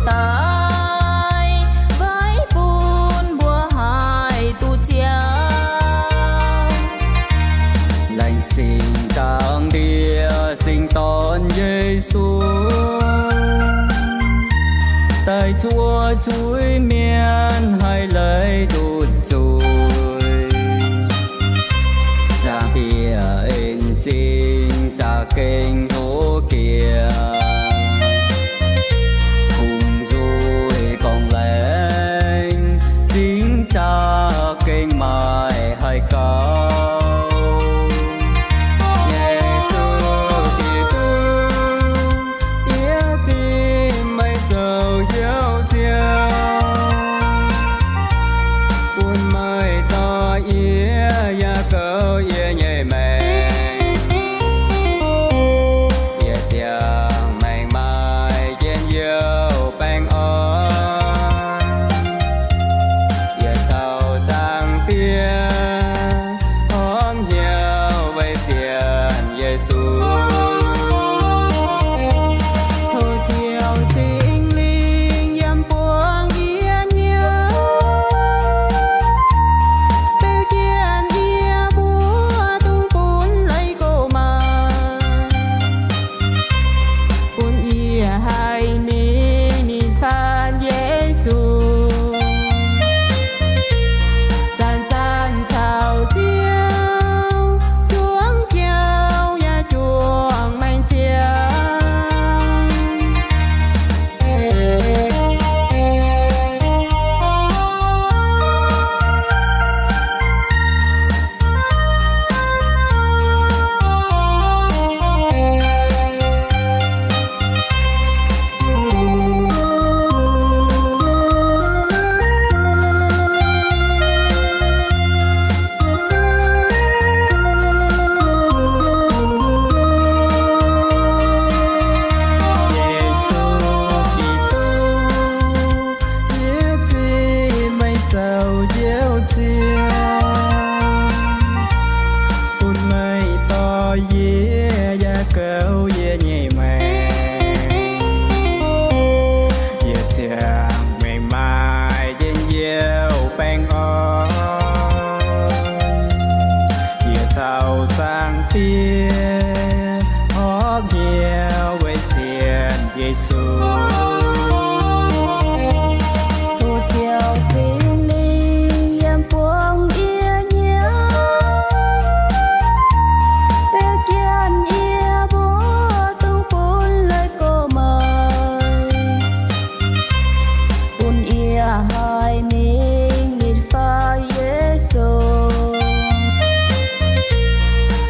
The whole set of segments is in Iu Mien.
daaih mbaiv bun mbuo haih duqv ziangh. Laengz zingh Zaangc Diex Singx Dorn Yesu, daaih zuov zuiz-mienh haih leiz nduqc zuiz. Zaangc Diex en zingh za'gengh hlo jiex, kungx nzuih gorngv laengz zingh za'gengh maaih haih gaux. Yesu Giduc, yie zipv meih zoux Njoux Ziouv, bun meih dorh yie yaac goux yie nyei maengc. Yie ziangh maengc maaih njien-youh baengh orn. Yie caux Zaangc Diex horpc hnyouv weic sienx Yesu. Tov Ziouv Singx Lingh yiem buangv yie hnyouv, beu jienv yie mbuo dungx bun leiz gox maaih, bun yie haih mingh ninh faanv Yesu. Zanc-zanc caux Ziouv juangc jauv yaac juangc maengc ziangx. Yesu Giduc, yie zipv meih zoux Njoux Ziouv, bun meih dorh yie yaac goux yie nyei maengc. Yie ziangh maengc maaih njien-youh baengh orn. Yie caux Zaangc Diex horpc hnyouv weic sienx Yesu. Tov Ziouv Singx Lingh yiem buangv yie hnyouv, beu jienv yie mbuo dungx bun leiz gox maaih, bun yie haih mingh ninh faanv Yesu.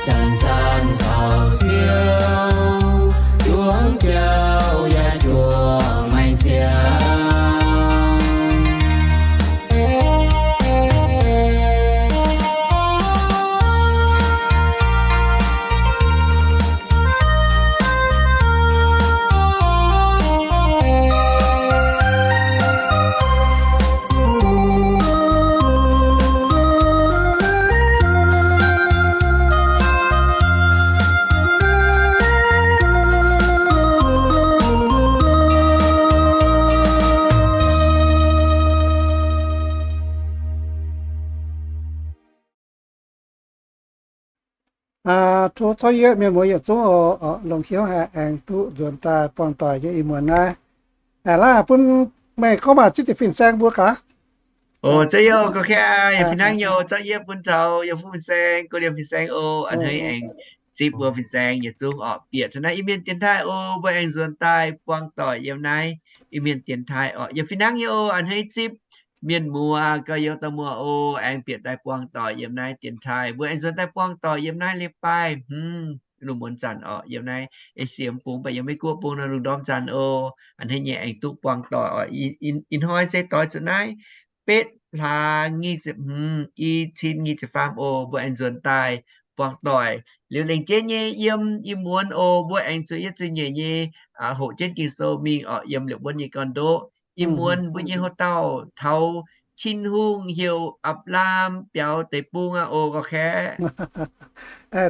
Zanc-zanc caux Ziouv juangc jauv yaac juangc maengc ziangx. Tov, tov yie mienh muoz yietc zungv oc, longc hnyouv haih aengx duqv nzuonx daaih buangh doic yiem ih muonz naaiv. Laaix bun meih gorngv waac zipv diec fin-saeng mbuo gaax. O, za'yietv, gorngv kaav, yie fih hnangv nyei, za'yietv bun taux yiem fuqv fin-saeng, go liemh fin-saeng oc. A'hneiv aengx zipv mbuo fin-saeng yietc zungv oc, bieqc taux naaiv Iu-Mienh dienx taaih oc, mbuo aengx nzuonx daaih buangh doic yiem naaiv Iu-Mienh dienx taaih oc. Yie fih hnangv nyei oc, a'hneiv zipv mienh muoz gauh youz dauh muoz oc, aengx bieqc daaih buangh doic yiem naaiv dienx taaih. Mbuo aengx nzuonx daaih buangh doic yiem naaiv leiz-baaih hmz lungh muonz zanc oc, yiem naaiv Esie bung, mv baac yiem Meiv Guoqv bung nor lungh ndorm zanc oc. A'hneiv nyei aengx duqv buangh doic oc. Ih hnoi se doix zuqc naaiv betv hlaax nyic ziepc hmz, i cin nyic ziepc faam oc. Mbuo aengx nzuonx daaih buangh doic liuz lengc jeiv nyei yiem ih muonz oc, mbuo aengx zuqc yietv zuqc nyeic nyei hoqc jienv Ging-Sou mingh oc, yiem liepc wuonv nyei gorn-ndoqv. Ih muonz mbuo nyei hoc-dauh taux Tin-Hungh heuc Apc^laa^ham biaux deic-bung aqv oc, gorngv kaav.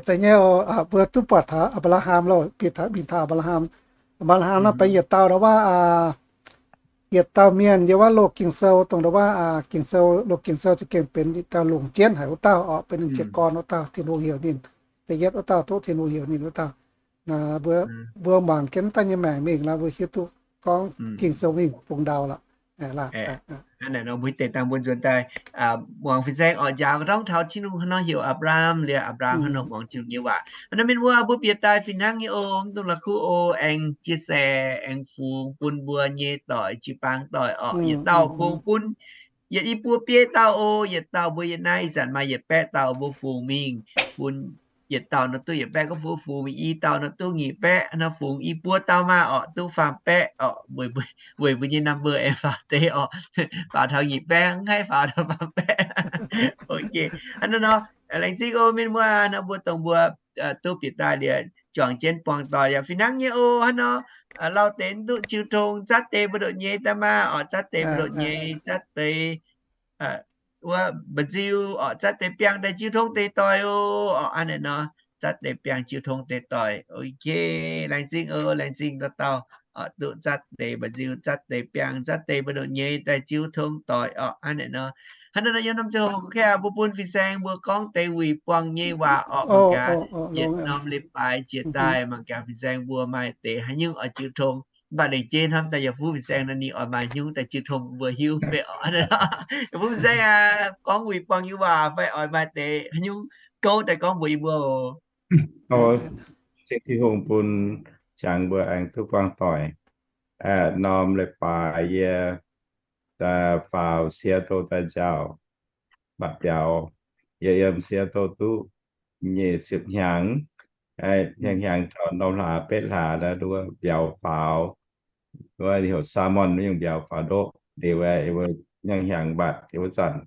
Zeiz nyei oc, mbuo duqv buatc taux Apc^laa^ham loh, bieqc taux, mingh taux Apc^laa^ham. Apc^laa^ham nor benx yietc dauh ndau wuov, yietc dauh mienh yiem wuov loz Ging-Sou, dongh wuov Ging-Sou, loz Ging-Sou za'gengh benx dauh longc jienv haic wuov dauh orqc, benx ninh jiez gorn wuov dauh, Tin-Hungh heuc ninh. Da'yietv wuov dauh duqv Tin-Hungh heuc ninh wuov dauh. Mbuo, mbuo muangx jienv daaih nyei maengc mingh nor, mbuo hiuv duqv gorngv Ging-Sou mingh bung ndau lorqc. Hnangv naaic nor mbuo deix dangh mbuo nzuonx daaih muangx fin-saeng orqc, njaaux ga'ndorm taux Tin-Hungh hnangv nor heuc Apc^laam, liuz Apc^laam hnangv nor muangx Tin-Hungh nyei waac. Hnangv naaic mienh mbuo, mbuo bieqc daaih fih hnangv nyei oc, mv dungx la'kuqv oc, aengx jiex se, aengx fungx bun mbuo nyei doic, jiu-baang doic orqc, yietc dauh fungx bun yietc i buo biei dauh oc. Yietc dauh mbuo yiem naaiv ih zanc maaih yietc baeqv dauh mbuo fungx mingh bun yietc dauh nor duqv yietc baeqv, gorngv mbuo fungx mingh i dauh nor duqv nyic baeqv, nor fungx i buo dauh maah orqc, duqv faam baeqv orqc. Weic mbuo nyei number aengx faaux deix orqc, faaux taux nyic baeqv, mv haih faaux taux faam baeqv. Ok, hnangv naaiv nor, laengz zingh oc mienh muoz, nor mbuo dongh mbuo duqv bieqc daaih liuz juangc jienv buangh doic yaac fih hnangv nyei oc. Hnangv nor, lauh deix mv duqv jiu tong, zatv deix mbu'ndongx nyei daaih maah orqc, zatv deix mbu'ndongx nyei, zatv deix wuov mba'nziu orqc, zatv deix biangh daaih jiu tong deix doic oc. Orqc, hnangv naaic nor, zatv deix biangh jiu tong deix doic. Ok, laengz zingh oc, laengz zingh dauh dauh orqc, duqv zatv deix mba'nziu, zatv deix biangh, zatv deix mbu'ndongx nyei daaih jiu tong doic orqc. Hnangv naaic nor, hnangv naaiv nor yiem norm ziangh hoc ka'kei mbuo bun fin-saeng mbuo gorngv deix wuic buangh nyei waac orqc. Mangc gaax yietc norm leiz-baaix jiex daaih, mangc gaax fin-saeng mbuo maaih deix haaix nyungc oix jiu tong. Mv baac lengc jeiv hnamv daaih yaac fuqv fin-saeng nor ninh oix maaih haaix nyungc daaih jiu tong mbuo hiuv fai orqc. Yaac fuqv fin-saeng aac, gorngv wuic buangh nyei waac fai oix maaih deix haaix nyungc gouv daaih gorngv mbuox yie mbuo oc. Ceng Tin-Hungh bun jangx mbuo aengx duqv buangh doic. Norm leiz-baaix yie faaux Seattle daaih nziaauc, mbatc mbiauz. Yie yiem Seattle duqv nyic ziepc hnyangx, hnyangx-hnyangx taux norm hlaax betv hlaax nduov mbiauz faaux. Wuov heuc salmon, mv nyungc mbiauz faaux ndoqv liuz, yie mbuo hnyangx-hnyangx mbatc yie wuov zanc.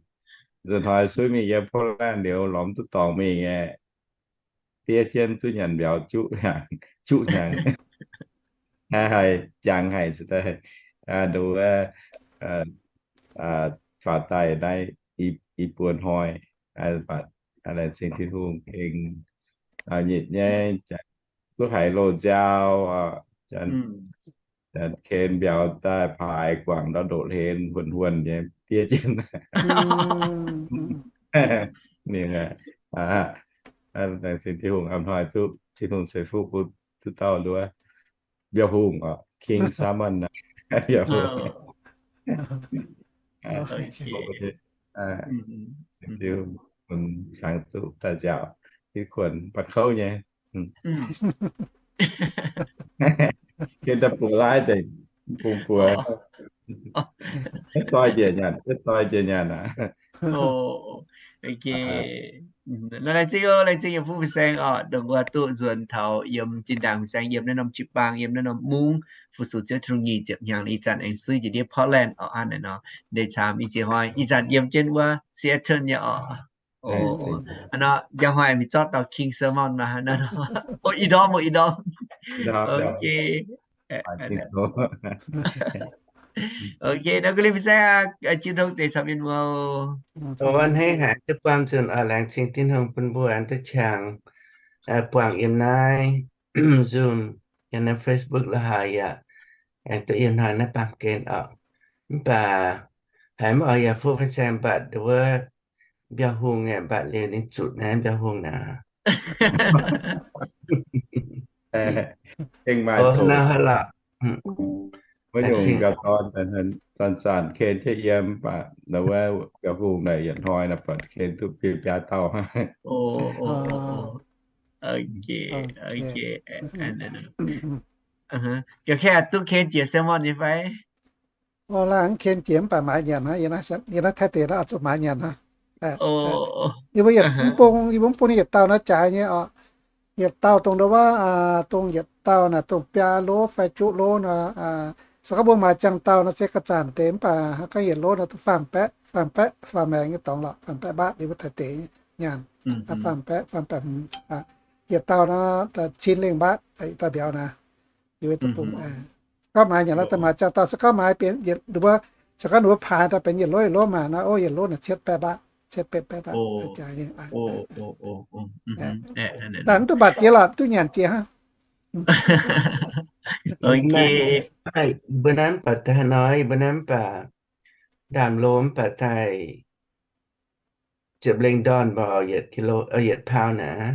Nzunc hnoi suiv mingh yiem Portland liuz lorz mv duqv dorngx mingh aqv. Diev jienv duqv nyanc mbiauz juqv hnyangx, juqv hnyangx. Haih jangx haic daaih, nduov, faaux daaih naaiv i buo hnoi, laengz zingh Tin-Hungh gengh nyitc nyei, duqv haiz loz-nziaaux, janx ken mbiauz daaih paaix guangc ndau ndoqc hlen huon-huon nyei diev jienv. Ninh, laengz zingh Tin-Hungh a'hnoi duqv Tin-Hungh ceix fuqv bun duqv dauh nduov mbiauz hungh orqc, king salmon, mbiauz hungh. Tin-Hungh bun jangx duqv daaih nziaauc, div kuonx ba'kouv nyei. Ken daaih buoz laav nzengc, bungx buoz. Yietv zoi njiec nyanc, yietv zoi njiec nyanc aqv. Ok. Laengz zingh oc, laengz zingh yiem fuqv fin-saeng orqc, dongh wuov duqv nzuonx taux yiem zinh ndaangc fin-saeng yiem naaiv norm jiu-baang, yiem naaiv norm mungv, fu-sux Ziouv Tin-Hungh nyic ziepc hnyangx, ih zanc aengx suiv njiec ndiev Portland orqc. Hnangv naaic nor, ndeic camv i ziex hnoi ih zanc yiem jienv wuov Seattle nyei orqc. Hnangv nor, njang hnoi mingh zorqv dauh king salmon maah. Ih ndorm, ih ndorm. Ok. Ok, nor gu lin fin-saeng, jiu tong deix caux mienh muoz. Hneiv haic duqv buangh nzunc oc. Laengz zingh Tin-Hungh bun mbuo aengx duqv qangx buangh yiem naaiv Zoom, yiem naaiv Facebook la'haaix yaac aengx duqv yiem hnoi naaiv baamh gen orqc. Mv baac haiz mv oix yaac fuqv fin-saeng mbatc wuov mbiauz hungh nyei, mbatc liuz ninh zutc naaiv mbiauz hungh naaic. Gengh maaih zoqc. Wuov nyungc mbiauz dorn zanc-zanc ken jienv yiem, mv baac wuov mbiauz hungh naaic yietc hnoi naaic buatc ken duqv biaa biaa dauh. Ga'kei duqv ken jiex salmon nyei fai? Laangh ken jiex mv baac maaiz nyanc hnangv. Yie naaiv Taiv deic naaiv oix zuqc maaiz nyanc hnangv. Yie mbuo yietc, mv bung, yie mbuo mv bung yietc dauh naaiv jaaix nyei oc. Yietc dauh dongh ndau wuov, dongh yietc dauh naaic dongh biaa lov fai juqv lov nor. Se gorngv mbuo maaiz ziangh dauh nor se ga'zaanc deix, mv baac gorngv yietc lov nor duqv faam baeqv, faam baeqv, faam maengx nyei dorngx lorqc, faam baeqv mbaatv. Yie mbuo Taiv deic nyanc, faam baeqv, faam baeqv, yietc dauh nor cin lengh mbaatv, yietc dauh mbiauz naaic. Yie mbuo deic-bung, se gorngv maaiz nyanc nor daaih maaiz ziangh dauh, se gorngv maaiz benx yietc, ninh mbuo, se gorngv ninh mbuo paaix daaih benx yietc lov yietc lov maah nor, o, yietc lov naaic cietv baeqv mbaatv, cietv betv baeqv mbaatv. Daaih mv duqv mbatc jiex lorqc, duqv nyanc jiex hnangv. Mbuo naaiv mv baac daaih hnoi, mbuo naaiv mv baac ndaamv-lomh mv baac daaih ziepc lengh ndorn mbuo yietc pound naaic.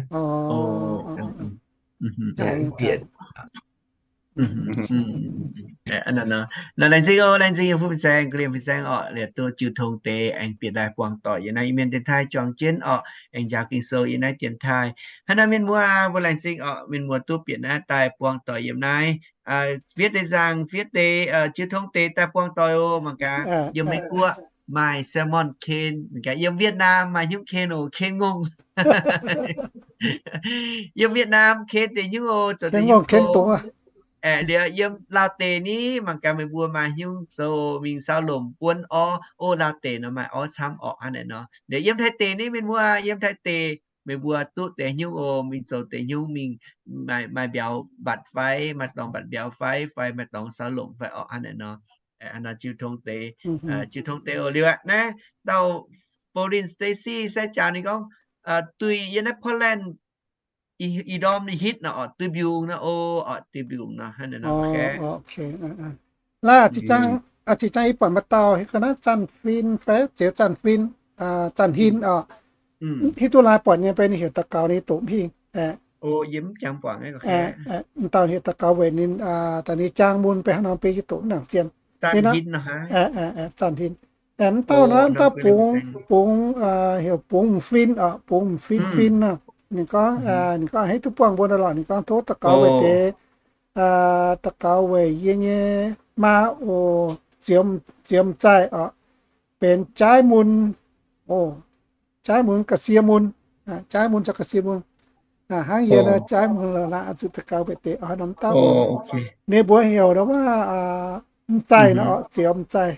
Nor laengz zingh oc, laengz zingh yiem fuqv fin-saeng, liemh fin-saeng orqc, liepc duqv jiu tong deix aengx bieqc daaih buangh doic yiem naaiv Iu-Mienh dienx taaih juangc jienv orqc, aengx njaaux Ging-Sou yiem naaiv dienx taaih. Hnangv naaiv mienh muoz mbuo laengz zingh orqc, mienh muoz duqv bieqc naaiv daaih buangh doic yiem naaiv. Fiev deix nzaangc, fiev deix jiu tong deix daaih buangh doic oc. Mangc gaax yiem Meiv Guoqv maaih salmon ken, mangc gaax yiem Vietnam maaih hnyouv ken oc, ken ngongh. Yiem Vietnam ken deix hnyouv oc, zoux deix hnyouv ken. Liuz yiem Laauv deic ni, mangc gaax meih mbuo maaih hnyouv zoux mingh saau lomc buonv orv oc. Laauv deic nor maaih orv camv orqc hnangv naaic nor. Liuz yiem Taiv deic ni mienh muoz, yiem Taiv deic meih mbuo duqv deix hnyouv oc, mingh zoux deix hnyouv mingh maaih mbiauz mbatc fai, maaih dorngx mbatc mbiauz fai, fai maaih dorngx saau lomc fai orqc hnangv naaic nor. Jiu tong deix, jiu tong deix oc. Liuz aqv naaiv dauh Pauline Stacy se jaax ninh gorngv, duih yiem naaiv Portland, ih ndorm ninh hitv nor orqc, duih mbiungc nor oc, orqc duih mbiungc nor hnangv naaic nor. Laaix zinh zangv yie buatc maaih dauh hiuv ga'naaiv Zanh Fin fai Zioux Zanh Fin, Zanh Hin orqc. Hiuv duqv laaix buatc nyei, beiv ninh heuc daux gaux ninh doqc mv hingh. M'dauh heuc daux gaux weic ninh, daaih ninh jaang mun beiv hnangv nor beiv yie doqc mv nangc zien. Zanh Hin. M'dauh naaiv, m'dauh bungx, bungx heuc Bungx M'Fin orqc, Bungx M'Fin Fin nor. Ninh gorngv, ninh gorngv hiuv duqv buangh mbuo nor lorqc, ninh gorngv tov daux gaux weic deix, daux gaux weic yie nyei maa oc, Zioux M'Zaih orqc, benx jaaiv mun, jaaiv mun ga'sie mun, jaaiv mun caux ga'sie mun. Hnangv yie nor jaaiv mun lorqc, laaix zuqc daux gaux weic deix oix norm dauh. Ninh mbuo heuc nor wuov M'Zaih nor orqc, Zioux M'Zaih.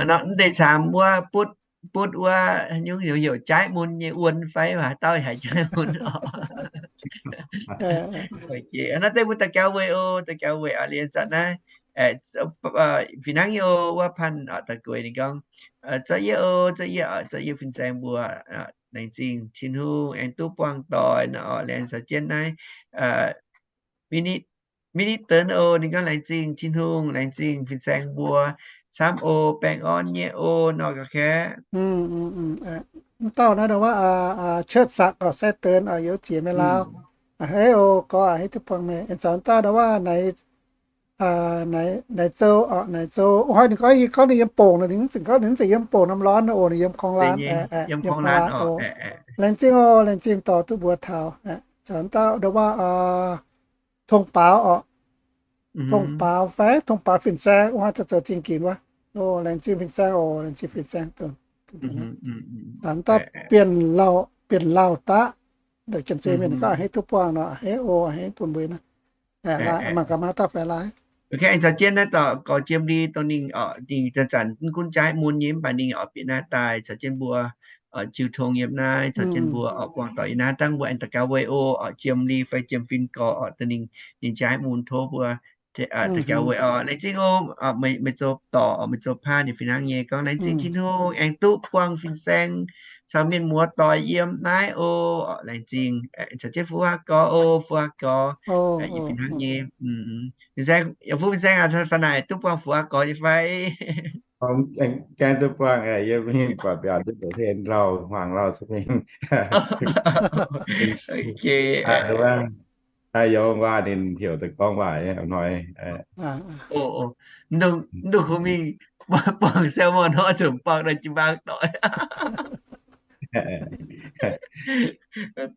Mv deix caamx wuov butv, butv wuov nyungc heuc jaaiv mun nyei wuon fai haaix dauh haiz jaaiv mun orqc. Naaiv deix mbuo daux gaux weic oc, daux gaux weic aqv. Liuz zanc naaiv fih hnangv nyei oc, wuov Panh Da'gueix ninh gorngv, zorqv yie oc, zorqv yie, zorqv yie fin-saeng mbuo, laengz zingh Tin-Hungh aengx duqv buangh doic nor orqc. Laengz caux jienv naaiv Minister oc, ninh gorngv laengz zingh Tin-Hungh, laengz zingh fin-saeng mbuo camv oc, baengh orn nyei oc nor ga'kaeqv. Mv dauh naaiv dongh wuov Cuotv Saqc orqc, Sai Deix orqc, youz jiex meih lauh. A'hneiv oc, gorx a'hneiv duqv buangh meih. Aengx caux dauh dongh wuov Naix Zou orqc, Naix Zou. Hnoi ninh gorngv, yie gorngv ninh yiem bongc nor, ninh mv zeiz gorngv ninh mv zeiz yiem bongc norm lorn oc, ninh yiem korng-laanh, yiem korng-laanh oc. Laengz zingh oc, laengz zingh dorh duqv mbuo taux. Caux dauh dongh wuov Tong Baaux orqc, Tong Baaux fai Tong Baaux fin-saeng, wuov hnoi zoux zingh ginx wuov. Laengz zingh fin-saeng oc, laengz zingh fin-saeng. Caux dauh Bienh Lauh, Bienh Lauh Daqv, janx-zei mienh gorngv a'hneiv duqv buangh nor, a'hneiv oc, a'hneiv bun mbuo naaiv. Mangc gaax maaih dauh faix laaix. Aengx caux jienv naaiv dauh gorx Jiem Li dongh ninh orqc, ninh zanc-zanc mv gunv jaaiv mun nyei mv baac ninh orqc bieqc naaiv daaih caux jienv mbuo jiu tong yiem naaiv, caux jienv mbuo orqc buangh doic yiem naaiv. Dangh mbuo aengx daux gaux weic oc, orqc Jiem Li fai Jiem Fin gorx orqc, dongh ninh, ninh jaaiv mun tov mbuo daux gaux weic oc. Laengz zingh oc, meih zoux dorc, meih zoux paan ninh fih hnangv nyei gorngv laengz zingh Tin-Hungh aengx duqv buangh fin-saeng caux mienh muoz doic yiem naaiv oc. Laengz zingh, caux jienv Fu Aa Gorx oc, Fu Aa Gorx, yie fih hnangv nyei. Fin-saeng, yaac Fu fin-saeng aac, fai naaic duqv buangh Fu Aa Gorx nyei fai? Gaengh duqv buangh, yie mingh buatc mbiaauc duqv mbuoqc hlen lauh hmuangx lauh se mingh. Yaac waac ninh heuc daaih gorngv waac hnoi. Mv dungx kungx mingh buangh salmon nor, zuqc buangh nor jiu-baang doic.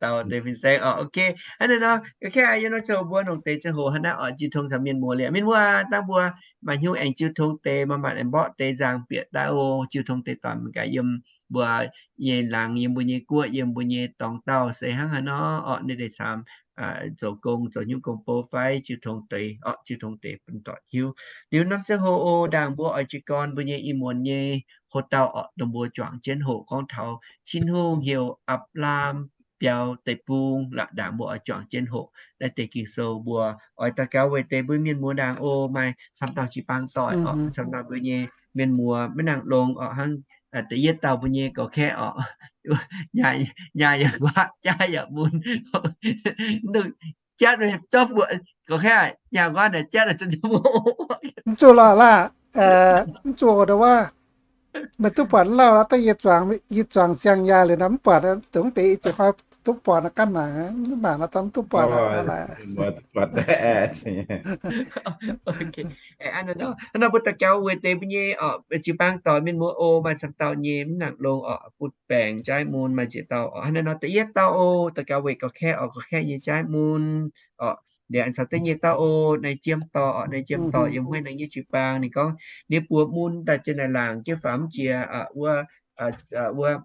Dauh deix fin-saeng orqc, ok. Hnangv naaiv nor, ok, yie nor zoux mbuo longc deix ziangh hoc hnangv naaiv orqc, jiu tong caux mienh muoz liuz, mienh muoz dangh mbuo maaih hnyouv aengx jiu tong deix, maaih maanc aengx mborqv deix nzangc bieqc daaih oc. Jiu tong deix doic mangc gaax yiem mbuo nyei laangz, yiem mbuo nyei guoqv, yiem mbuo nyei dorngx dauh se hnangv haaix nor orqc, ninh deix camv zoux gong, zoux hnyouv gong-bou fai jiu tong deix orqc, jiu tong deix bun doic hiuv. Liuz norm ziangh hoc oc, ndaangc mbuo oix jiez gorn mbuo nyei ih muonz nyei hoc dauh orqc, dongh mbuo juangc jienv hoqc gorngv taux Tin-Hungh heuc Apc^laam biaux deic-bung. Laaix ndaangc mbuo oix juangc jienv hoqc naaiv deix Ging-Sou, mbuo oix daux gaux weic deix mbuo mienh muoz ndaangc oc. Maaih camv dauh jiu-baang doic orqc, camv dauh mbuo nyei mienh muoz maiv nangc longx orqc, hnangv da'yietv dauh mbuo nyei gorx-kaeqv orqc, nyaah yaac nquaqv, jaav yaac mun, mv dungx jatv zorqv mbuoqc, gorqv-kaeqv nyaah nquaatv naaic jatv, mv zuqc lorqc laah. Mv zuqc oc, ndau wuov. Meih duqv buatc lauh lorqc, dangh yie zuangx, yie zuangx siang-yaah liuz nor mv buatc, dongh deix yie ziouc hnoi duqv buatc nor ganh mangc, mv mangc nor dangh mv duqv buatc aqv. Hnangv naaic nor mbuo daux gaux weic deix mbuo nyei oc, jiu-baang doic mienh muoz oc, maaih camv dauh nyei mv nangc longx oc, butv baengc jaaiv mun maaih ziex dauh oc. Hnangv naaic nor da'yietv dauh oc, daux gaux weic gorqv-kaeqv oc, gorqv-kaeqv nyei jaaiv mun oc. Liuz aengx caux da'nyeic dauh oc, naaiv jiem dorh oc, naaiv jiem dorh yiem Huaih Naang nyei jiu-baang. Ninh gorngv ninh buoz mun daaih jienv naaic laangc jienv faaux mv jiex wuov, wuov,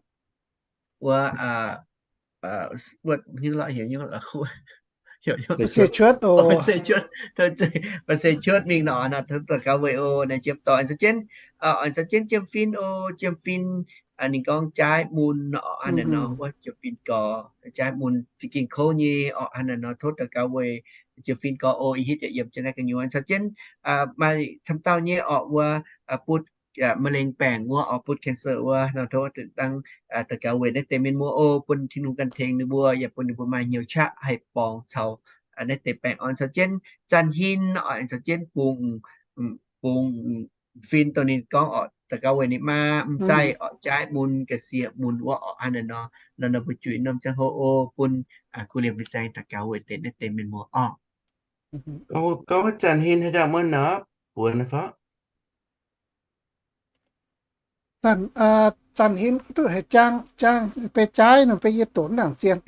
wuov, wuov, se cuotv, se cuotv mingh nor, daux gaux weic oc, naaiv jiem dorh. Aengx caux jienv, aengx caux jienv jiem-fin oc, jiem-fin, ninh gorngv jaaiv mun oc, hnangv naaic nor, wuov jiem-fin gorx, jaaiv mun za'gengh kouv nyei oc, hnangv naaic nor tov daux gaux weic jiem-fin gorx oc, ih hitv yaac yiem jienv naaiv gu'nyuoz. Aengx caux jienv maaih camv dauh nyei oc, wuov butv ma'lengx baengc wuov oc, butv cancer wuov nor, tov dangh daux gaux weic naaiv deix mienh muoz oc, bun Tin-Hungh ganh tengx ninh mbuo, yaac bun ninh mbuo maaih hnyouv qaqv haih borngz caux naaiv deix baengh orn. Caux jienv Zanh Hin oc, aengx caux jienv Bungx, Bungx Fin dongh ninh gorngv oc, daux gaux weic ninh maa m'zaih oc, jaaiv mun, ga'sie mun wuov oc, hnangv naaic nor. Nor nor mbuo juix norm ziangh hoc oc, bun kuv liemh fin-saeng daux gaux weic deix naaiv deix mienh muoz oc. Gorngv wuov Zanh Hin haaix dauh muonv nor, buonc fov? Zanh Hin duqv haiz jaang, jaang bei jaaiv nor, bei yie doqc nangc zien.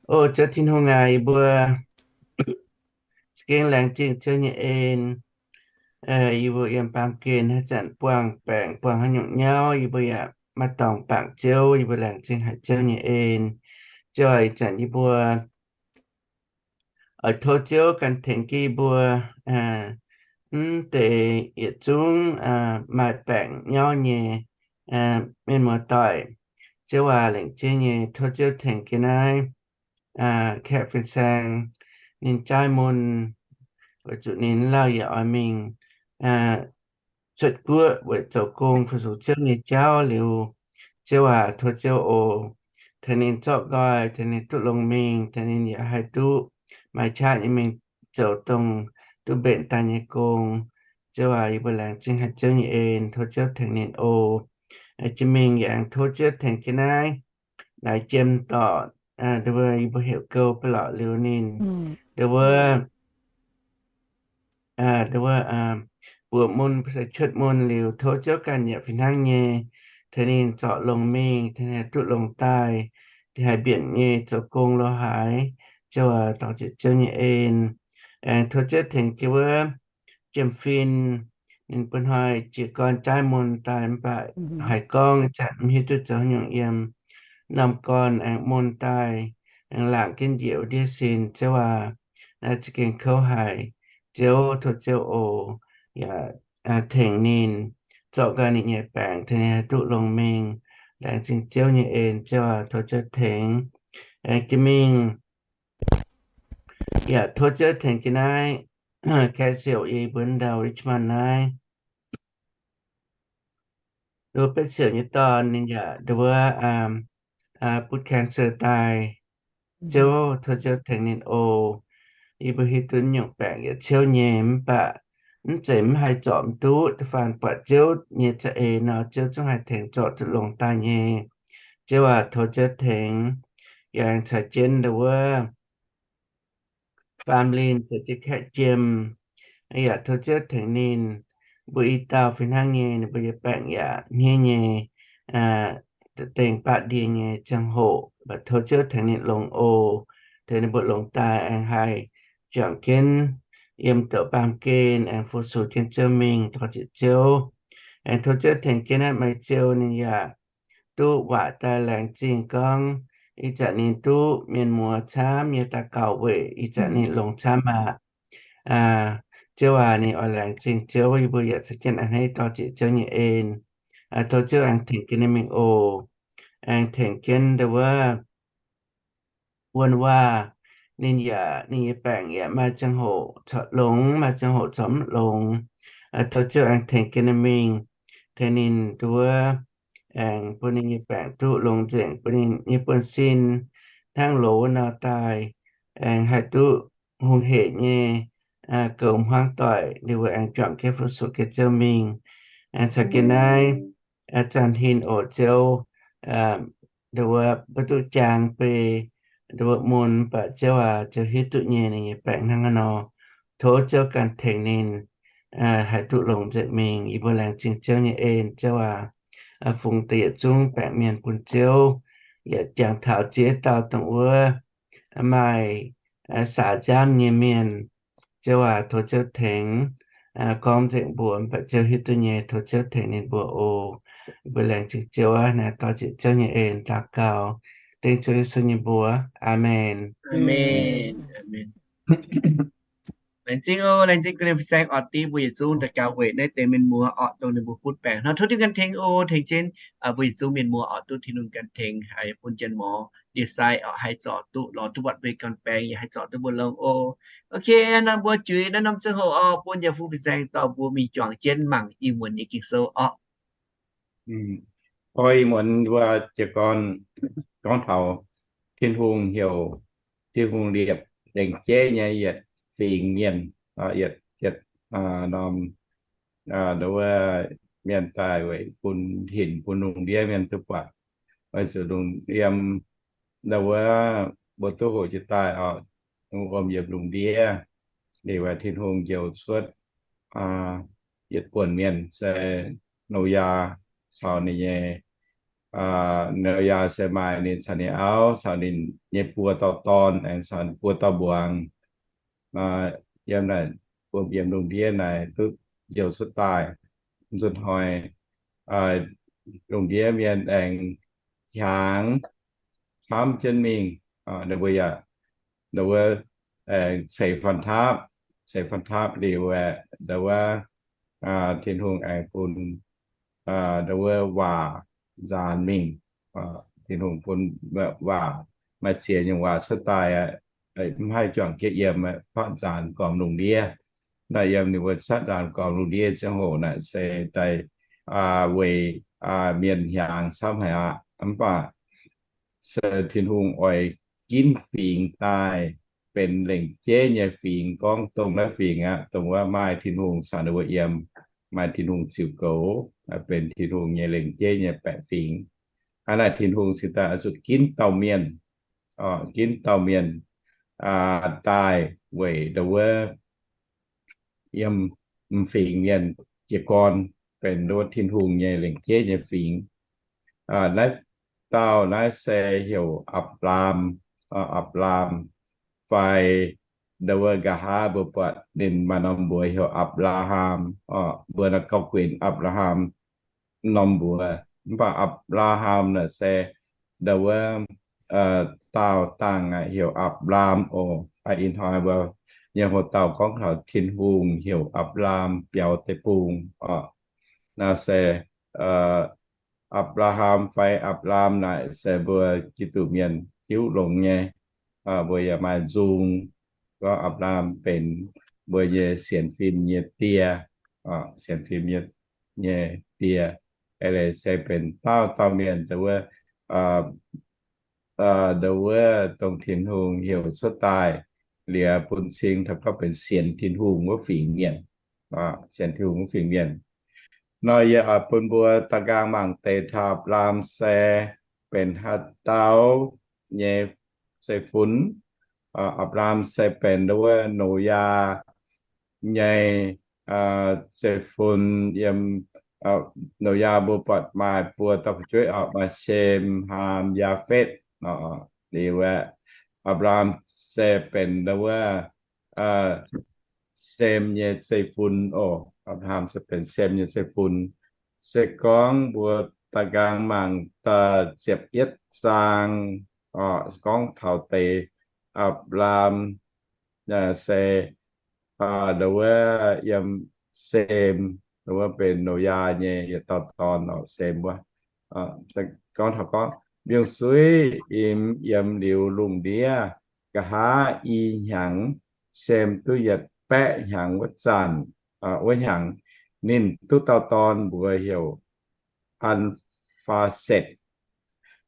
O Ziouv Tin-Hungh aac, yie mbuo za'gengh laengz zingh Ziouv nyei en. Yie mbuo yiem baamh gen haaix zanc buangh baengc buangh haaix nyungc nyauv, yie mbuo yaac maaih dorngx bangc Ziouv. Yie mbuo laengz zingh haic Ziouv nyei en. Ziouv aac, ih zanc yie mbuo oix tov Ziouv ganh tengx jienv yie mbuo mv deix yietc zungv maaih baengc nyauv nyei mienh muoz-doic. Ziouv aac, laengz zingh nyei, tov Ziouv tengx jienv naaiv kaeqv fin-saeng ninh jaaiv mun, weic zuqc ninh lauh yaac oix mingh cuotv guoqv weic zoux gong fu-sux Ziouv nyei jauv liuz, Ziouv aac, tov Ziouv oc, tengx ninh zorqv nqoi, tengx ninh duqv longx mingh, tengx ninh yaac haih duqv maaih qaqv nyei mingh zoux dongh duqv mbenc daaih nyei gong. Ziouv aac, yie mbuo laengz zingh haic Ziouv nyei en, tov Ziouv tengx ninh oc. Jiex mingh yaac aengx tov Ziouv tengx jienv naaiv naaiv jiem dorc, ndau wuov yie mbuo heuc gouv ba'lorqc liuz ninh, ndau wuov, ndau wuov buoz mun, se cuotv mun liuz, tov Ziouv ganh yaac fih hnangv nyei tengx ninh zorc longx mingh, tengx ninh duqv longx daaih, tengx haih mbienc nyei zoux gong lo haaix. Ziouv aac, dorh ziec Ziouv nyei en, aengx tov Ziouv tengx jienv wuov jiem-fin, ninh bun hnoi jiez gorn jaaiv mun daaih mv baac haiz gorngv ih zanc mv hiuv duqv zoux haaix nyungc yiem. Norm gorn aengx mun daaih, aengx laangc jienv njiec wuov ndiev sin. Ziouv aac, naaiv za'gengh kouv haic. Ziouv, tov Ziouv oc, yaac tengx ninh zorqv nqoi ninh nyei baengc, tengx ninh haih duqv longx mingh. Laengz zingh Ziouv nyei en. Ziouv aac, tov Ziouv tengx. Aengx jiex mingh yaac tov Ziouv tengx jienv naaiv Kaeqv Siouc, yie mbuo ndau Richmond naaiv. Nduov Betv Siouc nyei dorn ninh yaac ndau wuov butv cancer daaih. Ziouv, tov Ziouv tengx ninh oc. Yie mbuo hiuv duqv nyungc baengc yietc ciouv nyei mv baac mv zeiz mv haih zorc mv duqv. Da'faanh buatc Ziouv nyei za'eix nor, Ziouv zungv haih tengx zorc duqv longx daaih nyei. Ziouv aac, tov Ziouv tengx. Yaac aengx caux jienv ndau wuov family caux jienv kaeqv jiem, yaac tov Ziouv tengx ninh. Mbuo i dauh fih hnangv nyei, ninh mbuo nyei baengc yaac hniev nyei, dengh baqv ndie nyei ziangh hoc, mv baac tov Ziouv tengx ninh longx oc. Tengx ninh mbuo longx daaih aengx haih juangc jienv yiem doqc baamh gen aengx fu-sux jienv Ziouv mingh, dorh ziec Ziouv. Aengx tov Ziouv tengx jienv naaiv Meiv Ziou ninh yaac duqv waac daaih laengz zingh gorngv ih zanc ninh duqv mienh muoz camv nyei daux gaux weic ih zanc ninh longx camv aqv. Ziouv aac, ninh oix laengz zingh Ziouv, yie mbuo yaac caux jienv a'hneiv dorh ziec Ziouv nyei en. Tov Ziouv aengx tengx jienv ninh mingh oc. Aengx tengx jienv ndau wuov wuonh waac, ninh yaac, ninh nyei baengc yaac maaih ziangh hoc corc longx, maaih ziangh hoc corc mv longx. Tov Ziouv aengx tengx jienv ninh mingh. tengx ninh nduov, aengx bun ninh nyei baengc duqv longx nzengc, bun ninh nyei buonv-sin hnangv loz wuov nor daaih, aengx haih duqv hungh hec nyei goux hmuangv doic, ninh mbuo aengx juangc jienv fu-sux ganh Ziouv mingh. Aengx caux jienv naaiv zanc hinh oc Ziouv, nduov mbuo duqv jaang beiv, nduov mun, mv baac Ziouv aac, Ziouv hiuv duqv nyei ninh nyei baengc hnangv haaix nor. Tov Ziouv ganh tengx ninh haih duqv longx nzengc mingh. Yie mbuo laengz zingh Ziouv nyei en, Ziouv aac, fungx deix yietc zungv baengc mienh bun Ziouv, yaac jangx taux ziex dauh dongh wuov maaih saax nziaamv nyei mienh. Ziouv aac, tov Ziouv tengx gorngv nzengc mbuo, mv baac Ziouv hiuv duqv nyei, tov Ziouv tengx ninh mbuo oc. Mbuo laengz zingh Ziouv aqv. Naaiv daux ziepc Ziouv nyei en daux gaux, dengv Ziouv Yesu nyei mbuox. Aamen. Laengz zingh oc, laengz zingh ganh liemh saeng orqc, dingh mbuo yietc zungv daux gaux weic naaiv deix mienh muoz orqc, dongh ninh mbuo butv baengc nor. Tov Tin-Hungh ganh tengx oc, tengx jienv mbuo yietc zungv mienh muoz orqc, duqv Tin-Hungh ganh tengx haih bun njien-mouc ndie-sai orqc, haih zorc duqv lorz duqv buatc mbuo ganh baengc, yaac haih zorc duqv mbuo longx oc. Ok, nor mbuo juix naaiv norm ziangh hoc orqc, bun yaac fu fin-saeng dorh mbuo mingh juangc jienv mangc Ih Muonz nyei Ging-Sou orqc. Ov, ih muonz wuov jiez gorn gorngv taux Tin-Hungh heuc, Tin-Hungh liepc lengc jeiv nyei yietc fingx mienh, yietc, yietc norm, nduov wuov mienh daaih weic bun hinc bun lungh ndiev mienh duqv buatc. Weic zuqc lungh yiem, nduov wuov, mbuo duqv hoqc jiez daaih orqc, wuom yiem lungh ndiev, liuz aeqv, Tin-Hungh njoux cuotv yietc buonc mienh se Noyaa caux ninh nyei, Noyaa se maaih ninh caux ninh auv caux ninh nyei buo dauh dorn aengx caux buo dauh mbuangz yiem naaic, wuom yiem lungh ndiev naaic duqv njoux cuotv daaih. Nzunc hnoi lungh ndiev mienh aengx hiaangx camv jienv mingh, ninh mbuo yaac, nduov wuov, ceix faan-taapv, ceix faan-taapv liuz aeqv, nduov wuov, Tin-Hungh aengx bun, nduov wuov, waac nzaanx mingh. Tin-Hungh bun waac, maaih ziex nyungc waac cuotv daaih, mv haih juangc jienv yiem, fatv nzaanx gormx lungh ndiev. Naaiv yiem ninh mbuo fatv nzaanx gormx lungh ndiev ziangh hoc naaic se daaih weic mienh hiaangx camv haic aqv. Mv baac se Tin-Hungh oix ginv fingx daaih benx lengc jeiv nyei fingx, gorngv dongh naaiv fingx aqv, dongh wuov maaih Tin-Hungh caux ninh mbuo yiem, maaih Tin-Hungh ziux goux, benx Tin-Hungh nyei lengc jeiv nyei baeqc fingx. Hnangv naaic Tin-Hungh cingx daaih oix zuqc ginv dauh mienh, ginv dauh mienh daaih weic nduov wuov yiem m'fingx mienh jiez gorn benx nduov Tin-Hungh nyei lengc jeiv nyei fingx. Naaiv dauh naaiv se heuc Apc^laam, Apc^laam, fai nduov wuov nqa'haav mbuo buatc ninh maaih norm mbuox heuc Apc^laa^ham, mbuo naaiv gauh gunx Apc^laa^ham norm mbuox. Mv baac Apc^laa^ham naaic se nduov wuov daauh dangh heuc Apc^laam oc. Ih hnoi mbuo nyei hoc dauh gorngv taux Tin-Hungh heuc Apc^laam biaux deic-bung oc. Naaiv se Apc^laa^ham fai Apc^laam naaic se mbuo Giduc mienh hiuv longx nyei. Mbuo yaac maaih nzung gorngv Apc^laam benx mbuo nyei sienx fim nyei die, sienx fim nyei die. Eix leiz se benx dauh dauh mienh wuov, nduov wuov dongh Tin-Hungh heuc cuotv daaih liuz bun cing taux gorngv benx sienx Tin-Hungh wuov fingx mienh, sienx Tin-Hungh wuov fingx mienh. Nor yie oix bun mbuo da'nqaang mangc deix taux Apc^laam se benx haaix dauh nyei zeiv-fun. Apc^laam se benx nduov wuov Noyaa nyei zeiv-fun. Yiem Noyaa mbuo buatc maaih buo dauh fu'jueiv oc, maaih Sem, Haam, Yaafetv. Liuz aeqv, Apc^laam se benx nduov wuov Sem nyei zeiv-fun oc. Apc^laam se benx Sem nyei zeiv-fun. Se gorngv mbuo da'nqaang mangc da'ziepc yietv zaang oc, gorngv taux deix Apc^laam se nduov wuov yiem Sem, nduov wuov benx Noyaa nyei yietc dauh dorn oc, Sem wuov. Se gorngv taux gorngv mbiungc-suiv im yiem liuz lungh ndiev nqa'haav i hnyangx, Sem duqv yietc baeqv hnyangx wuov zanc, wuov hnyangx, ninh duqv dauh dorn mbuox heuc An^faa^setc.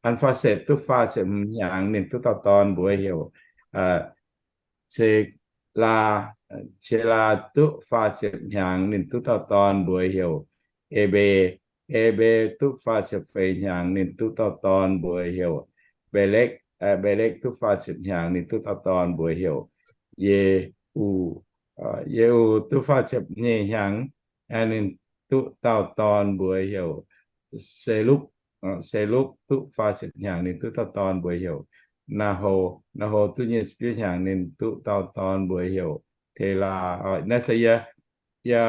An^faa^setc duqv faah ziepc hnyangx, ninh duqv dauh dorn, mbuox heuc Qe^laa. Qe^laa duqv faah ziepc hnyangx, ninh duqv dauh dorn, mbuox heuc Eqbe. Eqbe duqv faah ziepc feix hnyangx, ninh duqv dauh dorn, mbuox heuc Mbelekv. Mbelekv duqv faah ziepc hnyangx, ninh duqv dauh dorn, mbuox heuc Ye^u. Ye^u duqv faah ziepc nyeic hnyangx, ninh duqv dauh dorn, mbuox heuc Selukv. Selukv duqv faah ziepc hnyangx, ninh duqv dauh dorn, mbuox heuc Naa^ho. Naa^ho duqv nyic ziepc juov hnyangx, ninh duqv dauh dorn, mbuox heuc Telaa. Naaiv se yie, yie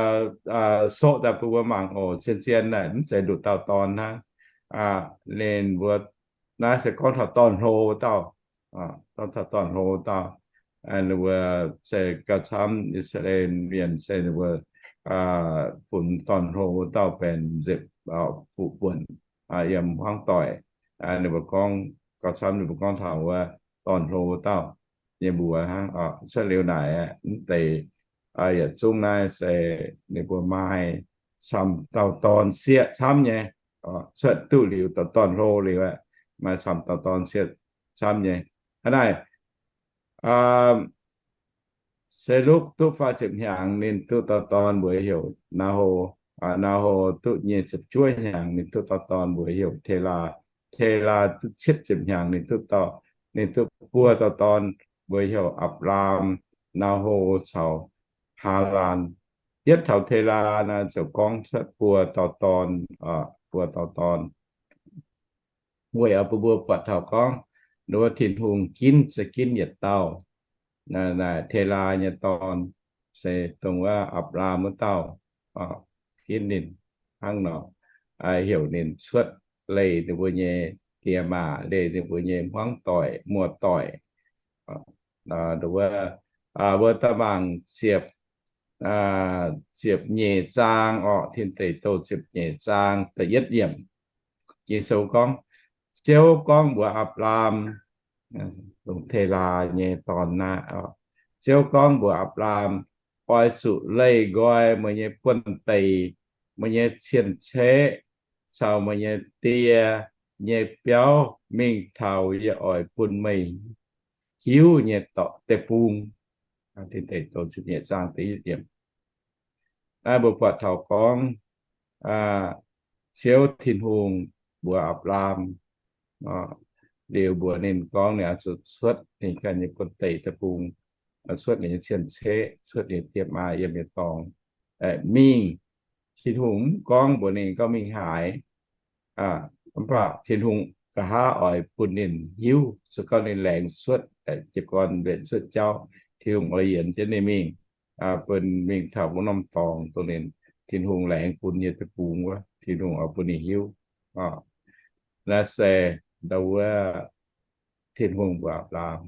soqv daaih bun mbuo mangc oc. Zien-zien naaic mv zeiz nduqc dauh dorn hnangv. Ninh mbuo naaiv se gorngv taux dorn-hlo wuov dauh. Gorngv taux dorn-hlo wuov dauh, ninh mbuo se gauh camv I^saa^laa^en Mienh se ninh mbuo funx dorn-hlo wuov dauh benx nzepc fuqv buonc yiem hmuangv doic. Ninh mbuo gorngv, gauh camv ninh mbuo gorngv taux wuov dorn-hlo wuov dauh nyei mbuox hnangv. Cuotv liuz naaic mv deix yietc zungv naaiv se ninh mbuo maaih camv dauh dorn sieqv camv nyei. Cuotv duqv liuz dauh dorn-hlo liuz aeqv, maaih camv dauh dorn sieqv camv nyei. Hnangv naaic, Selukv duqv faah ziepc hnyangx, ninh duqv dauh dorn, mbuox heuc Naa^ho. Naa^ho duqv nyic ziepc juov hnyangx, ninh duqv dauh dorn, mbuox heuc Telaa. Telaa duqv cietv ziepc hnyangx, ninh duqv dauh, ninh duqv buo dauh dorn, mbuox heuc Apc^laam, Naa^ho caux Haalaan. Yietv taux Telaa naaiv ziouc gorngv cuotv buo dauh dorn, buo dauh dorn. Weic oix bun mbuo buatc taux gorngv, wuov Tin-Hungh ginv se ginv yietc dauh. Naaic Telaa nyei dorn se dongh wuov Apc^laam wuov dauh ginv ninh hnangv nor, heuc ninh cuotv leih ninh mbuo nyei diex maac, leih ninh mbuo nyei hmuangv doic, muoz-doic. Wuov, mbuo daaih mangc ziepc, ziepc nyeic zaang orqc, Tin Deic Douh ziepc nyeic zaang da'yietv yiemc. Ging-Sou gorngv, Ziouv gorngv mbuox Apc^laam, dongh Telaa nyei dorn naaiv, Ziouv gorngv mbuox Apc^laam, Oix zuqc leih nqoi meih nyei buonv-deic, meih nyei cien-ceqv, caux meih nyei die nyei biauv mingh taux yie oix bun meih hiuv nyei deic-bung. Tin Deic Douh ziepc nyeic zaang da'yietv yiemc. Naaiv mbuo buatc taux gorngv, Ziouv Tin-Hungh mbuox Apc^laam liuz mbuox ninh gorngv ninh oix zuqc cuotv ninh ganh nyei buonv-deic deic-bung, cuotv ninh nyei cien-ceqv, cuotv ninh nyei diex maa yiem nyei dorngx mingh. Tin-Hungh mv gorngv mbuox ninh gorngv mingh haaix. Mv baac Tin-Hungh nqa'haav oix bun ninh hiuv, se gorngv ninh laengz cuotv jiez gorn mbenc cuotv jauv, Tin-Hungh oix yienx jienv ninh mingh, bun mingh taux wuov norm dorngx dongh ninh, Tin-Hungh laengz bun nyei deic-bung wuov, Tin-Hungh oix bun ninh hiuv. Naaiv se ndau wuov Tin-Hungh mbuox Apc^laam.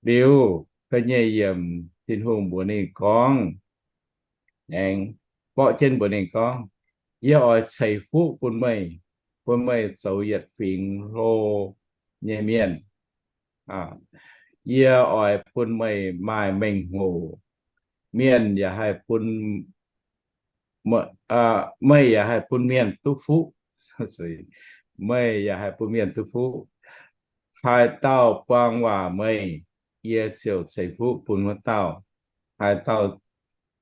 Liuz da'nyeic yiemc Tin-Hungh mbuox ninh gorngv, aengx borqv jienv mbuox ninh gorngv, Yie oix ceix fuqv bun meih, bun meih zoux yietc fingx hlo nyei mienh. Yie oix bun meih maaih mengh hoc. Mienh yaac haih bun, meih yaac haih bun mienh duqv fuqv. Meih yaac haih bun mienh duqv fuqv. Haaix dauh buang waac meih, yie ziouc ceix fuqv bun wuov dauh. Haaix dauh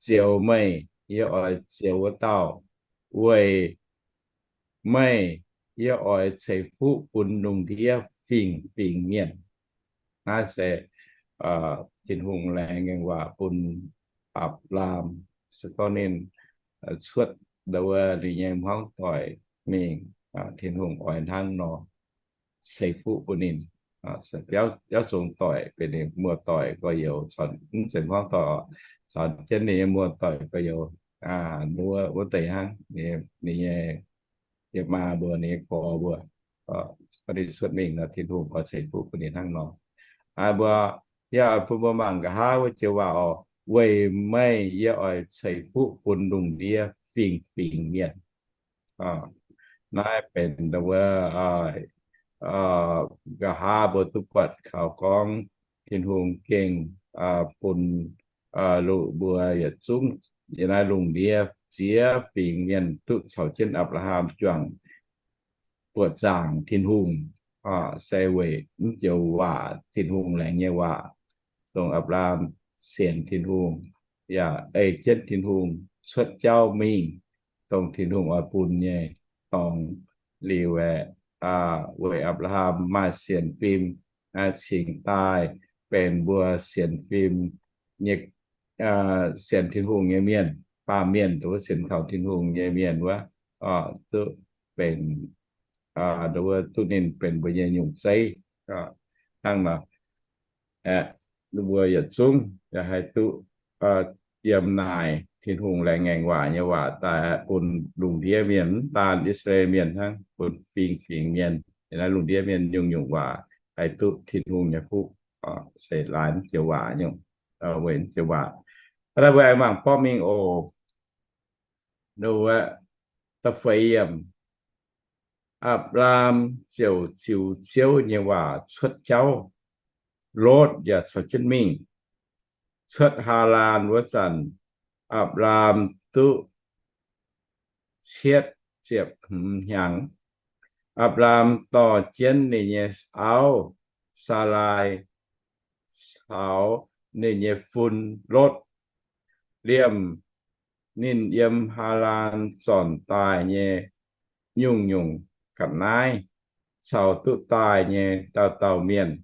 zioux meih, yie oix zioux wuov dauh. Weic meih, yie oix ceix fuqv bun lungh ndiev fingx-fingx mienh. Naaiv se Tin-Hungh laengz ngaengc waac bun Apc^laam, se gorngv ninh cuotv ndau wuov ninh nyei hmuangv doic mingh, Tin-Hungh oix hnangv nor ceix fuqv bun ninh. Biauv zong doic benx ninh muoz-doic gorx-youz, mv zeiz hmuangv doic, caux jienv ninh nyei muoz-doic gorx-youz, wuov deix hnangv, ninh nyei diex maa mbuo, ninh nyei gorx mbuo, ninh cuotv mingh nor, Tin-Hungh oix ceix fuqv bun ninh hnangv nor. Mbuo, yie oix bun mbuo mangc nqa'haav wuov joux waac oc, weic meih yie oix ceix fuqv bun lungh ndiev fingx-fingx mienh. Naaiv benx wuov nqa'haav mbuo duqv buatc kaux gorngv Tin-Hungh gengh bun mbuo yietc zungv yiem naaiv lungh ndiev ziex fingx mienh duqv caux jienv Apc^laa^ham juangc buoqc zaangc Tin-Hungh, se weic mv joux waac, Tin-Hungh laengz nyei waac, dongh Apc^laa^ham sienx Tin-Hungh, yaac ei jienv Tin-Hungh cuotv jauv mingh, dongh Tin-Hungh oix bun nyei dorngx. Liuz aeqv, weic Apc^laa^ham maaih sienx fim, cingx daaih benx mbuo sienx fim nyei, sienx Tin-Hungh nyei mienh. Baamh mienh, dongh wuov sienx kaux Tin-Hungh nyei mienh wuov, duqv benx, duqv ninh benx mbuo nyei nyungc zeiv. Hnangv nor, mbuo yietc zungv yaac haih duqv yiem naaic Tin-Hungh laengz ngaengc waac nyei waac daaih bun lungh ndiev mienh, mv daan I^saa^laa^en Mienh hnangv, bun fingx fingx mienh, naaiv lungh ndiev mienh nyungc-nyungc waac haih duqv Tin-Hungh nyei fuqv, se laaix mv joux waac nyungc, weic mv joux waac. Aa, mbuo aengx mangc borqv mingh oc. Wuov, da'feix yiemc, Apc^laam ziouc ziux Ziouv nyei waac cuotv jauv. Lotv yaac caux jienv mingh. Cuotv Haalaan wuov zanc, Apc^laam duqv cietv ziepc hmz hnyangx. Apc^laam dorh jienv ninh nyei auv, Saalaai, caux ninh nyei fun, Lotv. Liemh ninh yiem Haalaan zornc daaih nyei nyungc-nyungc ga'naaiv caux duqv daaih nyei dauh dauh mienh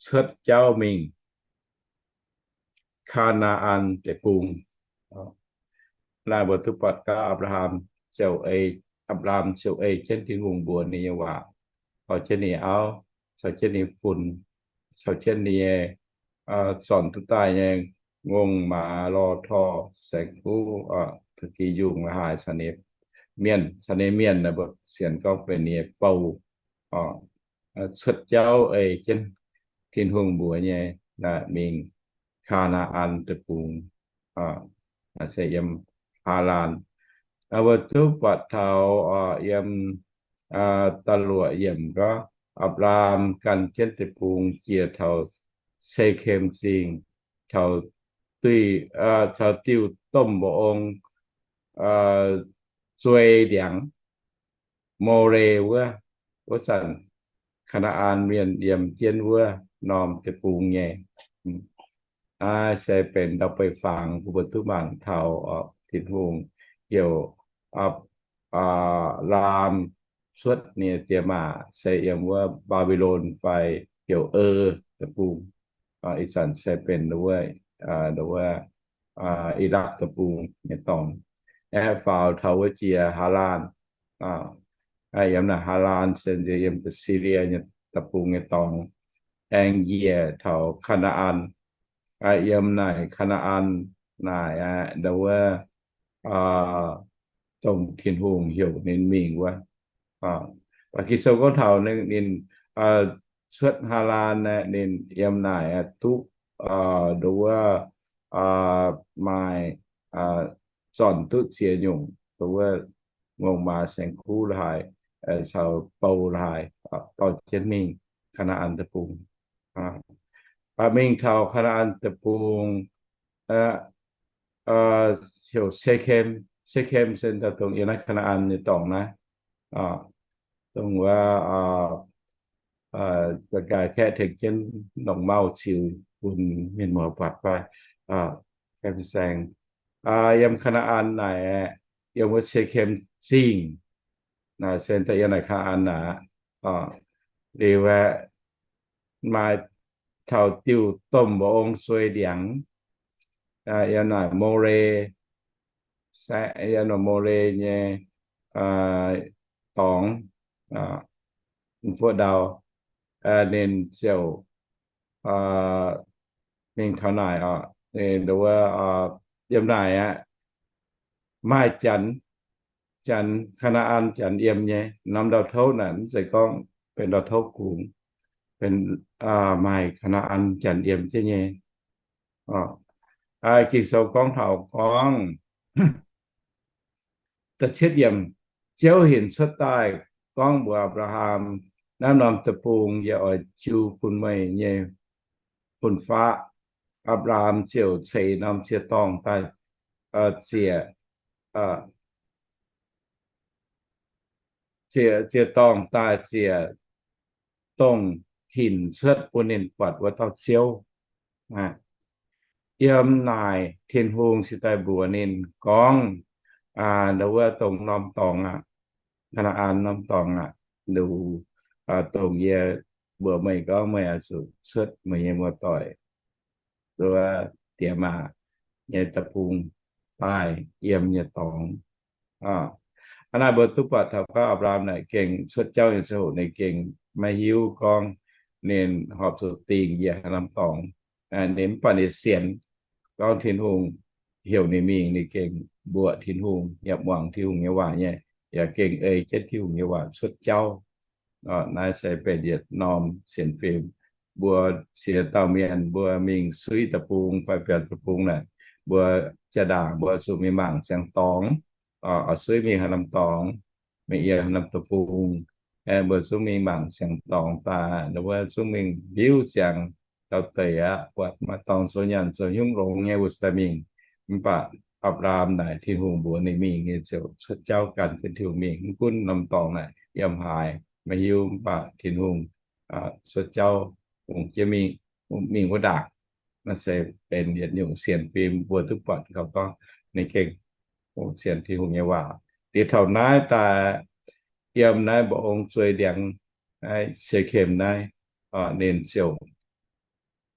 cuotv jauv mingh Kaa^naa^an Deic-Bung. Naaiv mbuo duqv buatc gaax Apc^laa^ham ziouc ei, Apc^laa^ham ziouc ei jienv Tin-Hungh mbuox ninh nyei waac, caux jienv ninh auv, caux jienv ninh fun, caux jienv ninh nyei zornc duqv daaih nyei ngongh, maaz, lorh, torh, saeng-kuv, ga'gi yungh, la'haaix, caux ninh mienh, caux ninh mienh, mbuo sienx gorngv benx ninh nyei bou, cuotv jauv ei jienv Tin-Hungh mbuox nyei, mingh Kaa^naa^an Deic-Bung, se yiem Haalaan. Mbuo duqv buatc taux yiem da'luoqc yiemc gorngv, Apc^laam gan jienv deic-bung jiex taux Sekem Zingh, taux diuh domh mba'ong zuei ndiangx, More wuov, wuov zanc Kaa^naa^an Mienh yiem jienv wuov norm deic-bung nyei. Naaiv se benx ndau-beih fangx, mbuo duqv mangc taux Tin-Hungh heuc Apc, laam cuotv ninh nyei diex maac se yiem wuov Mbaa^mbi^lon fai heuc Eu deic-bung. Ih zanc se benx wuov, wuov Ilakv deic-bung nyei dorngx. Aeqv, faaux taux wuov jiex Haalaan, yiem naaic Haalaan se nziex yiem Silie nyei deic-bung nyei dorngx, aengx njiec taux Kaa^naa^an. Yiem naaic Kaa^naa^an naaic aqv, ndau wuov dongh Tin-Hungh heuc ninh mingh wuov. Mv baac Ging-Sou gorngv taux ninh cuotv Haalaan aqv, ninh yiem naaic aqv duqv ndau wuov maaih zornc duqv ziex nyungc, ndau wuov ngongh maaz saeng-kuv la'haaix, caux bou la'haaix, dorh jienv mingh Kaa^naa^an deic-bung. Mingh taux Kaa^naa^an deic-bung, heuc Sekem. Sekem se dongh yiem naaiv Kaa^naa^an nyei dorngx naaiv, dongh wuov za'gengh kaeqv tengx jienv longc mauh ziux bun mienh muoz buatc fai, saeng, yiem Kaa^naa^an naaic, yiem wuov Sekem Zingh, naaic se daaih yiem naaic Kaa^naa^an naaic. Liuz aeqv, maaih taux diuh domh mba'ong zuei ndiangx, yiem naaic More, yiem naaic More nyei dorngx, buoqv ndau, ninh ziouc mingh taux naaic oc. Ninh ndau wuov, yiem naaic aqv, maaih janx, janx Kaa^naa^an janx yiem nyei. Norm ndau-touv naaic mv zeiz gorngv benx ndau-touv gungx, benx maaih Kaa^naa^an janx yiem jienv nyei. Ging-Sou gorngv taux gorngv, da'cietv yiemc, Ziouv hinc cuotv daaih gorngv mbuox Apc^laa^ham, Naaiv norm deic-bung yie oix jiu bun meih nyei fun-faqv. Apc^laa^ham ziouc ceix norm cie-dorngh daaih ziec ziec, ziec-dorngh daaih ziec dongh hinc cuotv bun ninh buatc wuov dauh Ziouv. Yiem naaic Tin-Hungh cingx daaih mbuox ninh gorngv, wuov dongh norm dorngx aqv, Kaa^naa^an norm dorngx aqv, dongh yie mbuox meih gorngv meih oix zuqc cuotv meih nyei muoz-doic, wuov diex maac nyei deic-bung daaih yiem nyei dorngx. Hnangv naaic mbuo duqv buatc taux gorngv Apc^laam naaic gengh cuotv jauv nyei ziangh hoc ninh gengh maiv hiuv gorngv ninh horpc zuqc dingh yie haaix norm dorngx. Ninh mv baac ninh sienx gorngv Tin-Hungh heuc ninh mingh, ninh gengh mbuoqc Tin-Hungh, yaac muangx Tin-Hungh nyei waac nyei, yaac gengh ei jienv Tin-Hungh nyei waac cuotv jauv. Naaiv se benx yietc norm sienx fim. Mbuo ziex dauh mienh mbuo mingh suiv deic-bung fai biaux deic-bung naaic, mbuo jaa-ndaangc mbuo zuqc mingh mangc siang-dorngx, oix suiv mingh haaix norm dorngx, mingh yiem haaix norm deic-bung. Mbuo zungv mingh mangc siang-dorngx daaih, mbuo zungv mingh liuz siang-dorngx daaih aqv, buatc maaih dorngx zoux nyanc zoux hnyungv longx nyei, mbuo cingx daaih mingh. Mv baac Apc^laam naaic Tin-Hungh mbuox ninh mingh, ninh ziouc cuotv jauv gan jienv Tin-Hungh mingh. Mv gunv norm dorngx naaic yiem haaix, maiv hiuv, mv baac Tin-Hungh cuotv jauv ong jienv mingh, mingh wuov ndaangc. Naaiv se benx yietc nyungc sienx fim mbuo duqv buatc kaux gorngv ninh gengh sienx Tin-Hungh nyei waac. Liuz taux naaiv daaih, yiem naaiv mba'ong zuei ndiangx, naaiv Sekem naaiv, ninh ziouc,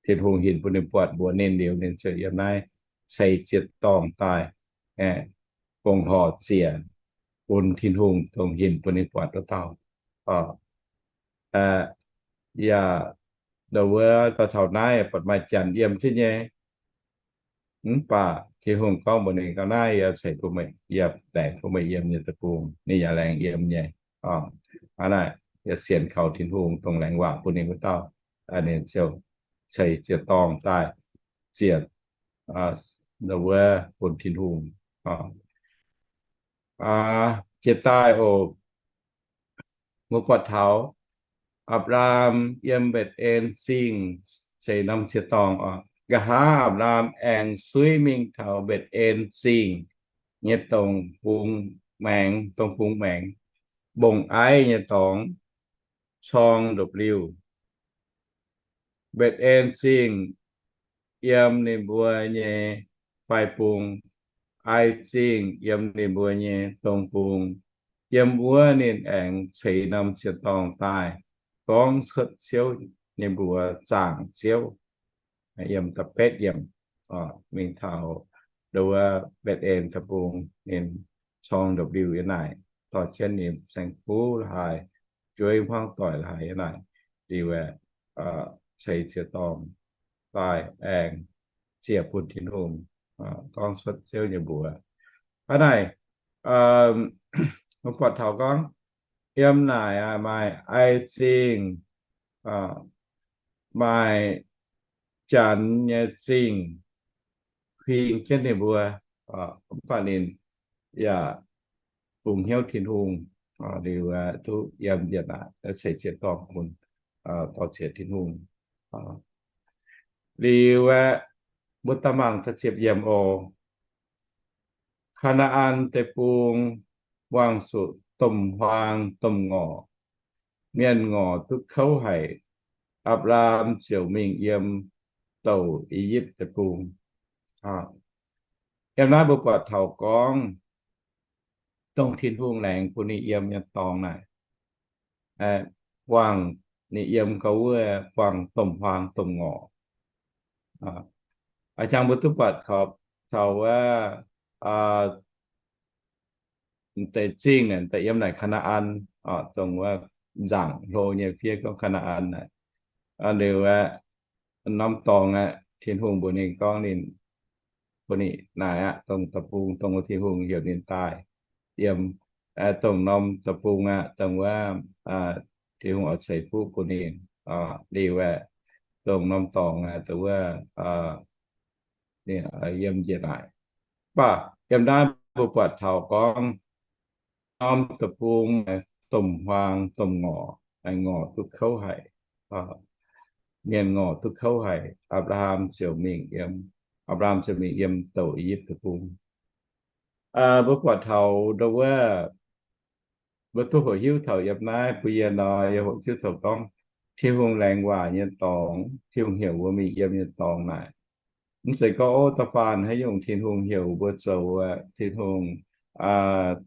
Tin-Hungh hinc bun ninh buatc mbuox ninh liuz, ninh ziouc yiem naaiv ceix ziec-dorngh daaih, gong-horc ziec bun Tin-Hungh dongh hinc bun ninh buatc wuov dauh. Yaac wuov dauh taux naaiv buatc maaih janx yiem jienv nyei. Mv baac Tin-Hungh gorngv mbuox ninh, Ga'naaiv yie ceix bun meih, yie laengz bun meih yiem nyei deic-bung. Ninh yaac laengz yiem nyei. Hnangv naaic, yaac sienx kaux Tin-Hungh dongh laengz waac bun ninh wuov dauh. Ninh ziouc ceix ziec-dorngh daaih ziec wuov bun Tin-Hungh. Jiex daaih oc, mbuo buatc taux Apc^laam yiem Mbetc^en Zingh ceix norm ziec-dorngh oc. Nqa'haav Apc^laam aengx suiv mingh taux Mbetc^en Zingh nyei dongh bung maengx, dongh bung maengx, mbong-aiv nyei dorngx, corng ndopv-liuh. Mbetc^en Zingh yiem ninh mbuo nyei faix-bung, Ai Zingh yiem ninh mbuo nyei dong bung. Yiem wuov ninh aengx ceix norm ziec-dorngh daaih gorngv cuotv Ziouv nyei mbuox zaangc Ziouv. Yiem da'betv yiemc, mingh taux wuov Mbetc^en deic-bung, ninh corng ndopv-liuh yiem naaic, dorh jienv ninh saeng-kuv la'haaix, jueiv hmuangv doic la'haaix yiem naaic, liuz ceix ziec-dorngh daaih aengx ziec bun Tin-Hungh, gorngv cuotv Ziouv nyei mbuox. Hnangv naaic, mbuo buatc taux gorngv yiem naaic maaih Ai Zingh, maaih Janx nyei zingh huing jienv ninh mbuo, mv baac ninh yaac bungx hnyouv Tin-Hungh, liuz duqv yiem yietc aqv, ceix ziec-dorngh bun, dorh ziec Tin-Hungh. Liuz aeqv, mbuo daaih mangc da'ziepc yiemc oc. Kaa^naa^an Deic-Bung wangh zuqc domh huaang domh ngorc, mienh ngorc duqv kouv haic. Apc^laam ziouc mingh yiem douc I^yipv Deic-Bung. Yiem naaiv mbuo buatc taux gorngv dongh Tin-Hungh laengz bun ninh yiem nyei dorngx naaic, wangh ninh yiem gau wuov wangh domh huaang domh ngorc. A'jang mbuo duqv buatc taux wuov deix zingh naaic daaih yiem naaic Kaa^naa^an, dongh wuov nzaangc hlo nyei fiev gorngv Kaa^naa^an naaic. Liuz aeqv, norm dorngx aeqv, Tin-Hungh mbuox ninh gorngv ninh, bun ninh naaic aqv, dongh deic-bung dongh wuov Tin-Hungh heuc ninh daaih yiem, dongh norm deic-bung aqv, dongh wuov Tin-Hungh oix ceix fuqv bun ninh. Liuz aeqv, dongh norm dorngx aeqv, dongh wuov ninh yiem njiec naaic. Mv baac yiem naaiv mbuo buatc taux gorngv norm deic-bung domh huaang domh ngorc, ngorc duqv kouv haic, mienh ngorc duqv kouv haic. Apc^laa^ham ziouc mingh yiem, Apc^laa^ham ziouc mingh yiem douc I^yipv Deic-Bung. Mbuo buatc taux ndau wuov, mbuo duqv hoqc hiuv taux yiem naaiv bun yie nor, yie hoqc hiuv taux gorngv Tin-Hungh laengz waac nyei dorngx, Tin-Hungh heuc mbuo mingh yiem nyei dorngx naaic. Mv zeiz gorngv, ov, da'faanh haaix nyungc Tin-Hungh heuc mbuo zoux, Tin-Hungh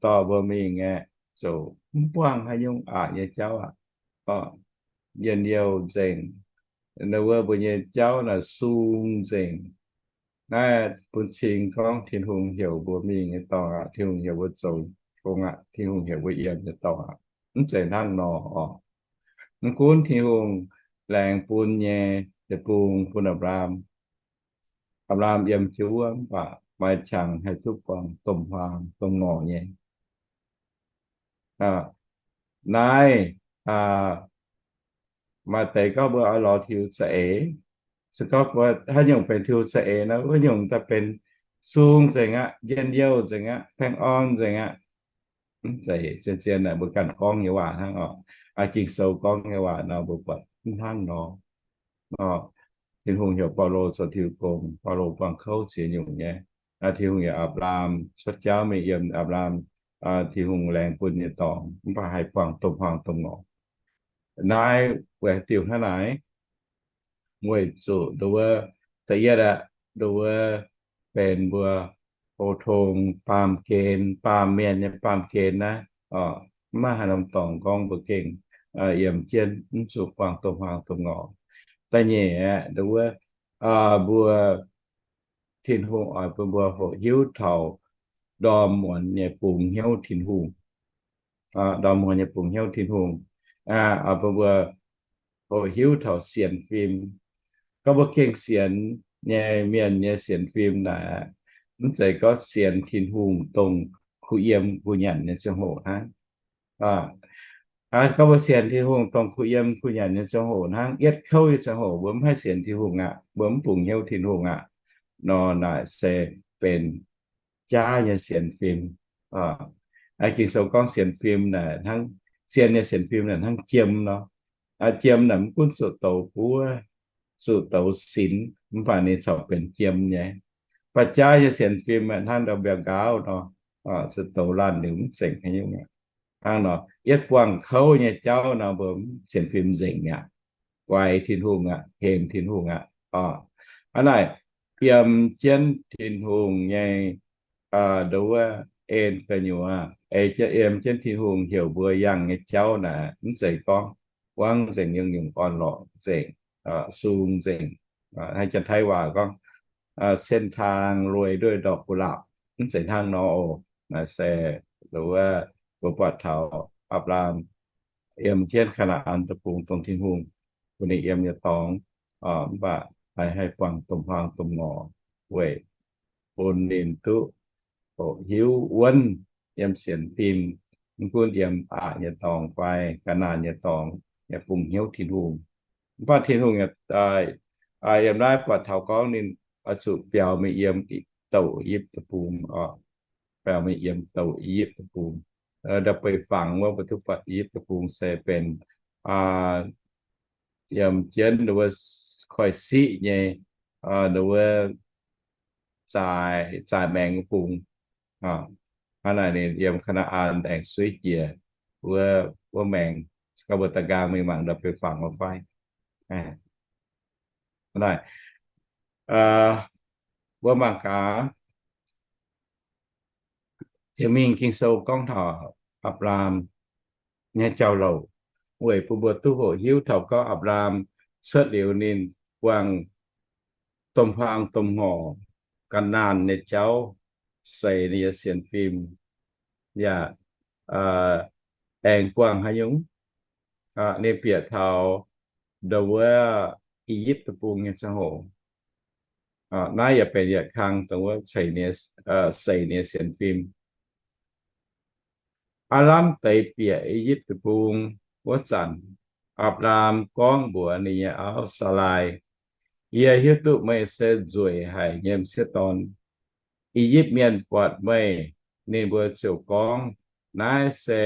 dorh mbuo mingh aeqv, zoux mv buangh haaix nyungc aqc nyei jauv aqv. Njien-youh nzengc. Ndau wuov mbuo nyei jauv naaic sung nzengc. Naaiv bun cing gorngv Tin-Hungh heuc mbuo mingh nyei dorngx aqv, Tin-Hungh heuc mbuo zoux gong aqv, Tin-Hungh heuc mbuo yiem nyei dorngx aqv. Mv zeiz hnangv nor oc. Mv gunv Tin-Hungh laengz bun nyei deic-bung bun Apc^laam, Apc^laam yiem jienv wuov mv baac maaih qangx haih duqv buangh domh huaang domh ngorc nyei. Naaiv maaih deix gorngv mbuo oix lorz Tin-Hungh za'eix. Se gorngv mbuo haaix nyungc benx Tin-Hungh za'eix nor, wuov nyungc daaih benx sung nzengc aqv, njien-youh nzengc aqv, baengh orn nzengc aqv. Mv zeiz zien-zien naaic mbuo ganh gorngv nyei waac hnangv oc. Ging-Sou gorngv nyei waac nor mbuo buatc mv hnangv nor. Tin-Hungh heuc Baulo zoux Tin-Hungh gong, Baulo buangh kouv ziex nyungc nyei. Tin-Hungh heuc Apc^laam cuotv jauv mingh yiem Apc^laam, Tin-Hungh laengz bun nyei dorngx, mv baac haih buangh domh huaang domh ngorc. Naaiv weic haaix diuc hnangv naaic? Weic zuqc ndau wuov, da'yietv aeqv, ndau wuov benx mbuo pou-tong baamh gen, baamh mienh nyei baamh gen naaiv, mv maaih haaix norm dorngx gorngv mbuo gengh yiem jienv mv zuqc buangh domh huaang domh ngorc. Da'nyeic aeqv, ndau wuov, mbuo Tin-Hungh oix bun mbuo hoqc hiuv taux ndorm muonz nyei bungx hnyouv Tin-Hungh. Ndorm muonz nyei bungx hnyouv Tin-Hungh, oix bun mbuo hoqc hiuv taux sienx fim. Gorngv mbuo gengh sienx nyei mienh nyei sienx fim naaic, mv zeiz gorngv sienx Tin-Hungh dongh kuh yiem kuh nyanc nyei ziangh hoc hnangv. Gorngv mbuo sienx Tin-Hungh dongh kuh yiem kuh nyanc nyei ziangh hoc hnangv, yietv kouv nyei ziangh hoc mbuo mv haih sienx Tin-Hungh aqv, mbuo mv bungx hnyouv Tin-Hungh aqv nor, naaic se benx jaav nyei sienx fim. Ging-Sou gorngv sienx fim naaic hnangv, zien nyei sienx fim naaic hnangv jiem nor. Jiem naaic mv gunv zuqc douz buov, zuqc douz sinx, mv baac ninh corc benx jiem nyei. Mv baac jaav nyei sienx fim hnangv ndau mbiauz-nqaauv nor, zuqc douz laanh liuz mv zengc haaix nyungc aqv. Hnangv nor, yietv buangh kouv nyei jauv nor, mbuo sienx fim nzengc aqv, guaix Tin-Hungh aqv, hemx Tin-Hungh aqv. Hnangv naaic, yiem jienv Tin-Hungh nyei ndau wuov en gu'nyuoz, yiem jienv Tin-Hungh heuc mbuo yangh nyei jauv naaic, mv zeiz gorngv wangv nzengc nyungc-nyungc orn-lorqc nzengc, sung nzengc. Hnangv Janx-Taiv waac gorngv เส้นทางโรยด้วยดอกกุหลาบ mv zeiz hnangv nor oc. Naaic se ndau wuov mbuo buatc taux Apc^laam yiem jienv Kaa^naa^an Deic-Bung dongh Tin-Hungh bun ninh yiem nyei dorngx, mv baac haih haih buangh domh huaang domh ngorc weic bun ninh duqv hoqc hiuv wuonv yiem sienx fim, mv gunv yiem aqc nyei dorngx fai ga'naanh nyei dorngx, yaac bungx hnyouv Tin-Hungh. Mv baac Tin-Hungh yaac yiem naaiv buatc taux gorngv ninh oix zuqc biaux mingh yiem douc I^yipv Deic-Bung, biaux mingh yiem douc I^yipv Deic-Bung. Ndau beiv fangx wuov mbuo duqv buatc I^yipv Deic-Bung se benx yiem jienv ndau wuov koiv-siqv nyei, ndau wuov zaaix, zaaix maengx bung. Hnangv naaic ninh yiem Kaa^naa^an aengx suiv jiex wuov, wuov maengx, gorngv mbuo da'nqaang mingh mangc ndau beiv fangx wuov fai. Naaic, mbuo mangc gaax, Tin-Mingh Ging-Sou gorngv taux Apc^laam nyei jauv-louc, weic bun mbuo duqv hoqc hiuv taux gorngv Apc^laam cuotv liuz ninh buangh domh huaang domh ngorc, ga'naanh nyei jauv, seix ninh nyei sienx fim, yaac aengx buangh haaix nyungc, ninh bieqc taux ndau wuov I^yipv Deic-Bung nyei ziangh hoc. Naaiv yaac benx yietc kang dongh wuov seix ninh nyei sienx fim. Aav lamh deix bieqc I^yipv Deic-Bung wuov zanc, Apc^laam gorngv mbuox ninh nyei auv, Saa^lai, Yie hiuv duqv meih se nzueic haic nyei m'sieqv dorn. I^yipv Mienh buatc meih, ninh mbuo ziouc gorngv, Naaiv se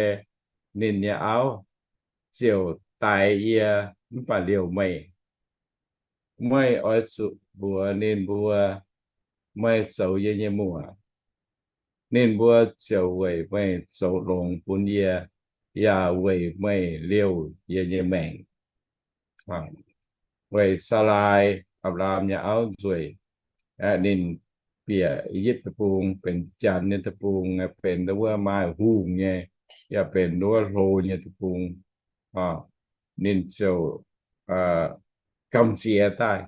ninh nyei auv, ziouc daix yie mv baac liouc meih. Meih oix zuqc mbuox ninh mbuo, Meih zoux yie nyei muoc. Ninh mbuo ziouc weic meih zoux longx bun yie, yaac weic meih liouh yie nyei maengc. Weic Saalaai, Apc^laam nyei auv nzueic, ninh bieqc I^yipv Deic-Bung, benx janx nyei deic-bung, benx wuov maaih hungh nyei, yaac benx wuov hlo nyei deic-bung. Ninh ziouc gamh nziex daaih.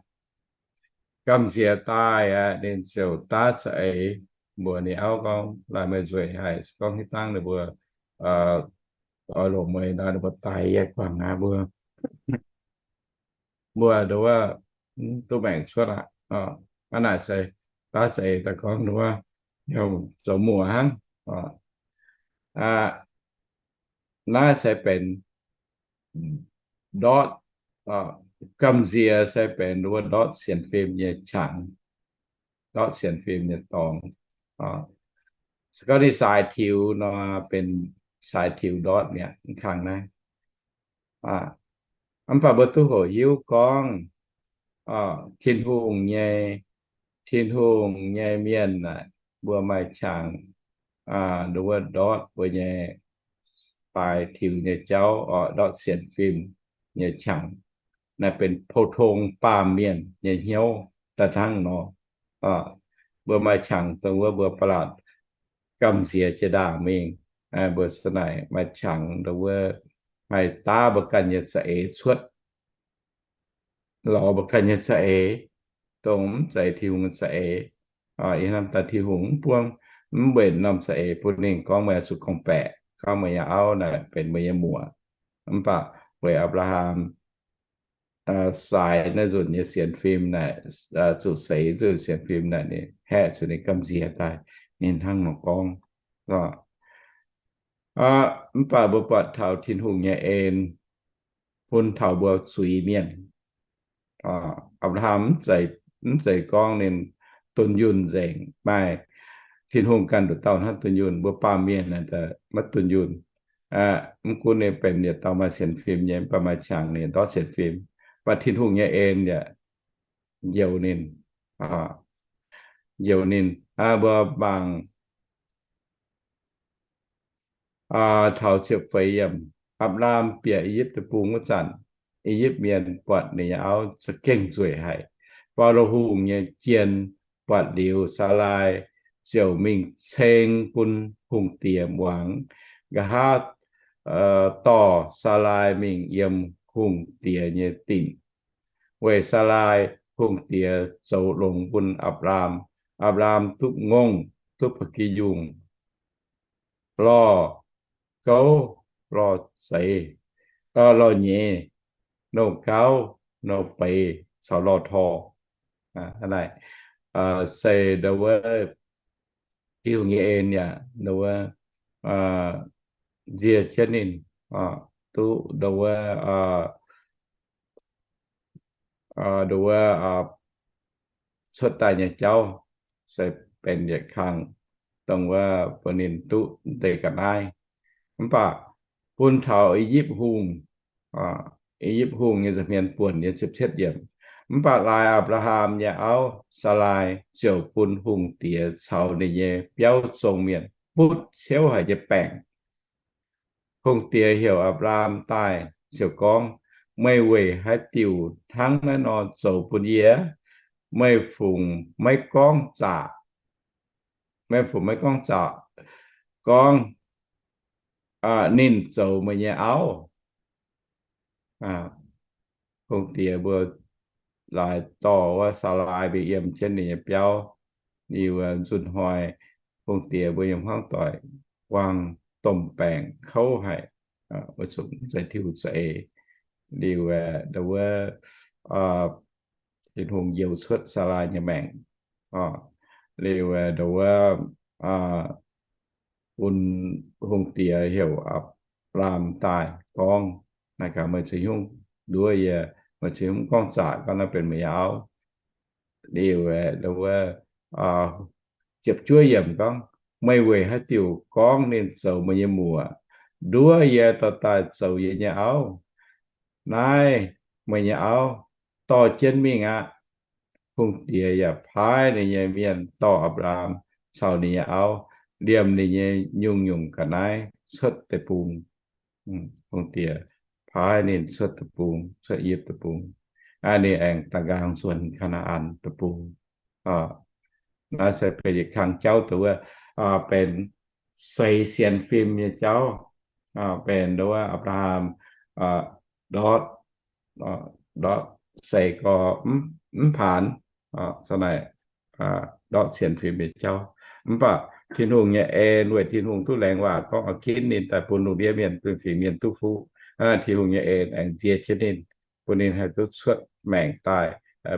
Gamh nziex daaih aqv, ninh ziouc daav za'eix mbuox ninh auv gorngv, Laaix meih nzueic haic, se gorngv hitv dangv ninh mbuo oix longc meih nor, ninh mbuo daix yie guangc aqv mbuo. Mbuo nduov, duqv maengc cuotv aqv. Hnangv naaic se daav za'eix daaih gorngv nduov, zoux muoc hnangv. Naaiv se benx ndortv, gamh nziex se benx nduov ndortv sienx fim nyei qangx, ndortv sienx fim nyei dorngx. Se gorngv ninh saaix tiux nor, benx saaix tiux ndortv mi'aqv, mv kangx naaiv. Mv baac mbuo duqv hoqc hiuv gorngv, Tin-Hungh nyei, Tin-Hungh nyei mienh aah, mbuo maaih qangx, nduov ndortv mbuo nyei saaix tiux nyei jauv, ndortv sienx fim nyei qangx. Naaiv benx pou-tong baamh mienh nyei hnyouv daaih hnangv nor. Mbuo maaih qangx dongh wuov mbuo ba'laqc gamh nziex jiex ndaangc mingh. Mbuo za'naaic maaih qangx dongh wuov haih daav mbuo ganh nyei za'eix cuotv, lorz mbuo ganh nyei za'eix, dongh mv zeiz Tin-Hungh nyei za'eix. Ih hnamv daaih Tin-Hungh mv buangv, mv mbenc norm za'eix bun ninh gorngv meih oix zuqc gorngv-baeqc, gorngv meih nyei auv naaic benx meih nyei muoc. Mv baac weic Apc^laa^ham saaix naaiv nzunc nyei sienx fim naaic, zuqc seix nzunc sienx fim naaic, ninh haeqv zuqc ninh gamh nziex daaih, ninh hnangv nor gorngv. Mv baac mbuo buatc taux Tin-Hungh nyei en bun taux mbuo zuiz-mienh. Apc^laa^ham mv zeiz gorngv ninh dunh yunh nzengc, maaih Tin-Hungh ganh nduqc dauh hnangv dunh yunh, mbuo baamh mienh maiv dunh yunh. Mv gunv ninh benx yietc dauh maaih sienx fim nyei, mv baac maaih qangx ninh ndortv sienx fim, mv baac Tin-Hungh nyei en yaac njoux ninh, njoux ninh. Mbuo mangc taux ziepc feix yiemc, Apc^laam bieqc I^yipv Deic-Bung wuov zanc, I^yipv Mienh buatc ninh nyei auv za'gengh nzueic haic. Faalo Hungh nyei jien buatc liuz, Saalaai ziouc mingh ceng bun hungh diex muangx. Nqa'haav dorh Saalaai mingh yiem hungh diex nyei dinc. Weic Saalaai hungh diex zoux longx bun Apc^laam. Apc^laam duqv ngongh, duqv ba'gi yungh, lorh gouv, lorh zeiz, lorh nyeiz, nouh gauv, nouh beiz caux lorh tor. Naaiv se nduov wuov Tin-Hungh nyei en yaac nduov wuov nzie jienv ninh, duqv nduov wuov, nduov wuov cuotv daaih nyei jauv se benx yietc kang dongh wuov bun ninh duqv deix ga'naaiv. Mv baac bun taux I^yipv Hungh, I^yipv Hungh nyei nza'hmien buonc nyei ziepc cietv yiemc, mv baac laaix Apc^laa^ham nyei auv, Saalaai, ziouc bun hungh diex caux ninh nyei biauv zong mienh butv ciouv haic nyei baengc. Hungh diex heuc Apc^laam daaih ziouc gorngv, Meih weic haaix diuc hnangv naaiv nor zoux bun yie? Meih fungc maiv gorngv zaqc, meih fungc maiv gorngv zaqc gorngv ninh zoux meih nyei auv? Hungh diex mbuo laaix dorh wuov Saalaai mingh yiem jienv ninh nyei biauv. Liuz nzunh hnoi hungh diex mbuo yiem hmuangv doic buangh domh baengc kouv haic, weic zuqc mv zeiz Tin-Hungh za'eix. Liuz nduov wuov Tin-Hungh njoux cuotv Saalaai nyei maengc. Liuz nduov wuov bun hungh diex heuc Apc^laam daaih gorngv, Naaiv gaax meih ceix nyungc nduov yie, meih ceix nyungc gorngv zaqc gorngv naaiv benx meih nyei auv. Liuz nduov wuov ziepc juov yiemc gorngv, Meih weic haaix diuc gorngv ninh zoux meih nyei muoc, nduov yie dorh daaih zoux yie nyei auv? Naaiv meih nyei auv, dorh jienv mingh aqv. Hungh diex yaac paaiv ninh nyei mienh dorh Apc^laam caux ninh nyei auv liemh ninh nyei nyungc-nyungc ga'naaiv cuotv deic-bung. Hungh diex paaiv ninh cuotv deic-bung, cuotv Yipv deic-bung. Ninh aengx da'nqaang nzuonx Kaa^naa^an deic-bung. Naaiv se benx yietc kang jauv dongh wuov, benx seix sienx fim nyei jauv. Benx dongh wuov Apc^laa^ham ndortv, ndortv seix gorx mv paanx, ndortv sienx fim nyei jauv. Mv baac Tin-Hungh nyei en, weic Tin-Hungh duqv laengz waac gorngv oix ginv ninh daaih bun lungh ndiev mienh, bun fingx mienh duqv fuqv. Tin-Hungh nyei en aengx nzie jienv ninh, bun ninh haih duqv cuotv maengc daaih,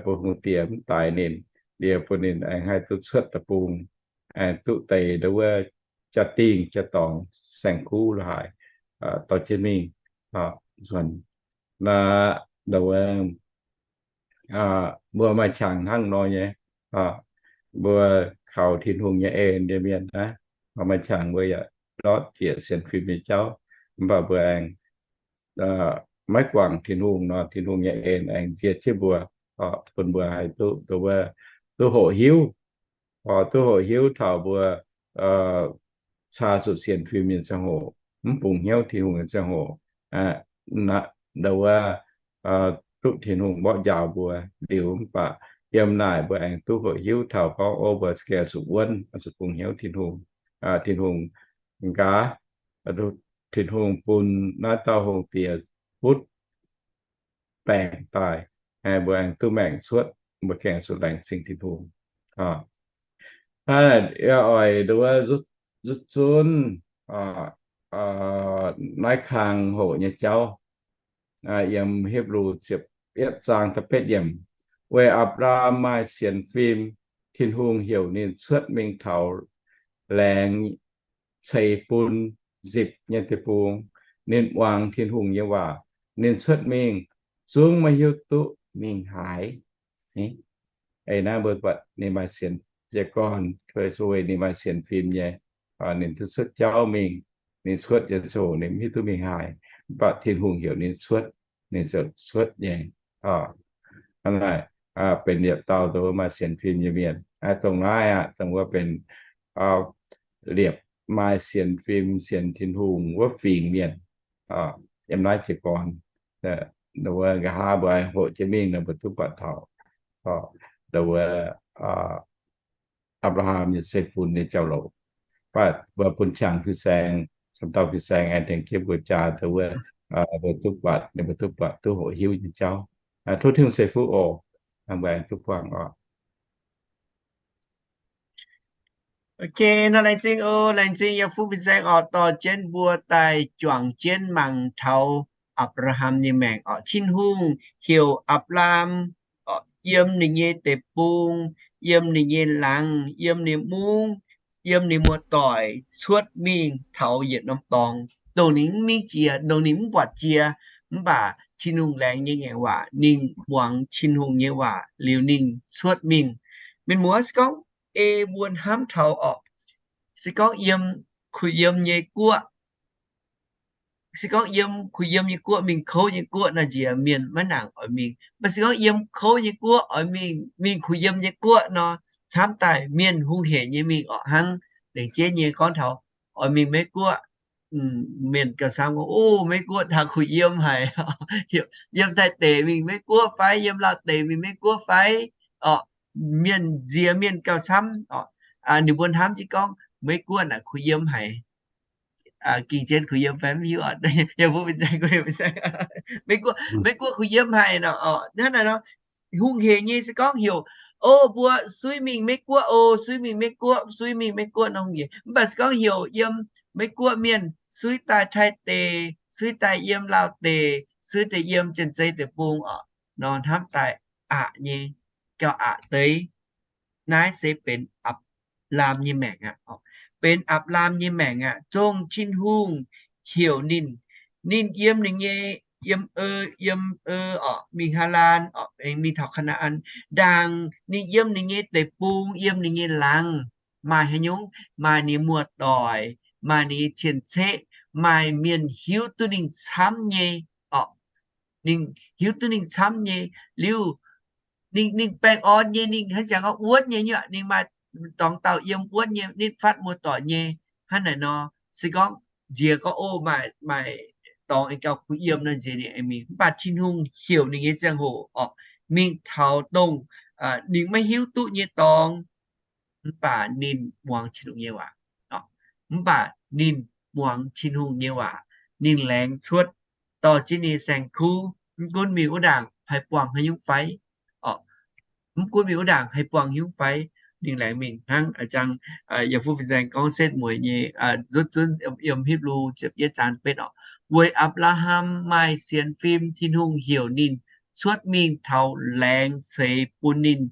bun hungh diex mv daix ninh, liuz bun ninh aengx haih duqv cuotv deic-bung, aengx duqv deix dongh wuov jaa-dingh jaa-dorngx saeng-kuv la'haaix dorh jienv mingh nzuonx. Naaiv, dongh wuov, mbuo maaih qangx hnangv nor nyei. Mbuo kaux Tin-Hungh nyei en nyei mienh naaiv, maaih qangx mbuo yaac ndortv jiex sienx fim nyei jauv, mv baac mbuo aengx maiv guangc Tin-Hungh nor, Tin-Hungh nyei en aengx nzie jienv mbuo, bun mbuo haih duqv, duqv, duqv hoqc hiuv, duqv hoqc hiuv taux mbuo caa zuqc sienx fim nyei ziangh hoc, mv bungx hnyouv Tin-Hungh nyei ziangh hoc, dongh wuov, duqv Tin-Hungh mborqv njaaux mbuo liuz, mv baac yiem naaic mbuo aengx duqv hoqc hiuv taux gorngv, o, mbuo gengh zuqc wuonv, zuqc bungx hnyouv Tin-Hungh. Tin-Hungh nqa'haav, Tin-Hungh bun naaiv dauh hungh diex butv baengc daaih, mbuo aengx duqv maengc cuotv, mbuo gengh zuqc laengz zingh Tin-Hungh. Naaiv yaac oix nduov zutv zunv naaiv kang hoqc nyei jauv, yiem Hipv^lu ziepc yietv zaang da'betv yiemc, weic Apc^laam maaih sienx fim, Tin-Hungh heuc ninh cuotv mingh taux laengz ceix bun nzipc nyei deic-bung. Ninh muangx Tin-Hungh nyei waac, ninh cuotv mingh, zungv maiv hiuv duqv mingh haaix. Eix naaiv mbuo buatc ninh maaih sienx, jiez gorn weic ninh maaih sienx fim nyei, ninh duqv cuotv jauv mingh. Ninh cuotv nyei ziangh hoc ninh mv hiuv duqv mingh haaix, mv baac Tin-Hungh heuc ninh cuotv, ninh ziouc cuotv nyei. Hnangv naaic, benx yietc dauh dongh maaih sienx fim nyei mienh. Dongh naaiv aqv, dongh wuov benx liepc maaih sienx fim, sienx Tin-Hungh wuov fingx mienh. Yiem naaiv jiez gorn, wuov nqa'haav mbuo hoqc jienv mingh nor, mbuo duqv buatc taux dongh wuov Apc^laa^ham nyei zeiv-fun nyei jauv-louc. Mv baac mbuo bun qangx fin-saeng, camv dauh fin-saeng aengx tengx jienv mbuo jaa dongh wuov, mbuo duqv buatc, ninh mbuo duqv buatc, duqv hoqc hiuv nyei jauv. Tov Tin-Hungh ceix fuqv oc. Mbuo aengx duqv buangh oc. Ok, nor laengz zingh oc, laengz zingh yiem fuqv fin-saeng oc, dorh jienv mbuo daaih juangc jienv mangc taux Apc^laa^ham nyei maengc oc. Tin-Hungh heuc Apc^laam oc, yiem ninh nyei deic-bung, yiem ninh nyei laangz, yiem ninh mungv, yiem ninh muoz-doic cuotv mingh taux yietc norm dorngx, dongh ninh mv mingh jiex, dongh ninh mv buatc jiex. Mv baac Tin-Hungh laengz nyei ngaengc waac, ninh muangx Tin-Hungh nyei waac liuz ninh cuotv mingh. Mienh muoz, se gorngv ei mbuo hnamv taux oc, se gorngv yiem kuh yiem nyei guoqv, se gorngv yiem kuh yiem nyei guoqv mingh kouv nyei guoqv naaiv nziex mienh maiv nangc oix mingh. Mv baac se gorngv yiem kouv nyei guoqv oix mingh, mingh kuh yiem nyei guoqv nor, hnamv daaih mienh hungh heic nyei mingh orqc hnangv. Lengc jeiv nyei gorngv taux oix mingh Meiv Guoqv, mienh gauh camv gorngv, o, Meiv Guoqv taux kuh yiem haic. Yiem Taiv deic mingh Meiv Guoqv fai, yiem Laauv deic mingh Meiv Guoqv fai? Orqc, mienh nziex mienh gauh camv orqc. Ninh mbuo hnamv jienv gorngv Meiv Guoqv naaic kuh yiem haic. Ging-Jien kuh yiem fai mv hiuv. Meiv Guoqv, Meiv Guoqv kuh yiem haic nor. Hnangv naaic nor, hungh heic nyei se gorngv heuc, o, mbuo suiv mingh Meiv Guoqv, o, suiv mingh Meiv Guoqv, suiv mingh Meiv Guoqv nor hungh heic. Mv baac se gorngv heuc yiem Meiv Guoqv mienh suiv daaih Taiv deic, suiv daaih yiem Laauv deic, suiv daaih yiem Janx-Zei deic-bung orqc, nor hnamv daaih aqc nyei, gauh aqc deix. Naaiv se benx Apc- laam nyei maengc aqv. Benx Apc-laam nyei maengc aqv. Zongh Tin-Hungh heuc ninh, ninh yiem ninh nyei, yiem, yiem, orqc, mingh Haalaan orqc, mingh taux Kaa^naa^an, ndaangc ninh yiem ninh nyei deic-bung, yiem ninh nyei laangz, maaih haaix nyungc? Maaih ninh muoz-doic, maaih ninh nyei cien-ceqv, maaih mienh hiuv duqv ninh camv nyei orqc. Ninh hiuv duqv ninh camv nyei liuz, ninh, ninh baengh orn nyei, ninh hnangv jangx gorngv wuonv nyei nyuoqc, ninh maaih dorngx dauh yiem wuonv nyei, nitv fatv muoz-doic nyei, hnangv naaic nor. Se gorngv nziex gorngv, o, maaih, maaih dorngx aengx gauh kuh yiem nor, nziex ninh aengx mingh. Mv baac Tin-Hungh heuc ninh nyei ziangh hoc orqc, mingh taux dongh ninh maiv hiuv duqv nyei dorngx, mv baac ninh muangx Tin-Hungh nyei waac. Mv baac ninh muangx Tin-Hungh nyei waac, ninh laengz cuotv dorh jienv ninh saeng-kuv, mv gunv mingh wuov ndaangc haih buangh haaix nyungc fai, mv gunv mingh wuov ndaangc haih buangh haaix nyungc fai, ninh laengz mingh. Hnangv a'jang yiem fuqv fin-saeng gorngv setv mueiz nyei, nzutv zunv yiem Hipv^lu ziepc yietv zaang betv orqc, weic Apc^laa^ham maaih sienx fim, Tin-Hungh heuc ninh cuotv mingh taux laengz ceix bun ninh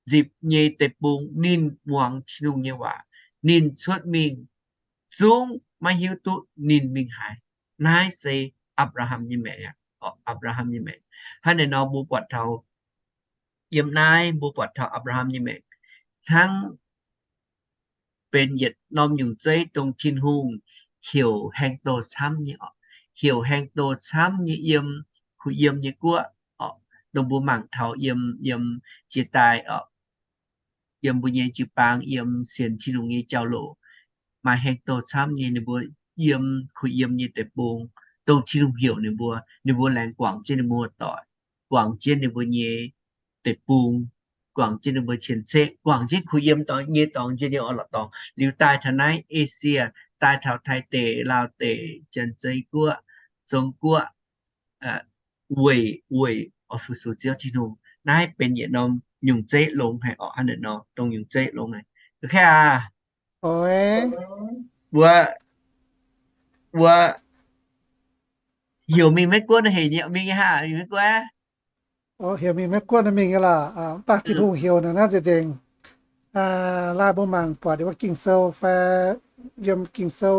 nzipc nyei deic-bung. Ninh muangx Tin-Hungh nyei waac, ninh cuotv mingh zungv maiv hiuv duqv ninh mingh haaix. Naaiv se Apc^laa^ham nyei maengc aqv. Apc^laa^ham nyei maengc. Hnangv naaiv nor mbuo buatc taux, yiem naaiv mbuo buatc taux Apc^laa^ham nyei maengc hnangv benx yietc norm nyungc zeiv dongh Tin-Hungh heuc haeng doh camv nyei orqc, heuc haeng doh camv nyei yiem kuh yiem nyei guoqv orqc, dongh mbuo mangc taux yiem, yiem jiex daaih orqc, yiem mbuo nyei jiu-baang, yiem sienx Tin-Hungh nyei jauv-louc, maaih haeng doh camv nyei ninh mbuo yiem kuh yiem nyei deic-bung, dongh Tin-Hungh heuc ninh mbuo, ninh mbuo laengz guangc jienv ninh mbuo doic, guangc jienv ninh mbuo nyei deic-bung, guangc jienv ninh mbuo cien-ceqv, guangc jienv kuh yiem nyei dorngx, njien-youh orn-lorqc dorngx, liuz daaih taux naaiv Esie, daaih taux Taiv deic, Laauv deic, Janx-Zei guoqv, Zong guoqv, weic, weic oix fu-sux Ziouv Tin-Hungh. Naaiv benx yietc norm nyungc zeiv longx haic orqc. Hnangv naaiv nor dongh nyungc zeiv longx haic. Ok aac, mbuo, mbuo heuc mingh Meiv Guoqv nor, heuc mingh nyei hnangv, mingh Meiv Guoqv. Heuc mingh Meiv Guoqv nor mingh nyei lorqc. Mv baac Tin-Hungh heuc naaic naaiv nzengc-nzengc, laaih mbuo mangc buatc wuov Ging-Sou fai yiem Ging-Sou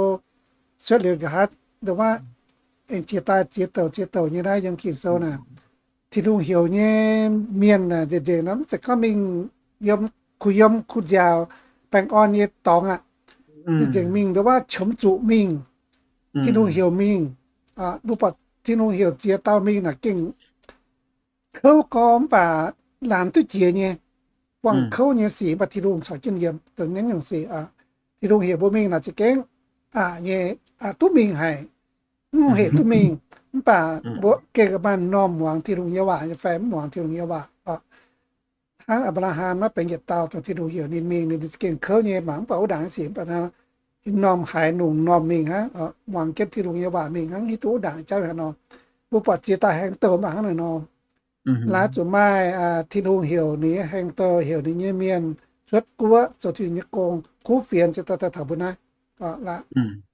cuotv liuz nqa'haav, nduov, aengx jiex daaih ziex douc ziex douc nyei naaiv yiem Ging-Sou naaic, Tin-Hungh heuc nyei mienh naaic nzengc-nzengc nor mv zeiz gorngv mingh yiem kuh yiem kuh nziaauc baengh orn nyei dorngx aqv. Nzengc-nzengc mingh nduov, qiemx zuqc mingh. Tin-Hungh heuc mingh. Mbuo buatc Tin-Hungh heuc ziex dauh mingh naaic gengh kouv gorx mv baac laanh duqv jiex nyei, buangh kouv nyei sic, mv baac Tin-Hungh caux jienv yiem dongh naaiv nyungc sic. Tin-Hungh heuc mbuo mingh naaic za'gengh aqc nyei, duqv mingh haic, mv hec duqv mingh. Mv baac mbuo gengh maaih m'normh muangx Tin-Hungh nyei waac nyei fai mv muangx Tin-Hungh nyei waac. Hnangv Apc^laa^ham naaiv benx yietc dauh dongh Tin-Hungh heuc ninh mingh, ninh gengh kouv nyei, mangc mv baac wuov ndaangc sic mv baac ninh m'normh haiz lungh m'normh mingh hnangv, muangx jienv Tin-Hungh nyei waac mingh hnangv, hiuv duqv wuov ndaangc jauv haaix nor. Mbuo buatc jiex daaih haeng douh mv baac hnangv naaic nor, laaix zuqc maaih Tin-Hungh heuc ninh nyei haeng douh, heuc ninh nyei mienh cuotv guoqv zoux Tin-Hungh nyei gong, kuv fienx ziouc daaih daaih taux mbuo naaiv.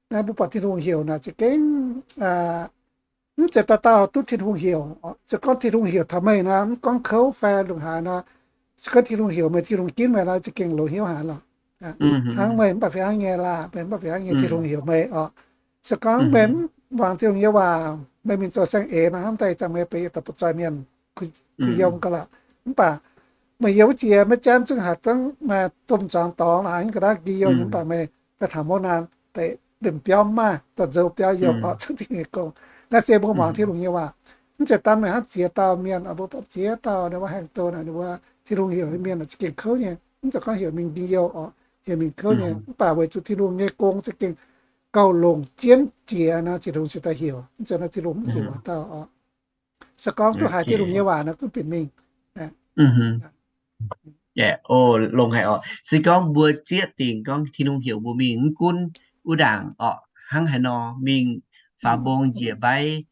Naaiv mbuo buatc Tin-Hungh heuc naaic za'gengh mv zeiz dauh dauh duqv Tin-Hungh heuc. Se gorngv Tin-Hungh heuc taux meih nor, mv gorngv kouv fai lungh haaix nor, se gorngv Tin-Hungh heuc meih, Tin-Hungh ginv meih nor, za'gengh longx hnyouv haic lorqc. Hnangv meih mv baac fih hnangv nyei laah, meih mv baac fih hnangv nyei Tin-Hungh heuc meih orqc. Se gorngv meih mv muangx Tin-Hungh nyei waac, meih mingh zoux saeng-eix nor, hnamv daaih ih zanc meih benx yietc dauh butv-zoih mienh, kuh yiem ga'lorqc. Mv baac meih yiem wuov jiex maiv janv zungv haaix dangv maaih domh zuangx dorngx laaix ga'naaiv njien-youh nyei, mv baac meih daaih taux mouv naanc deix, liemh biauv mv maaih, daaih nzou biauv youh orqc, zoux Tin-Hungh nyei gong. Naaiv se mbuo muangx Tin-Hungh nyei waac. Mv zeiz dangv meih hnangv ziex dauh mienh, mbuo buatc ziex dauh ninh mbuo haeng douh naaic, ninh mbuo Tin-Hungh heuc nyei mienh za'gengh kouv nyei. Mv zeiz gorngv heuc mingh njien-youh orqc, heuc mingh kouv nyei. Mv baac weic zuqc Tin-Hungh nyei gong za'gengh gauh longc jienv jiex nor, Tin-Hungh ziouc daaih heuc. Mv zeiz nor Tin-Hungh mv heuc dauh orqc. Se gorngv duqv haiz Tin-Hungh nyei waac nor, gunv bieqc mingh. Longx haic orqc. Se gorngv mbuo zieqv dingc gorngv Tin-Hungh heuc mbuo mingh, mv gunv wuov ndaangc orqc, hnangv haaix nor mingh, faaux mbong njiec mbaiv,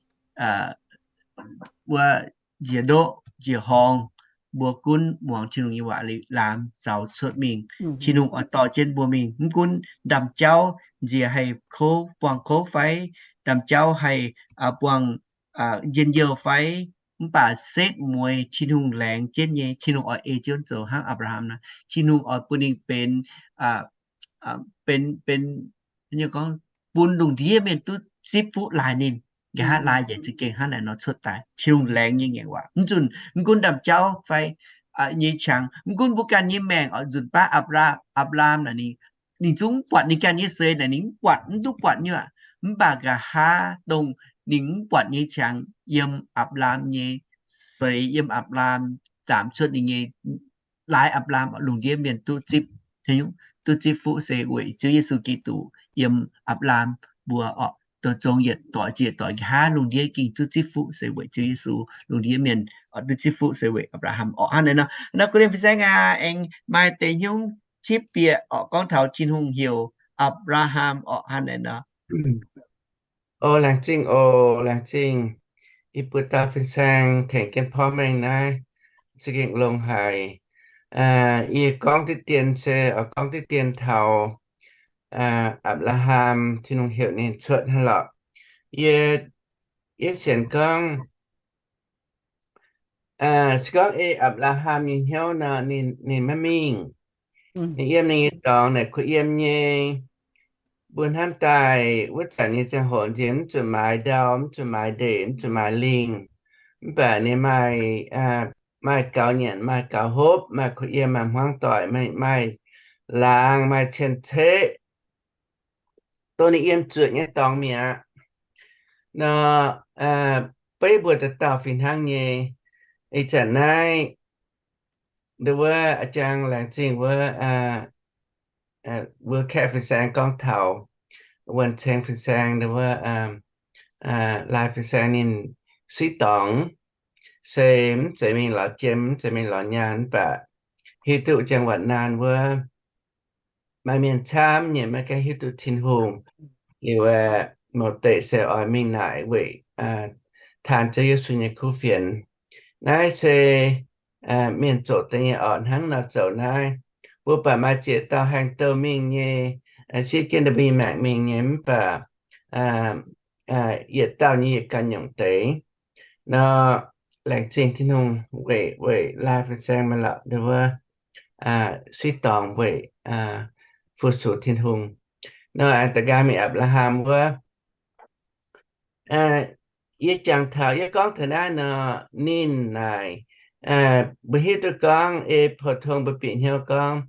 wuov njiec ndoqv njiec horngh, mbuo gunv muangx Tin-Hungh nyei waac liuz laamz zaux cuotv mingh. Tin-Hungh oix dorh jienv mbuo mingh, mv gunv ndaamv-jauv nziex haih kouv, buangh kouv fai, ndaamv-jauv haih buangh njien-youh fai, mv baac setv mueiz Tin-Hungh laengz jienv nyei. Tin-Hungh oix ei jienv zoux hnangv Apc^laa^ham nor, Tin-Hungh oix bun ninh benx, benx, benx, gorngv bun lungh ndiev mienh duqv zipv fuqv laaix ninh. Nqa'haav laaix yaac za'gengh hnangv naaic nor cuotv daaih. Tin-Hungh laengz nyei ngaengc waac, mv zunc mv gunv ndaamv-jauv fai nyei qangx, mv gunv mbuo ganh nyei maengc oix nzunc baav Apc^laa, Apc^laa^ham naaic ninh, ninh zungv mv buatc ninh ganh nyei seix naaic, ninh mv buatc, mv duqv buatc nyei aqv. Mv baac nqa'haav dongh ninh mv buatc nyei qangx, yiem Apc^laa^ham nyei seix, yiem Apc^laa^ham zaamc cuotv ninh nyei laaix Apc^laa^ham, lungh ndiev mienh duqv zipv. Tin-Hungh duqv zipv fuqv se weic Ziouv Yesu Giduc yiem Apc^laa^ham mbuo orqc, douz zong yietc doic jiex doic nqa'haav lungh ndiev ging zuqc zipv fuqv se weic Ziouv Yesu. Lungh ndiev mienh duqv zipv fuqv se weic Apc^laa^ham orqc. Hnangv naaiv nor, nor guv dien fin-saeng aac, aengx maaih deix hnyouv cipv bieqc orqc, gorngv taux Tin-Hungh heuc Apc^laa^ham orqc. Hnangv naaiv nor, O laengz zingh, o laengz zingh. Yie mbuo dauh fin-saeng tengx jienv porv mengh naaiv za'gengh longx haic. Yie gorngv diqv dien se oix gorngv diqv dien taux Apc^laa^ham, Tin-Hungh heuc ninh cuotv hnangv lorqc. Yie, yie sienx gorngv, se gorngv ei Apc^laa^ham nyei hnyouv nor, ninh, ninh maiv mingh. Ninh yiem ninh nyei dorngx naaic kuh yiem nyei. Mbuo hnamv daaih wuov zanc nyei ziangh hoc nziex mv zuqc maaiz ndau, mv zuqc maaiz ndeic, mv zuqc maaiz lingh. Mv baac ninh maaih, maaih gaux nyanc, maaih gaux hopv, maaih kuh yiem, maaih hmuangv doic, maaih, maaih laangz, maaih cien-ceqv, dongh ninh yiem zuoqc nyei dorngx mi'aqv. Nor, beiv mbuo dauh dauh fih hnangv nyei. Ih zanc naaiv, nduov wuov a'jang laengz zingh wuov, wuov kaeqv fin-saeng gorngv taux wuonh ceng fin-saeng, nduov wuov, lai fin-saeng ninh suiv dorngx, se mv zeiz mingh lorz jiem, mv zeiz mingh lorz nyaanh, mv baac hiuv duqv จังหวัดน่าน wuov maaih mienh camv nyei maiv gaengh hiuv duqv Tin-Hungh. Liuz aeqv, mouz deic se oix mingh naaic weic taan Ziouv Yesu nyei kuv fienx. Naaiv se mienh zoqc deix nyei orqc. Hnangv nor zoux naaiv, mbuo baac maaih ziex dauh haengh douh mingh nyei, siev jienv nda'mbi maengc mingh nyei, mv baac yietc dauh nyei yietc ganh nyungc deix. Nor, laengz zingh Tin-Hungh weic, weic lai fin-saeng maaih lorqc nduov wuov suiv dorngx weic fu-sux Tin-Hungh. Nor aengx da'nqaang mingh Apc^laa^ham wuov, yie jangx taux, yie gorngv taux naaiv nor, ninh naaic, mbuo hiuv duqv gorngv ei pou-tong mbuo bieqc hnyouv gorngv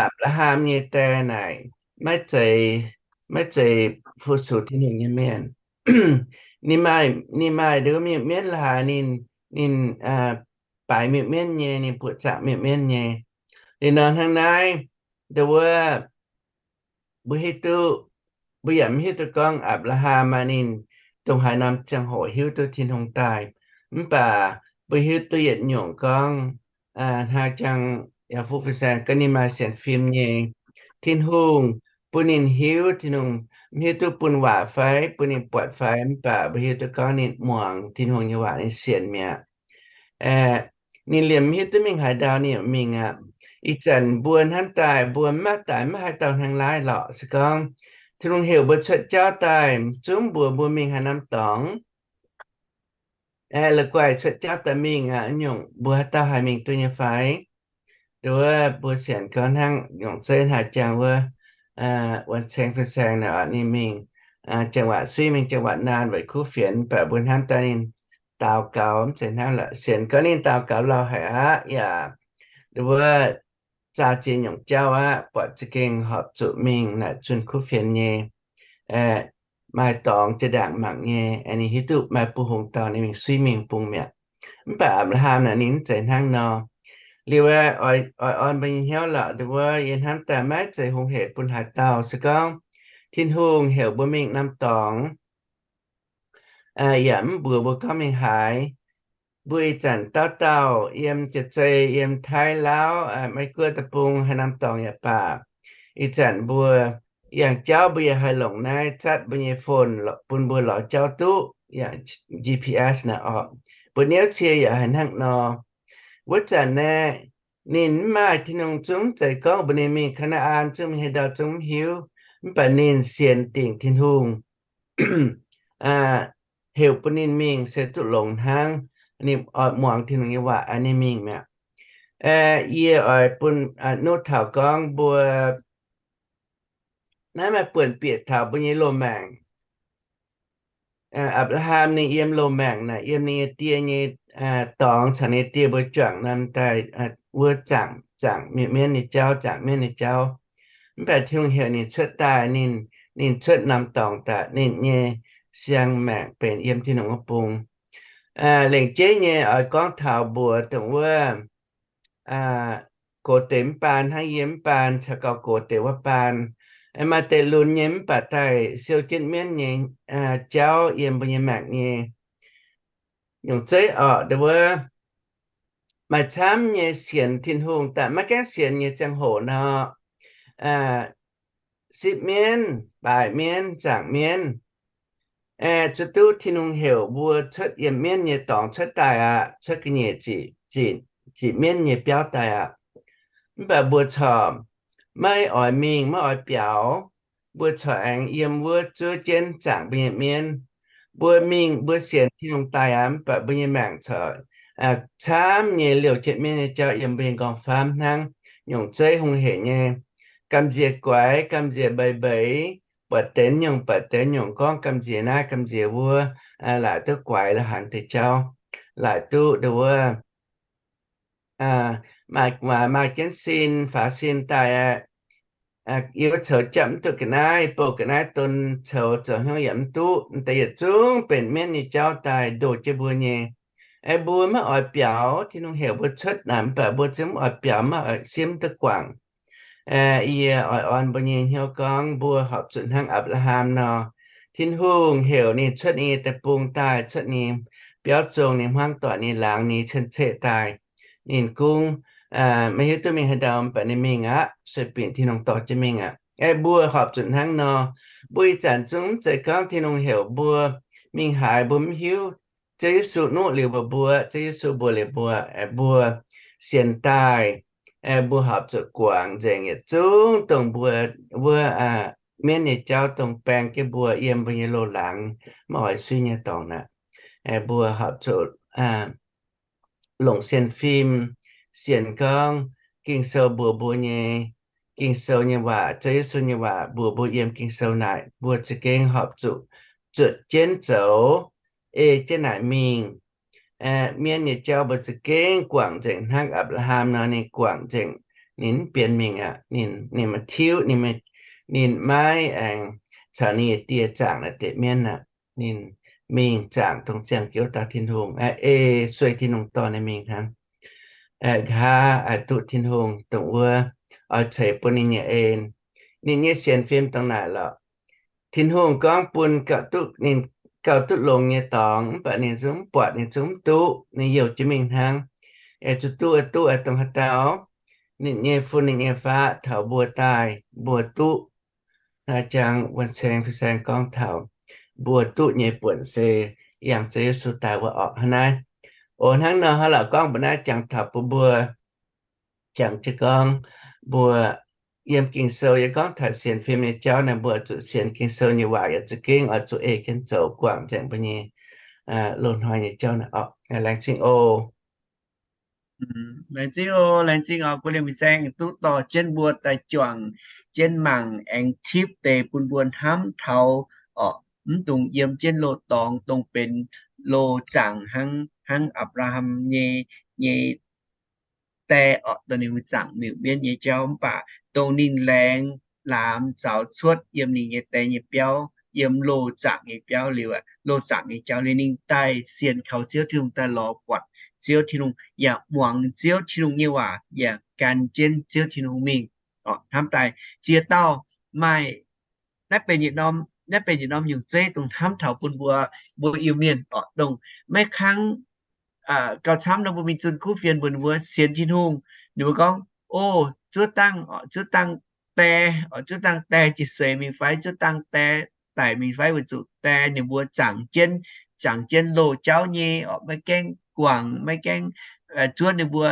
Apc^laa^ham nyei die naaic maiv zeiz, maiv zeiz fu-sux Tin-Hungh nyei mienh. Ninh maaih, ninh maaih nduov miuc-mienv laaix ninh, ninh baaix miuc-mienv nyei, ninh buoqc zaangc miuc-mienv nyei. Liuz nor hnangv naaiv, nduov wuov, mbuo hiuv duqv, mbuo yaac mv hiuv duqv gorngv Apc^laa^ham maaih ninh dongh haaix norm ziangh hoc hiuv duqv Tin-Hungh daaih. Mv baac mbuo hiuv duqv yietc nyungc gorngv, hnangv jangx yaac fuqv fin-saeng gorngv ninh maaih sienx fim nyei. Tin-Hungh bun ninh hiuv, Tin-Hungh mv hiuv duqv bun waac fai bun ninh buatc fai, mv baac mbuo hiuv duqv gorngv ninh muangx Tin-Hungh nyei waac, ninh sienx mi'aqv. Ninh liemh mv hiuv duqv mingh haaix ndau ninh yaac mingh aqv. Ih zanc mbuo hnamv daaih mbuo mv maaih daaih maiv haaix dauh hnangv naaiv lorqc. Se gorngv Tin-Hungh heuc mbuo cuotv jauv daaih, zungv mbuox mbuo mingh haaix norm dorngx, la'guaih cuotv jauv daaih mingh aqv, nyungc mbuo haaix dauh haih mingh duqv nyei fai? Nduov mbuo sienx gorngv hnangv nyungc zeiv hnangv jangx wuov, wuonh ceng fin-saeng naaic ninh mingh จังหวัด suiv, mingh จังหวัด น่าน weic kuv fienx, mv baac mbuo hnamv daaih ninh daux gaux mv zeiz hnangv la'sienx gorngv ninh daux gaux lauh haic aqv yaac nduov wuov zaah ziex nyungc jauv aqv, buatc za'gengh horpc zuqc mingh naaic zunh kuv fienx nyei, maaih dorngx jaa-ndaangc mangc nyei, ninh hiuv duqv maaih buo hungh dauh ninh mingh suiv mingh bung mi'aqv. Mv baac Apc^laa^ham naaic ninh mv zeiz hnangv nor. Liuz aeqv, oix orn mbuo nyei hnyouv lorqc, nduov wuov yie hnamv daaih maiv zeiz hungh hec bun haaix dauh. Se gorngv Tin-Hungh heuc mbuo mingh norm dorngx, yaac mv mbuox mbuo gorngv mingh haaix. Mbuo ih zanc dauh dauh yiem Jaav-Zei, yiem Taiv, Laauv, Meiv-Guoqv deic-bung, haaix norm dorngx yaac baac, ih zanc mbuo yangh jauv mbuo yaac haih longc naaiv zatv mbuo nyei phone bun mbuo lorz jauv duqv yaac G P S naaic orqc. Mbuo niouv cie yaac haiz hnangv nor. Wuov zanc naaiv, ninh mv maaih, Tin-Hungh zungv mv zeiz gorngv mbuox ninh mingh Kaa^naa^an, zungv mingh haaix ndau zungv mv hiuv. Mv baac ninh sienx dingc Tin-Hungh heuc bun ninh mingh se duqv longx hnangv. Ninh oix muangx Tin-Hungh nyei waac, ninh mingh mi'aqv. Yie oix bun, nuqv taux gorngv mbuo naaiv maaih buonc bieqc taux mbuo nyei loz-maengc. Apc^laa^ham ninh yiem loz-maengc naaic, yiem ninh nyei die nyei dorngx caux ninh die mbuo juangc norm daaih wuov zaangc, zaangc mienv nyei jauv, zaangc mienv nyei jauv. Mv baac Tin-Hungh heuc ninh cuotv daaih, ninh, ninh cuotv norm dorngx daaih, ninh nyei siang-maengc benx yiem Tin-Hungh wuov bung. Lengc jeiv nyei oix gorngv taux mbuox dongh wuov gox deix mv baan hnangv yie mv baan caux gauh gox deix wuov baan. Maaih deix lunx nyei mv baac daaih siou jienv mienv nyei jauv yiem mbuo nyei maengc nyei. Nyungc zeiv orqc, ndau wuov maaih camv nyei sienx Tin-Hungh daaih maiv gaengh sienx nyei ziangh hoc nor, sipv mienv, baaix mienv, zaangc mienv, zuqc duqv Tin-Hungh heuc mbuo cuotv yiem mienv nyei dorngx cuotv daaih aqv, cuotv ga'nyiec ziqc mienv nyei biauv daaih aqv. Mv baac mbuo corc maiv oix mingh, maiv oix biaux. Mbuo corc aengx yiem wuov zuov jienv zaangc mbuo nyei mienv. Mbuo mingh, mbuo sienx Tin-Hungh daaih aqv, mv baac mbuo nyei maengc corc camv nyei liouh jienv mienv nyei jauv yiem mbuo nyei nqorngv-famv hnangv. Nyungc zeiv hungh heic nyei, gamh nziex guaix, gamh nziex mbeix mbeix, buatc deix nyungc buatc deix nyungc, gorngv gamh nziex naaiv gamh nziex wuov, laaic duqv guaix la'hnaangx deix jauv, laaic duqv ndau wuov maaih, maaih jienv sin, faaux sin daaih aqv. Yie coux japv mv duqv ga'naaiv, bouh ga'naaiv don coux zoux hnyouv yaac mv duqv. Deix yietc zungv benx mienv nyei jauv daaih ndoh jienv mbuo nyei. Aeqv, mbuo maiv oix biaux, Tin-Hungh heuc mbuo cuotv naaic, mv baac mbuo zungv mv oix biaux, maiv oix siemv duqv guangc. Yie oix orn mbuo nyei hnyouv gorngv mbuo horpc zuqc hnangv Apc^laa^ham nor, Tin-Hungh heuc ninh cuotv ninh nyei deic-bung daaih, cuotv ninh biauv zong, ninh hmuangv doic, ninh laangz, ninh cien-ceqv daaih. Ninh gunv, maiv hiuv duqv mingh haaix ndau, mv baac ninh mingh aqv, sueih binc Tin-Hungh dorh jienv mingh aqv. Aeqv, mbuo horpc zuqc hnangv nor, mbuo ih zanc zungv mv zeiz gorngv Tin-Hungh heuc mbuo mingh haaix mbuo mv hiuv. Ziouv Yesu nuqv liuz mbuox mbuo, Ziouv Yesu mbuox liuz mbuo, mbuo sienx daaih, mbuo horpc zuqc guangc nzengc yietc zungv dongh mbuo wuov mienv nyei jauv, dongh baeng jienv mbuo yiem mbuo nyei loz-laangz maiv oix suiv nyei dorngx aqv. Mbuo horpc zuqc longc sienx fim, sienx gorngv Ging-Sou mbuox mbuo nyei, Ging-Sou nyei waac, Ziouv Yesu nyei waac mbuox mbuo yiem Ging-Sou naaic, mbuo za'gengh horpc zuqc zuotc jienv zoux, ei jienv naaic mingh. Mienv nyei jauv mbuo za'gengh guangc nzengc hnangv Apc^laa^ham nor, ninh guangc nzengc, ninh mv bienx mingh aqv. Ninh, ninh maiv tiuv, ninh, ninh maiv aengx caux ninh nyei die zaangc naaic deix mienv aqv. Ninh mingh zaangc dongh ziangh jienv dauh Tin-Hungh, ei sueih Tin-Hungh dorh ninh mingh hnangv. Nqa'haav duqv Tin-Hungh dongh wuov oix ceix bun ninh nyei en. Ninh nyei sienx fim dongh naaic lorqc. Tin-Hungh gorngv bun gauh duqv, ninh gauh duqv longx nyei dorngx, mv baac ninh zungv mv buatc, ninh zungv mv duqv, ninh youh jienv mingh hnangv. Ei zuqc duqv, duqv dongh haaix dauh? Ninh nyei fun, ninh nyei faqv taux mbuo daaih, mbuo duqv. Naaiv jangx wuonh saeng fin-saeng gorngv taux mbuo duqv nyei buonc se yangh Ziouv Yesu daaih wuov orqc. Hnangv naaiv, o, hnangv nor hnangv lorqc, gorngv mbuo naaiv jangx taux bun mbuo jangx jienv gorngv mbuo yiem Ging-Sou yie gorngv taux sienx fim nyei jauv naaic, mbuo zuqc sienx Ging-Sou nyei waac yaac za'gengh oix zuqc ei jienv zoux guangc nzengc mbuo nyei loz-hnoi nyei jauv naaic orqc. Laengz zingh oc. Laengz zingh oc, laengz zingh oc, bun liemh fin-saeng duqv dorh jienv mbuo daaih juangc jienv mangc aengx tipv deix bun mbuo hnamv taux orqc, mv dungx yiem jienv loz-dorngx dongh benx loz-zaangc hnangv, hnangv Apc^laa^ham nyei, nyei die orqc, dongh ninh mbuo zaangc miuc mienv nyei jauv, mv baac dongh ninh laengz laamx zaux cuotv yiem ninh nyei die nyei biauv, yiem loz-zaangc nyei biauv liuz, loz-zaangc nyei jauv liuz, ninh daaih sienx kaux Ziouv Tin-Hungh, daaih lorz buatc Ziouv Tin-Hungh, yaac muangx Ziouv Tin-Hungh nyei waac, yaac gan jienv Ziouv Tin-Hungh mingh. Hnamv daaih ziex dauh maaih naaiv benx yietc norm, naaiv benx yietc norm nyungc zeiv dongh hnamv taux bun mbuo, mbuo Iu-Mienh orqc, dongh maiv kangv gauh camv nor mbuo mingh zunh kuv fienx mbuox ninh mbuo sienx Tin-Hungh, ninh mbuo gorngv, o, zuov dangh, zuov dangh die, zuov dangh die jiez seix mingh fai zuov dangh die daic mingh fai, weic zuqc die ninh mbuo zaangc jienv, zaangc jienv loz-jauv nyei orqc, maiv gaengh guangc, maiv gaengh zuov ninh mbuo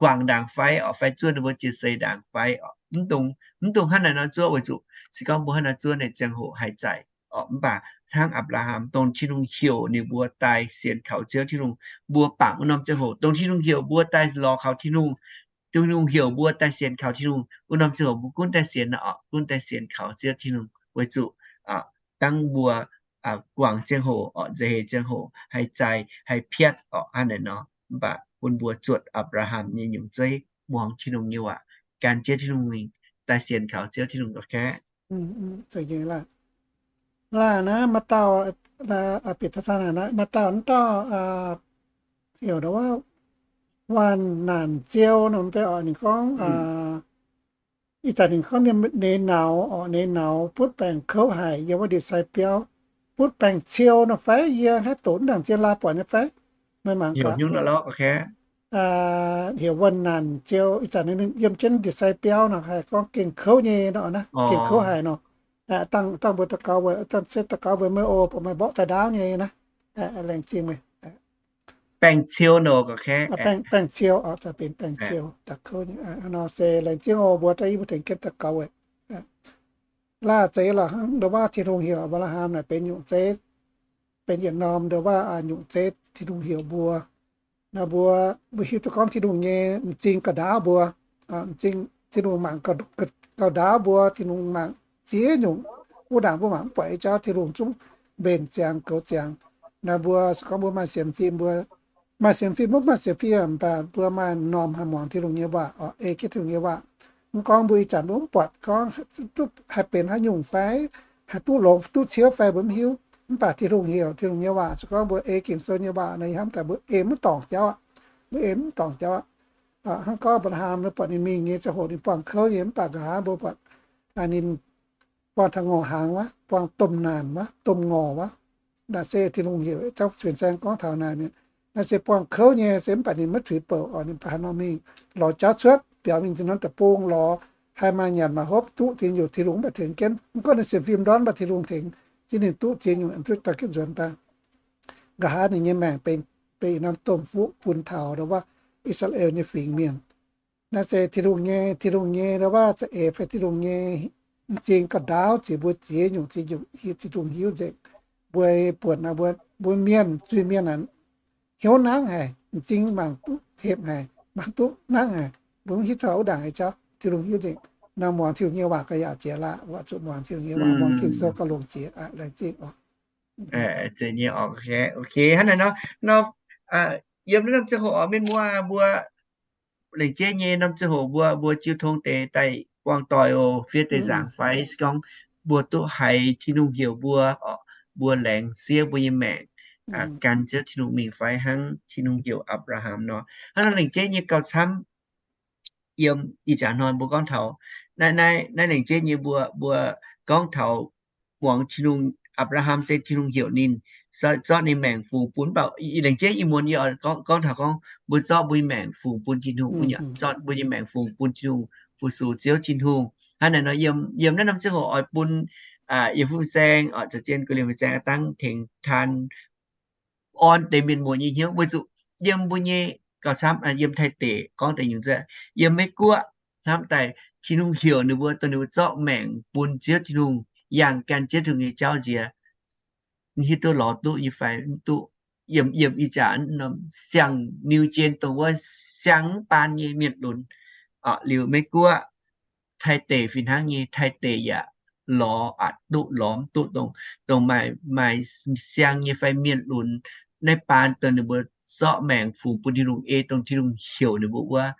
guangc ndaangc fai orqc, fai zuov ninh mbuo jiez seix ndaangc fai orqc. Mv dungx, mv dungx hnangv naaic nor zuov, weic zuqc se gorngv mbuo hnangv naaic zuov naaic ziangh hoc haih zaic orqc. Mv baac hnangv Apc^laa^ham dongh Tin-Hungh heuc ninh mbuo daaih sienx kaux Ziouv Tin-Hungh, mbuo bangc wuov norm ziangh hoc dongh Tin-Hungh heuc mbuo daaih lorz kaux Tin-Hungh, Tin-Hungh heuc mbuo daaih sienx kaux Tin-Hungh, wuov norm ziangh hoc mbuo gunv daaih sienx orqc, gunv daaih sienx kaux Ziouv Tin-Hungh, weic zuqc dangh mbuo guangc ziangh hoc orqc, nza'hec ziangh hoc haih zaic, haih piatv orqc, hnangv naaic nor. Mv baac bun mbuo zuotc Apc^laa^ham nyei nyungc zeiv, muangx Tin-Hungh nyei waac, gan jienv Tin-Hungh mingh, daaih sienx kaux Ziouv Tin-Hungh lorqc kaeqv. Laaic naaiv maaih dauh, bieqc daaih naaic, maaih dauh naaiv dauh heuc ndau wuov, Waanc Naanc Ziou nor, mv baac oc ninh gorngv, ih zanc ninh gorngv ninh nauz oc, ninh nauz butv baengc kouv haic yiem wuov ndie-sai biauv, butv baengc ciou nor fai? Yie haaix doqc mv dangc zien laa buatc nyei fai? Meih mangc gaax. Heuc Waanc Naanc Ziou, ih zanc ninh yiem jienv ndie-sai biauv nor, haih gorngv gengh kouv nyei nor, gengh kouv haic nor. Dangh mbuo daux gaux weic, dangh se daux gaux weic meih oc, bun meih mborqv daaih ndaauv nyei naaiv. Laengz zingh meih. Baengc ciou, baengc ciou, daux kouv nyei nor se laengz zingh oc, mbuo daaih yie mbuo tengx jienv daux gaux weic. Laah zeiz lorqc hnangv nduov waac Tin-Hungh heuc Apc^laa^ham naaic benx nyungc zeiv, benx yietc norm nduov waac nyungc zeiv Tin-Hungh heuc mbuo. Naaiv mbuo, mbuo hiuv duqv gorngv Tin-Hungh nyei m'zing gauh ndaauv mbuo, m'zing Tin-Hungh mangc gauh ndaauv mbuo, Tin-Hungh mangc ziex nyungc. Wuov ndaangc mbuo mangc mv buatc nyei jauv Tin-Hungh zungv mbenc ziangx goux ziangx. Naaiv mbuo se gorngv mbuo maaih sienx fim, mbuo maaih sienx fim, mbuo maaih sienx fim mv baac mbuo maaih m'normh haih muangx Tin-Hungh nyei waac, ei jienv Tin-Hungh nyei waac. Mv gorngv mbuo ih zanc mbuo mv buatc gorngv duqv haih benx haaix nyungc fai, haih duqv longx duqv ciouv fai mbuo mv hiuv. Mv baac Tin-Hungh heuc, Tin-Hungh nyei waac se gorngv mbuo ei Ging-Sou nyei waac nor, ih hnamv daaih mbuo ei mv dorngc jauv aqv. Mbuo ei mv dorngc jauv aqv. Hnangv gorngv Apc^laa^ham mbuo buatc ninh mingh nyei ziangh hoc ninh buangh kouv nyei, mv baac nqa'haav mbuo buatc ninh buangh taux ngorc hnaangx wuov, buangh domh naanc wuov, domh ngorc wuov. Naaiv se Tin-Hungh heuc, jauv fin-saeng gorngv taux naaic, naaiv se buangh kouv nyei se, mv baac ninh maiv tuix bouc oc, ninh baac haaix nor mingh lorz jauv cuotv biaux mingh tin-dorngh deic-bung lorz, haih maaih nyanc maaih hopv duqv ziex nyungc, Tin-Hungh mv baac tengx jienv. Mv gunv ninh sienx fim ndortv, mv baac Tin-Hungh tengx jienv ninh duqv ziex nyungc duqv daaih jienv nzuonx daaih. Nqa'haav ninh nyei maengc benx ih norm domh fuqv bun taux nduov waac I^saa^laa^en nyei fingx mienh. Naaiv se Tin-Hungh nyei, Tin-Hungh nyei nduov waac za'eix fai Tin-Hungh nyei m'zing gauh ndaauv ziex mbuo ziex nyungc ziex nyungc hiuv Tin-Hungh hiuv nzengc. Mbuo buonc naaiv mbuo, mbuo mienh zuiz-mienh aah, hnyouv nangv haic, m'zing mangc duqv hepc haic, mangc duqv nangv haic, mbuo mv hiuv taux wuov ndaangc nyei jauv Tin-Hungh hiuv nzengc. Nor muangx Tin-Hungh nyei waac gauh yaac jiex laanh, oix zuqc muangx Tin-Hungh nyei waac, muangx Ging-Sou gauh longx jiex aqv. Laengz zingh oc. Zeiz nyei oc. Ok, hnangv naaiv nor, nor, yiem naaiv norm ziangh hoc oc, mienh muoz mbuo, laengz jeiv nyei norm ziangh hoc mbuo, mbuo jiu tong deix daaih buangh doic oc, fiev deix nzaangc fai se gorngv mbuo duqv haiz Tin-Hungh heuc mbuo oc, mbuo laengz siev mbuo nyei maengc gan Ziouv Tin-Hungh mingh fai hnangv Tin-Hungh heuc Apc^laa^ham nor. Hnangv nor laengz jeiv nyei gauh camv. Yiem ih jaax hnoi mbuo gorngv taux naaiv, naaiv laengz jeiv nyei mbuo, mbuo gorngv taux muangx Tin-Hungh, Apc^laa^ham se Tin-Hungh heuc ninh zorqv ninh maengc fungx bun, mv baac laengz jeiv ih muonz yie oix gorngv taux gorngv mbuo zorqv mbuo nyei maengc fungx bun Tin-Hungh, zorqv mbuo nyei maengc fungx bun Tin-Hungh, fu-sux Ziouv Tin-Hungh. Hnangv naaiv nor yiem, yiem naaiv norm ziangh hoc oix bun yietc fun-saeng oc, za'gengh gu'nyuoz fin-saeng dangv tengx taan orn deix mienh muoz nyei hnyouv weic zuqc yiem mbuo nyei gauh camv, yiem Taiv deic gorngv deix nyungc za'gengh, yiem Meiv Guoqv hnamv daaih Tin-Hungh heuc ninh mbuo dongh ninh mbuo zorqv maengc bun Ziouv Tin-Hungh, yangh gan Ziouv Tin-Hungh nyei jauv nziex. Hiuv duqv lorz duqv nyei fai mv duqv? Yiem, yiem ih jaax norm siang-niu jien dongh wuov siang-mv baan nyei mienh lunx oc, liuz Meiv Guoqv, Taiv deic fih hnangv nyei, Taiv deic yaac lorz aqc duqv lorz mv duqv dongh, dongh maaih, maaih siang nyei fai mienh lunx naaiv baan dongh ninh mbuo zorqv maengc fungx bun Tin-Hungh ei dongh Tin-Hungh heuc ninh mbuo wuov.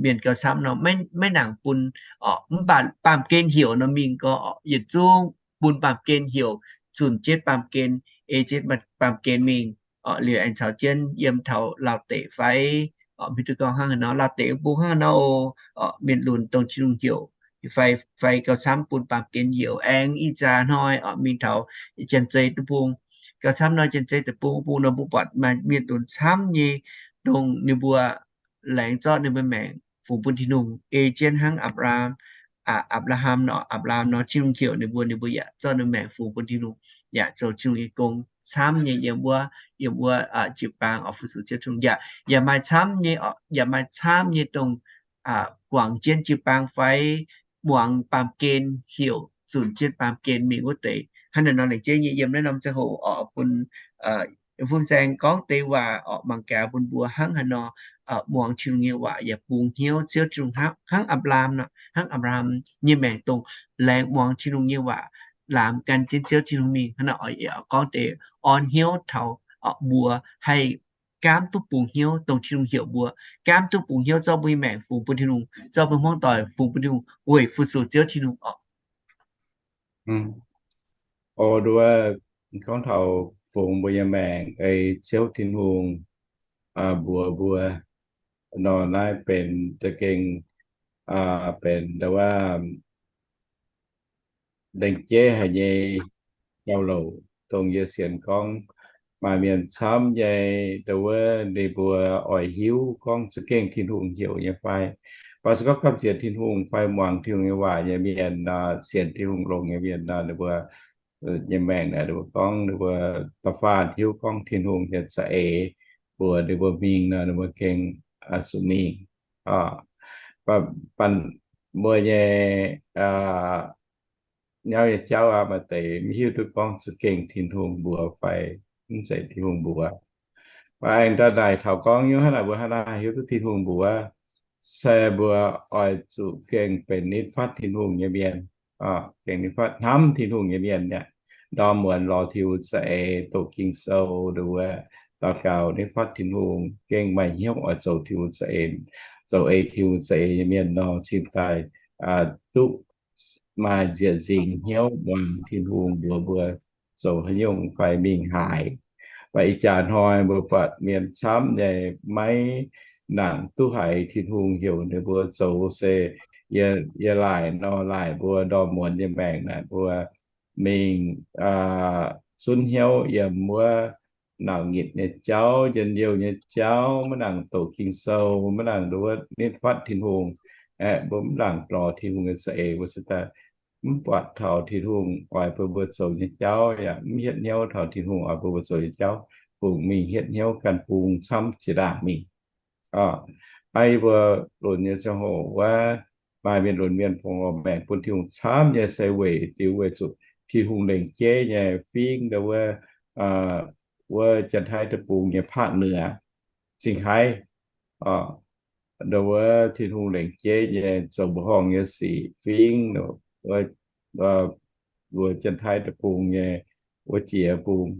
Mienh gauh camv nor maiv nangc bun oc, mv baac baamh gen heuc nor mingh gorx oc, yietc zungv bun baamh gen heuc, zunc jienv baamh gen, ei jienv baamh gen mingh oc. Liuz aengx caux jienv yiem taux Laauh deic fai oc, mv hiuv duqv gorngv hnangv haaix nor, Laauh deic bung hnangv haaix nor oc, mienh lunx dongh Tin-Hungh heuc fai, fai gauh camv bun baamh gen heuc. Aengx ih jaax hnoi oc, mingh taux Janx-Zei deic-bung, gauh camv nor Janx-Zei deic-bung, bung nor mbuo buatc maaih mienh lunx camv nyei, dongh ninh mbuo laengz zorqv ninh mbuo maengc fungx bun Tin-Hungh ei jienv hnangv Apc^laa, Apc^laa^ham nor, Apc^laa^ham nor Tin-Hungh heuc ninh mbuo, ninh mbuo yaac zorqv ninh maengc fungx bun Tin-Hungh, yaac zoux Tin-Hungh nyei gong camv nyei yiem wuov, yiem wuov jiu-baang oc, fu-sux Ziouv Tin-Hungh. Yaac, yaac maaih camv nyei oc, yaac maaih camv nyei dongh guangc jienv jiu-baang fai muangx baamh gen heuc, zunc jienv baamh gen mingh wuov deix. Hnangv naaiv nor laengz jeiv nyei yiem naaiv norm ziangh hoc oc, bun fun-saeng gorngv deix waac oc, mangc gaax bun mbuo hnangv haaix nor muangx Tin-Hungh nyei waac yaac bungx hnyouv Ziouv Tin-Hungh hnangv, hnangv Apc^laa^ham nor, hnangv Apc^laa^ham nyei maengc dongh laengz muangx Tin-Hungh nyei waac, laamx gan jienv Ziouv Tin-Hungh mingh. Hnangv naaiv oc, gorngv deix orn hnyouv taux mbuo haih gaamv duqv bungx hnyouv dongh Tin-Hungh heuc mbuo, gaamv duqv bungx hnyouv zorqv mbuo nyei maengc fungx bun Tin-Hungh, zorqv mbuo hmuangv doic fungx bun Tin-Hungh weic fu-sux Ziouv Tin-Hungh oc. Oc, nduov gorngv taux fungx mbuo nyei maengc ei Ziouv Tin-Hungh mbuox mbuo, nor naaiv benx za'gengh benx ndau wuov lengc jeiv haic nyei gauh louc, dongh yie sienx gorngv maaih mienh camv nyei ndau wuov ninh mbuo oix hiuv gorngv za'gengh Tin-Hungh heuc nyei fai. Mv baac se gorngv gamh nziex Tin-Hungh fai muangx Tin-Hungh nyei waac nyei mienh nor, sienx Tin-Hungh longx nyei mienh nor, ninh mbuo nyei maengc naaic ninh mbuo gorngv ninh mbuo da'faanh hiuv gorngv Tin-Hungh nyei za'eix mbuox ninh mbuo mingh nor, ninh mbuo gengh zuqc mingh. Mbuo nyei nyauv nyei jauv aqv, maaih deix mv hiuv duqv gorngv za'gengh Tin-Hungh mbuox fai mv zeiz Tin-Hungh mbuox. Mv baac aengx daaih naaic taux gorngv nyungc hnangv naaic, mbuo hnangv naaic hiuv duqv Tin-Hungh mbuox, se mbuo oix zuqc gengh benx nitv fatv Tin-Hungh nyei mienh, gengh nitv fatv hnamv Tin-Hungh nyei mienh aqv. Ndorm muonz lorz Tin-Hungh za'eix, doqc Ging-Sou, nduov, daux gaux, nitv fatv Tin-Hungh, gengh maaih hnyouv oix zoux Tin-Hungh za'eix, zoux ei Tin-Hungh za'eix nyei mienh nor, cingx daaih duqv maaih nzieqc nzingc hnyouv muangx Tin-Hungh mbuox mbuo zoux haaix nyungc fai mingh haaix. Mv baac ih jaax hnoi mbuo buatc mienh camv nyei maiv nangc duqv haiz Tin-Hungh heuc ninh mbuo zoux se yie laaic nor laaic mbuo ndorm muonz nyei maengc naaic mbuo mingh zunv hnyouv yiem wuov nauc nyitc nyei jauv, njien-youh nyei jauv, maiv nangc doqc Ging-Sou, maiv nangc nduov nitv fatv Tin-Hungh. Aeqv, mbuo mv nangc lorz Tin-Hungh nyei za'eix, mbuo se daaih mv buatc taux Tin-Hungh oix bun mbuo zoux nyei jauv, yaac mv hietv hnyouv taux Tin-Hungh oix bun mbuo zoux nyei jauv, fungc mingh hietv hnyouv ganh bung camv jiex ndaangc mingh. Aa, yie mbuo lunx nyei ziangh hoc wuov, maaih mienh lunx mienh fongc horc maengc bun Tin-Hungh camv nyei se weic diuc weic zuqc Tin-Hungh lengc jeiv nyei fingv ndau wuov, wuov Janx-Taiv Deic-Bung nyei partner zingh haiv. Ndau wuov Tin-Hungh lengc jeiv nyei zoux mbuoqc horngh nyei sic fingv wuov Janx-Taiv Deic-Bung nyei wuov jiex bung,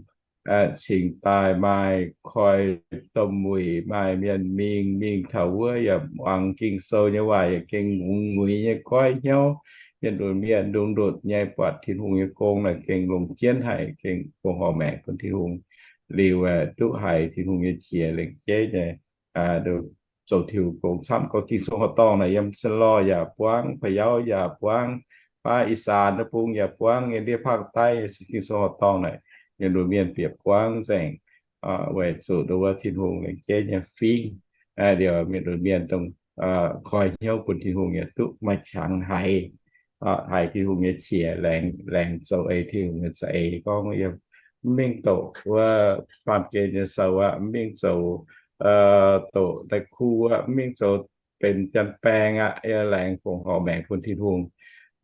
cingx daaih maaih koi domh wuic, maaih mienh mingh, mingh taux wuov yaac muangx Ging-Sou nyei waac yaac gengh ngongx nguiz nyei goiv hnyouv. Mienh lunx mienh ndutv-ndutv nyei buatc Tin-Hungh nyei gong naaic gengh longc jienv haic, gengh fongc horc maengc bun Tin-Hungh liuz, duqv haiz Tin-Hungh nyei qiex lengc jeiv nyei zoux Tin-Hungh gong camv. Gorngv Ging-Sou horqc dorngh naaic yiem Sanh Lorh yaac buangv, Pa'yauv yaac buangv, baav Ih Saanx wuov bung yaac buangv, yiem ndiev Paakv Daiv Ging-Sou horqc dorngh naaic, mienh lunx mienh bieqc buangv nzengc, weic zuqc nduov wuov Tin-Hungh lengc jeiv nyei fingv. Liuz mienh lunx mienh dongh koi hnyouv bun Tin-Hungh yaac duqv maaih qangx haiz, haiz Tin-Hungh nyei qiex, laengz zoux ei Tin-Hungh nyei za'eix. Gorngv yiem mv mingh doqc wuov baamh gen nyei sou aqv, mv mingh zoux doqc daaih kuh aqv, mv mingh zoux benx janx-baeng aqv, laengz fongc horc maengc bun Tin-Hungh.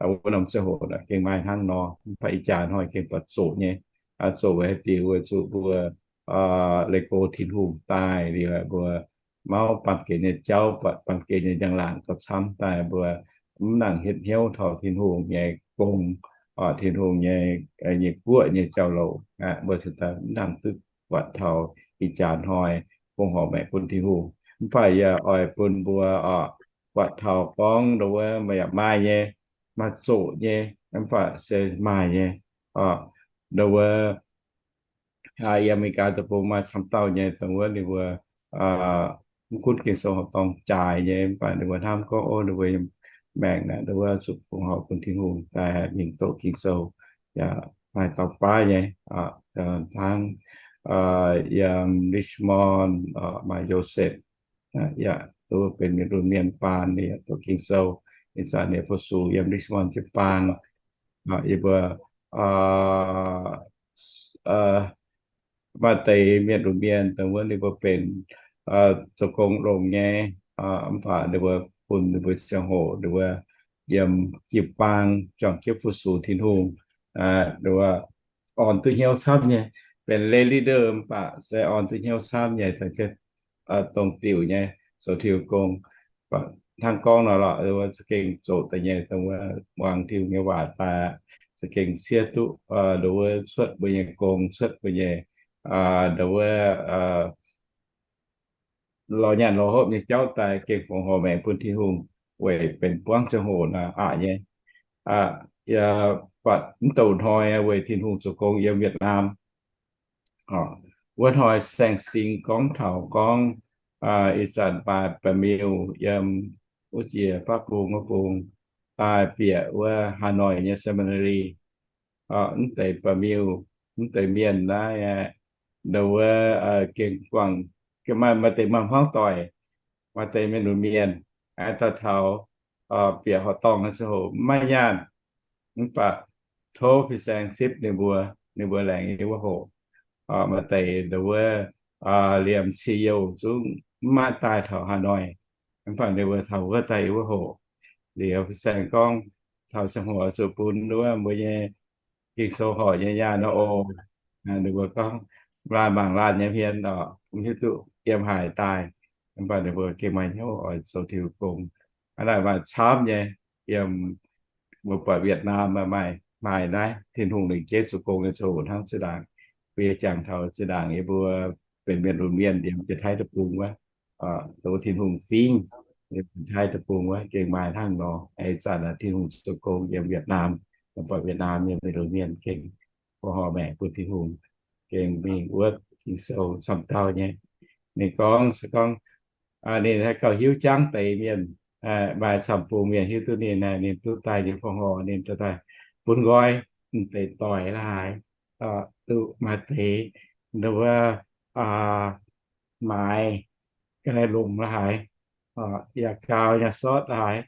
Wuov norm ziangh hoc gengh maaih hnangv nor, mv baac ih jaax hnoi gengh buatc zoqc nyei, zoqc weic haaix diuc? Weic zuqc mbuo leih go Tin-Hungh daaih liuz, mbuo mauv baamh gen nyei jauv, buatc baamh gen nyei njang-laangc gauh camv daaih, mbuo mv nangc hietv hnyouv taux Tin-Hungh nyei gong, Tin-Hungh nyei, nyei guoqv nyei jauv-louc. Mbuo se daaih mv nangc duqv buatc taux ih jaax hnoi fongc horc maengc bun Tin-Hungh. Mv baac yie oix bun mbuo buatc taux gorngv nduov wuov maaih yaac maaih nyei, maaih zoqc nyei, mv baac se maaih nyei. Nduov wuov yiem Aa^me^li^gaa Deic-Bung maaih camv dauh nyei dongh wuov ninh mbuo mv gunv Ging-Sou horqc dorngh jaaix nyei, mv baac ninh mbuo hnamv gorngv, o, ninh mbuo maengc naaic nduov wuov zuqc fongc horc bun Tin-Hungh daaih mingh doqc Ging-Sou, yaac maaih dauh baav nyei. Hnangv yiem Richmond maaih Yosepv, yaac duqv benx mienh lunx mienh baan, ninh yaac doqc Ging-Sou. Ih zanc ninh fu-sux yiem Richmond jiu-baang. Yie mbuo maaih deix mienh lunx mienh dongh wuov ninh mbuo benx zoux gong longx nyei, mv baac ninh mbuo bun ninh mbuo ziangh hoc ninh mbuo yiem jiu-baang juangc jienv fu-sux Tin-Hungh, ninh mbuo orn duqv hnyouv camv nyei, benx lay leader mv baac se orn duqv hnyouv camv nyei, dongh diuc nyei zoux Tin-Hungh gong. Hnangv gorngv nor lorqc, za'gengh zoqc daaih nyei, dongh wuov muangx Tin-Hungh nyei waac daaih, za'gengh siev duqv nduov wuov cuotv mbuo nyei gong, cuotv mbuo nyei nduov wuov lorz nyaanh lorz hopv nyei jauv daaih gengh fongc horc maengc bun Tin-Hungh weic benx buangv ziangh hoc naaic aqc nyei. Buatc mv douc hnoi weic Tin-Hungh zoux gong yiem Việt Nam. Wuov hnoi Saeng Sing gorngv taux gorngv Ih zanc maaih ba'miuh yiem wuov jiex Baqv Bung wuov bung daaih bieqc wuov Hà Nội nyei seminary. Mv deix ba'miuh, mv deix mienh naaiv, ndau wuov gengh guangc, maaih maaih deix maaih hmuangv doic, maaih deix mienh lunx mienh, aengx daaih taux bieqc horqc dorngh nyei ziangh hoc mv maaih nyaanh. Mv baac tov fin-saeng zipv ninh mbuo, ninh mbuo laengz yie wuov hoc. Maaih deix ndau wuov liemh cih youh zungv mv maaih daaih taux Hà Nội, mv baac ninh mbuo taux wuov daaih yie wuov hoc. Liuz fin-saeng gorngv taux ziangh hoc zuqc bun wuov mbuo nyei Ging-Sou horc nyei nyaanh nor oc. Ninh mbuo gorngv laanh mangc laanh nyei hmien oc, mv hiuv duqv yiem haaix daaih, mv baac ninh mbuo gengh maaih hnyouv oix zoux Tin-Hungh gong. Hnangv naaic maaih camv nyei, yiem mbuo buatc Việt Nam maaih, maaih naaiv Tin-Hungh lengc jeiv zoux gong nyei ziangh hoc hnangv zinh ndaangc. Mbuo yie jangx taux zinh ndaangc yie mbuo benx mienh lunx mienh yiem Janx-Taiv deic-bung wuov, zoux Tin-Hungh fingx, yiem Janx-Taiv deic-bung wuov gengh maaih hnangv nor. Ih zanc Tin-Hungh zoux gong yiem Việt Nam, buatc Việt Nam nyei mienh lunx mienh gengh horpc maengc bun Tin-Hungh, gengh mingh wuov Ging-Sou camv dauh nyei. Ninh gorngv se gorngv ninh gauh hiuv jangv deix mienh, maaih camv bung mienh hiuv duqv ninh, ninh duqv daaih nyei fongc horc ninh daaih bun nqoi, deix doic la'haaix, duqv maaih deix ndau wuov maaiz ga'naaiv longc la'haaix, yaac gaux yaac sortv la'haaix,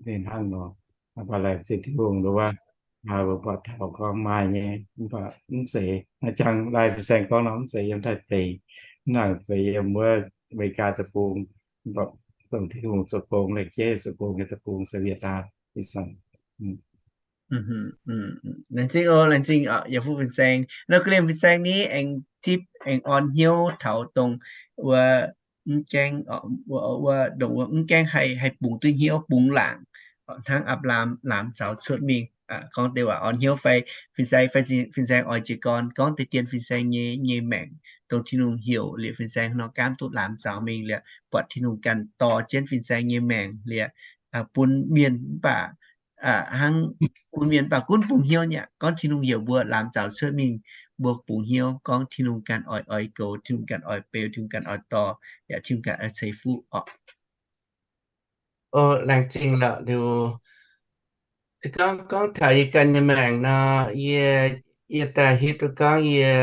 ninh hnangv nor. Mv baac laengz zingh Tin-Hungh ndau wuov, mbuo buatc taux gorngv maaih nyei, mv baac mv zeiz hnangv jangx laai fin-saeng gorngv nor, mv zeiz yiem Taiv deic, mv nangc zeiz yiem wuov America deic-bung, mv baac dongh Tin-Hungh zoux gong, lengc jeiv zoux gong nyei deic-bung se Việt Nam ih zanc. Laengz zingh oc, laengz zingh yaac fuqv fin-saeng. Nor ga'liemh fin-saeng ni aengx zipv aengx orn hnyouv taux dongh wuov mv gaengh, wuov dongh wuov mv gaengh haih, haih bungx duqv hnyouv bungx laangc, hnangv Apc^laam laamx zaux cuotv mingh. Gorngv deix waac orn hnyouv fai fin-saeng, fai fin-saeng oix jiez gorn gorngv deix dien fin-saeng nyei, nyei maengc, dongh Tin-Hungh heuc liuz fin-saeng nor gaamv duqv laamx zaux mingh liuz, buatc Tin-Hungh ganh dorh jienv fin-saeng nyei maengc liuz, bun mienh mv baac hnangv bun mienh mv baac gunv bungx hnyouv nyei aqv. Gorngv Tin-Hungh heuc mbuo laamx zaux cuotv mingh, mbuo bungx hnyouv gorngv Tin-Hungh ganh oix, oix goux, Tin-Hungh ganh oix beu, Tin-Hungh ganh oix dorh, yaac Tin-Hungh ganh oix ceix fuqv orqc. O, laengz zingh lorqc liuz, se gorngv, gorngv taux yie ganh nyei maengc nor, yie, yie daaih hiuv duqv gorngv yie,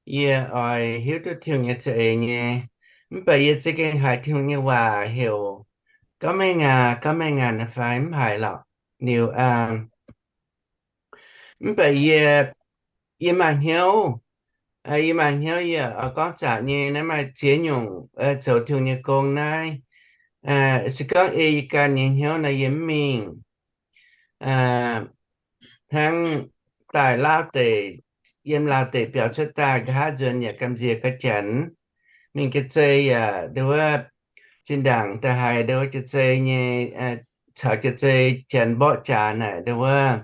yie oix hiuv duqv Tin-Hungh nyei za'eix nyei. Mv baac yie za'gengh haiz Tin-Hungh nyei waac heuc, gorngv meih ngaanc, gorngv meih ngaanc naaic fai mv haiz lorqc. Liuz, mv baac yie, yie maaih hnyouv, yie maaih hnyouv yie oix gorngv zaqc nyei naaiv maaih ziex nyungc zoux Tin-Hungh nyei gong naaiv. Se gorngv ei yie ganh nyei hnyouv nor yie mv mingh. Hnangv daaih Laauv deic, yiem Laauv deic biaux cuotv daaih nqa'haav nzuonx yaac gamh nziex ga'janx, mingh jiex zei yaac nduov, zinh ndaangc da'haiz nduov jiex zei nyei, caux jiex zei janx mborqv jaax naaic nduov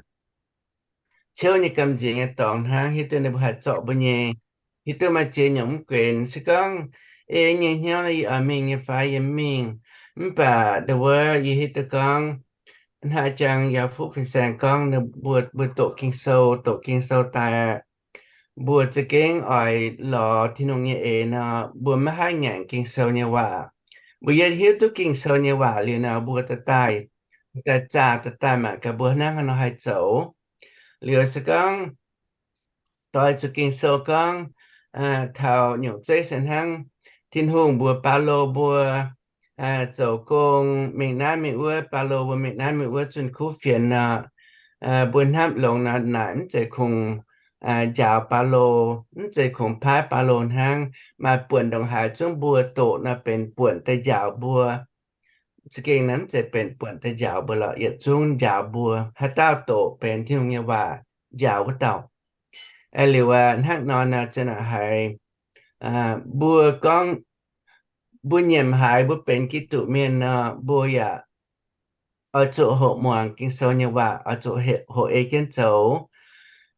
ciouv nyei gamh nziex nyei dorngx hnangv, hiuv duqv ninh mbuo haih zorqv mbuo nyei, hiuv duqv maaih ziex nyungc mv guenx. Se gorngv ei nyei hnyouv nor yie oix mingh nyei fai yie mv mingh. Mv baac nduov yie hiuv duqv gorngv hnangv jangx yaac fuqv fin-saeng gorngv, mbuo, mbuo doqc Ging-Sou, doqc Ging-Sou daaih, mbuo za'gengh oix lorz Tin-Hungh nyei eix nor, mbuo maiv haih ngaengc Ging-Sou nyei waac. Mbuo yietv hiuv duqv Ging-Sou nyei waac liuz nor, mbuo daaih, daaih zaah, daaih daaih mangc gaax mbuo hnangv haaix nor haih zoux. Liuz se gorngv doix zuqc Ging-Sou gorngv taux nyungc zeiv se hnangv Tin-Hungh mbuox Baulo mbuo zoux gong mingh naaiv mingh wuov, Baulo mbuo mingh naaiv mingh wuov zunh kuv fienx nor, mbuo hnamv longx nor naaic mv zeiz kungx njaaux Baulo, mv zeiz kungx paaiv Baulo hnangv. Maaih buonc ndongc haaix zungv mbuo doqc nor benx buonc daaih njaaux mbuo. Za'gengh naaiv mv zeiz benx buonc daaih njaaux mbuo lorqc, yietc zungv njaaux mbuo. Haaix dauh doqc benx Tin-Hungh nyei waac njaaux wuov dauh. Liuz hnangv nor nor, za'gengh haiz mbuo gorngv, mbuo nyiemc haiz mbuo benx Giduc mienh nor, mbuo yaac oix zuqc hoqc muangx Ging-Sou nyei waac, oix zuqc hoqc ei jienv zoux.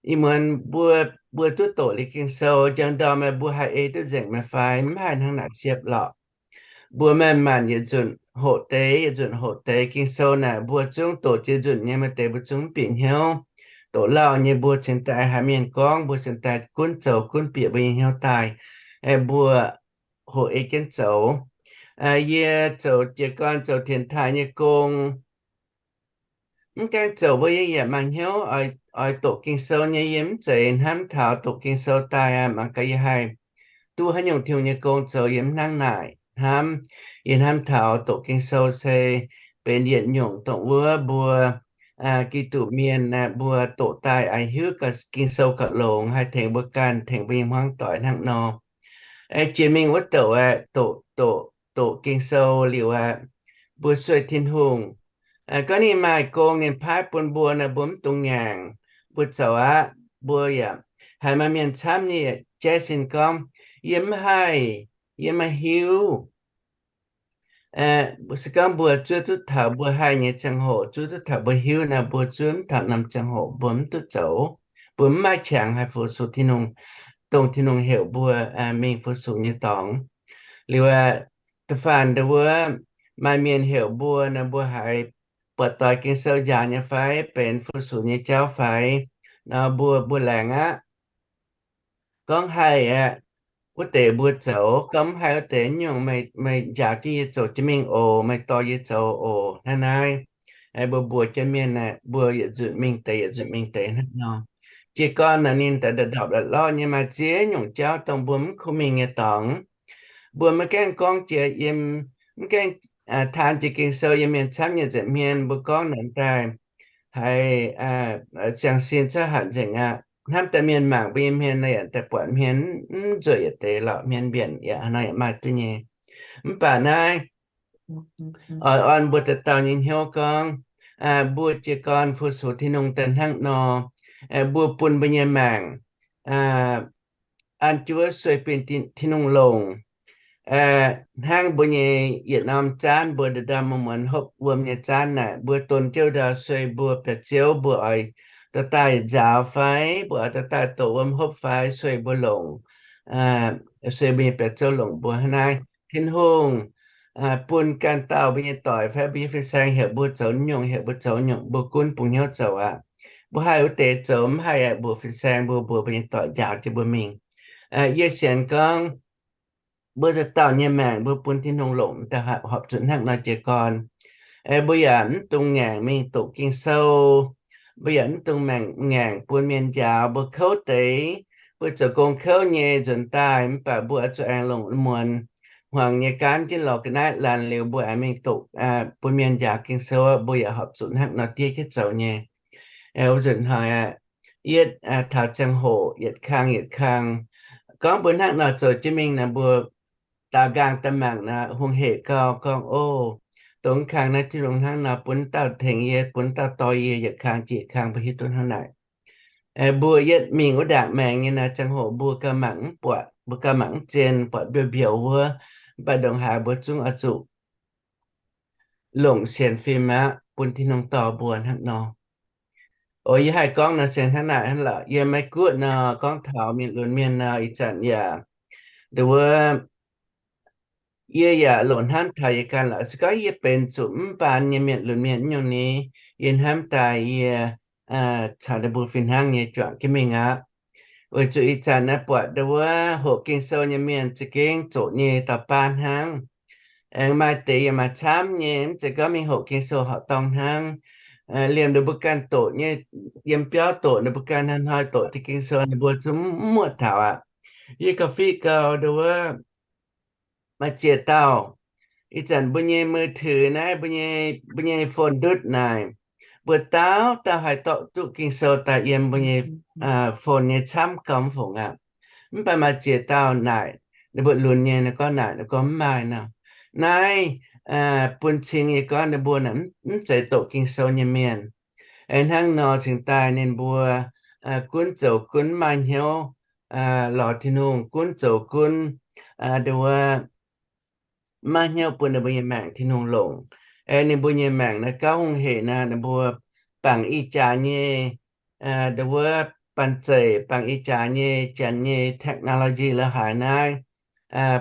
Ih muonz mbuo, mbuo duqv doqc liuz Ging-Sou, njang ndorm meih mbuo haih ei duqv nzengc meih fai? Mv haih hnangv naaic siepv lorqc. Mbuo maiv maanc yietc nzunc hoqc deix, yietc nzunc hoqc deix. Ging-Sou naaic mbuo zungv doqc ziex nzunc nyei, maaih deix mbuo zungv mv bieqc hnyouv. Doqc lauh nyei mbuo cingx daaih haiz mienh gorngv, mbuo cingx daaih gunv zoux gunv bieqc mbuo nyei hnyouv daaih. Mbuo hoqc ei jienv zoux. Yie zoux jiez gorn zoux dienx taaih nyei gong, mv gaengh zoux mbuo yie yaac maaih hnyouv oix doqc Ging-Sou nyei. Yie mv zeiz hnamv taux doqc Ging-Sou daaih aqv. Mangc gaax yie haih duqv haaix nyungc Tin-Hungh nyei gong zoux yie mv hnangv naaic hnamv. Yie hnamv taux doqc Ging-Sou se benx yietc nyungc dongh wuov mbuo Giduc mienh mbuo doqc daaih oix hiuv Ging-Sou gauh longx, haih tengx mbuo ganh, tengx mbuo nyei hmuangv doic hnangv nor. Jiex mingh wuov douc aeqv, doqc, doqc, doqc Ging-Sou liuz aeqv, mbuo sueih Tin-Hungh. Gorngv ninh maaih gong ninh paaiv bun mbuo nor, mbuo mv dungx ngaengc, mbuo zoux aqv. Mbuo yaac haiz maaih mienh camv nyei jaiv sin gorngv, yie mv haih, yie maiv hiuv. Se gorngv mbuo zuov duqv taux mbuo haih nyei ziangh hoc, zuov duqv taux mbuo hiuv nor, mbuo zuov mv taux norm ziangh hoc mbuo mv duqv zoux. Mbuo mv maaih qangx haih fu-sux Tin-Hungh, dongh Tin-Hungh heuc mbuo mingh fu-sux nyei dorngx. Liuz aeqv, da'faanh ndau wuov maaih mienh heuc mbuo nor, mbuo haiz buatc doix Ging-Sou njaaux nyei fai, benx fu-sux nyei jauv fai, nor mbuo, mbuo laengz aqv. Gorngv haih aeqv, wuov deix mbuo zoux. Gorngv mv haih wuov deix, nyungc meih, meih njaaux jienv yie zoux jienv mingh oc, meih dorh yie zoux oc. Hnangv naaiv, mbuo mbuox jienv mienh aeqv, mbuo yietc nzunc mingh deix, yietc nzunc mingh deix hnangv nor. Jiez gorn naaic ninh daaih ndorpc la'lorh nyei, maaih ziex nyungc jauv dongh mbuo mv kuv mingh nyei dorngx. Mbuo maiv gaengh gorngv jiex yiem, mv gaengh taan jiex Ging-Sou yiem mienh camv nyei nza'hmien, mbuo gorngv naaic daaih haiz siang-sin cuotv hatc nzengc aqv. Hnamv daaih mienh mangc mbuo nyei hmien nor, yaac daaih buatc hmien mv nzueic yietc deix lorqc, hmien mbienc yaac hnoi yaac maaih duqv nyei. Mv baac naaiv oix orn mbuo dauh dauh nyei hnyouv gorngv, mbuo jiez gorn fu-sux Tin-Hungh daaih hnangv nor, mbuo bun mbuo nyei maengc an jienv wuov sueih bun Tin-Hungh longc. Hnangv mbuo nyei yietc norm zaanv, mbuo ndorm-ndorm muonz-muonz hopv wuom nyei zaanv naaic, mbuo donx jienv ndau sueih mbuo biauv-ziouv, mbuo oix dorh daaih nzaaux fai, mbuo oix dorh daaih doqc wuom hopv fai, sueih mbuo longc, sueih mbuo nyei biauv-ziouv longc mbuo. Hnangv naaiv, Tin-Hungh bun ganh dauh mbuo nyei doic fai mbuo nyei fin-saeng heuc mbuo zoux nyungc, heuc mbuo zoux nyungc, mbuo gunv bungx hnyouv zoux aqv. Mbuo haih wuov deix zoux, mv haih aeqv, mbuox fin-saeng mbuo, mbuox mbuo nyei doic njaaux jienv mbuo mingh. Yie sienx gorngv mbuo dauh dauh nyei maengc mbuo bun Tin-Hungh longc daaih horpc zuqc hnangv nor jiez gorn. Mbuo yaac mv dungx ngaengc mingh doqc Ging-Sou. Mbuo yaac mv dungx ngaengc bun mienh njaaux. Mbuo kouv deix, mbuo zoux gong kouv nyei nzuonx daaih, mv baac mbuo oix zuqc aengx longc muonz hmuangx nyei gaanv jienv lorz ga'naaiv laanh liuz, mbuo aengx mingh doqc bun mienh njaaux Ging-Sou. Mbuo yaac horpc zuqc hnangv nor diev jienv zoux nyei. Wuov nzunc hnoi aeqv, yietv taux ziangh hoc yietc kang yietc kang, gorngv mbuo hnangv nor zoux jienv mingh nor, mbuo daaux nqaang daaih mangc nor, hungh hec gau gorngv, O, dongh kang naaiv Tin-Hungh hnangv nor bun dauh tengx yie, bun dauh dorh yie, yietc kang jiex kang mbuo hiuv duqv hnangv naaic. Mbuo yietv mingh wuov ndaangc maengx nyei nor, ziangh hoc mbuo gauh mangc mv buatc, mbuo gauh mangc mv zien, buatc mbiouh mbiouh wuov, mv baac ndongc haaix mbuo zungv oix zuqc longc sienx fim aqv, bun Tin-Hungh dorh mbuo hnangv nor. O, yie haih gorngv nor se hnangv naaic hnangv lorqc. Yiem Meiv Guoqv nor, gorngv taux mienh lunx mienh nor, ih zanc yaac, nduov, yie yaac loc hnamv taux yie ganh lorqc. Se gorngv yie benx zuqc mv baan nyei mienh lunx mienh nyungc ni, yie hnamv daaih yie caux ninh mbuo fih hnangv nyei juangc jienv mingh aqv. Weic zuqc ih zanc naaiv buatc nduov hoqc Ging-Sou nyei mienh za'gengh zoqc nyei dauh baan hnangv. Aengx maaih deix yaac maaih camv nyei, mv zeiz gorngv mingh hoqc Ging-Sou horqc dorngh hnangv. Liemh ninh mbuo ganh doqc nyei, yiem biauv doqc, ninh mbuo ganh hnoi-hnoi doqc Ging-Sou, ninh mbuo zungv mv muoqv taux aqv. Yie gauh fiqv gau nduov maaih ziex dauh, ih zanc mbuo nyei มือถือ naaiv, mbuo nyei phone ndutv naaic, mbuo dauh dauh haih dorh duqv Ging-Sou daaih yiem mbuo nyei phone nyei camv gau mv fungc aqv. Mv baac maaih ziex dauh naaic, ninh mbuo lunx nyei, ninh gorngv naaic, ninh gorngv mv maaih nor. Naaiv bun cing yie gorngv ninh mbuo mv zeiz doqc Ging-Sou nyei mienh. Hnangv nor cingx daaih ninh mbuo gunv zoux gunv maiv maaih hnyouv lorz Tin-Hungh, gunv zoux gunv nduov maiv maaih hnyouv bun ninh mbuo nyei maengc Tin-Hungh longc. Aeqv, ninh mbuo nyei maengc naaiv gauh hungh hec naaic, ninh mbuo bangc ih jaax nyei, nduov, banh zeic, bangc ih jaax nyei janx nyei technology la'haaix naaiv,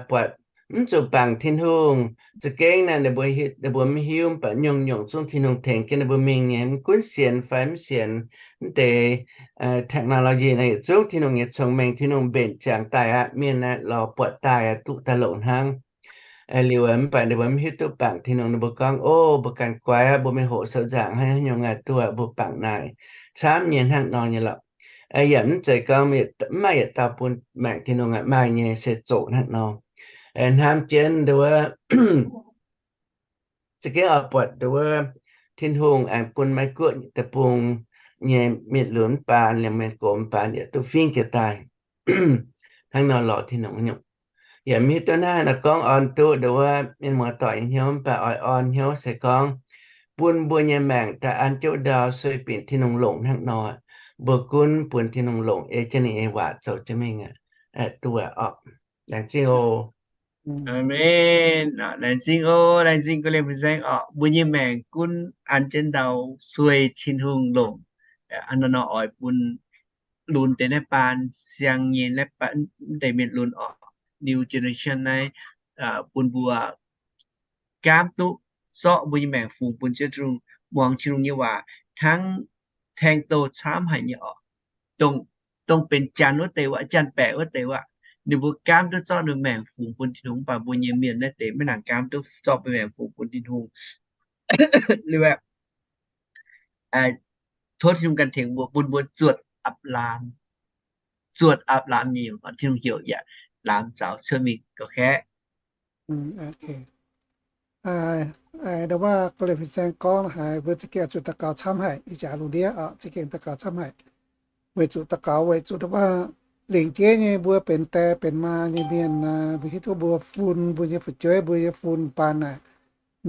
buatc mv zuqc bangc Tin-Hungh. Za'gengh naaic ninh mbuo, ninh mbuo mv hiuv, mv baac nyungc-nyungc zungv Tin-Hungh tengx jienv ninh mbuo mingh nyei, mv gunv sienx fai mv sienx. Mv deix technology naaiv yietc zungv Tin-Hungh nyei cong-mengh, Tin-Hungh mbenc ziangx daaih aqv, mienh naaiv lorz buatc daaih aqv, duqv daaih longc hnangv. Liuz mv baac ninh mbuo mv hiuv duqv bangc Tin-Hungh, ninh mbuo gorngv, O, mbuo ganh guai aqv, mbuo mingh hoqc sou nzaangc haaix nyungc aqv, duqv mbuo bangc naaic, camv nyei hnangv nor nyei lorqc. Yaac mv zeiz gorngv mv maaih yietc dauh bun maengc Tin-Hungh aqv, maaih nyei, se zoqc hnangv nor. Hnamv jienv nduov, za'gengh oix buatc nduov, Tin-Hungh aengx bun Meiv Guoqv deic-bung nyei mienh lunx mv baan, liemh mienh gox mv baan yaac duqv fingx jiex daaih. Hnangv nor lorz Tin-Hungh nyungc. Yaac mv hiuv duqv naaiv nor gorngv orn duqv nduov mienh muoz-doic nyei hnyouv, mv baac oix orn hnyouv se gorngv bun mbuo nyei maengc daaih an jienv ndau sueih binc Tin-Hungh longc hnangv nor, mbuo gunv bun Tin-Hungh longc ei jienv ninh nyei waac zoux jienv mingh aqv. Duqv orqc. Laengz zingh oc. Aamen. Laengz zingh oc. Laengz zingh ga'lienh fin-saeng orqc. Mbuo nyei maengc gunv an jienv ndau sueih Tin-Hungh longc. Hnangv nor oix bun lunx deix naaiv baan, siang nyei naaiv baan, mv deix mienh lunx orqc, new generation naaiv, bun mbuo gaamv duqv zorqv mbuo nyei maengc fungx bun Tin-Hungh, muangx Tin-Hungh nyei waac hnangv taeng-douh camv haic nyei orqc. Dongh, dongh benx janx wuov deix wuov, janx-baeqc wuov deix wuov, ninh mbuo gaamv duqv zorqv ninh maengc fungx bun Tin-Hungh, mv baac mbuo nyei mienh naaiv deix maiv nangc gaamv duqv zorqv mbuo maengc fungx bun Tin-Hungh. Liuz aeqv, tov Tin-Hungh ganh tengx mbuo, bun mbuo zuotc apc-laam, zuotc apc-laam nyei, Tin-Hungh heuc yaac laamz zaux cuotv mingh gauh kaeqv. Ndo wuov ga'lienh fin-saeng gorngv haiz mbuo za'gengh zuqc daux gaux camv haic, ih jaax lungh ndiev oc, za'gengh daux gaux camv haic. Weic zuqc daux gaux weic zuqc ndo wuov lingc jeiv nyei mbuo benx die benx maa nyei mienh, mbuo hiuv duqv mbuo fun mbuo nyei fu'jueiv, mbuo nyei fun baan naaic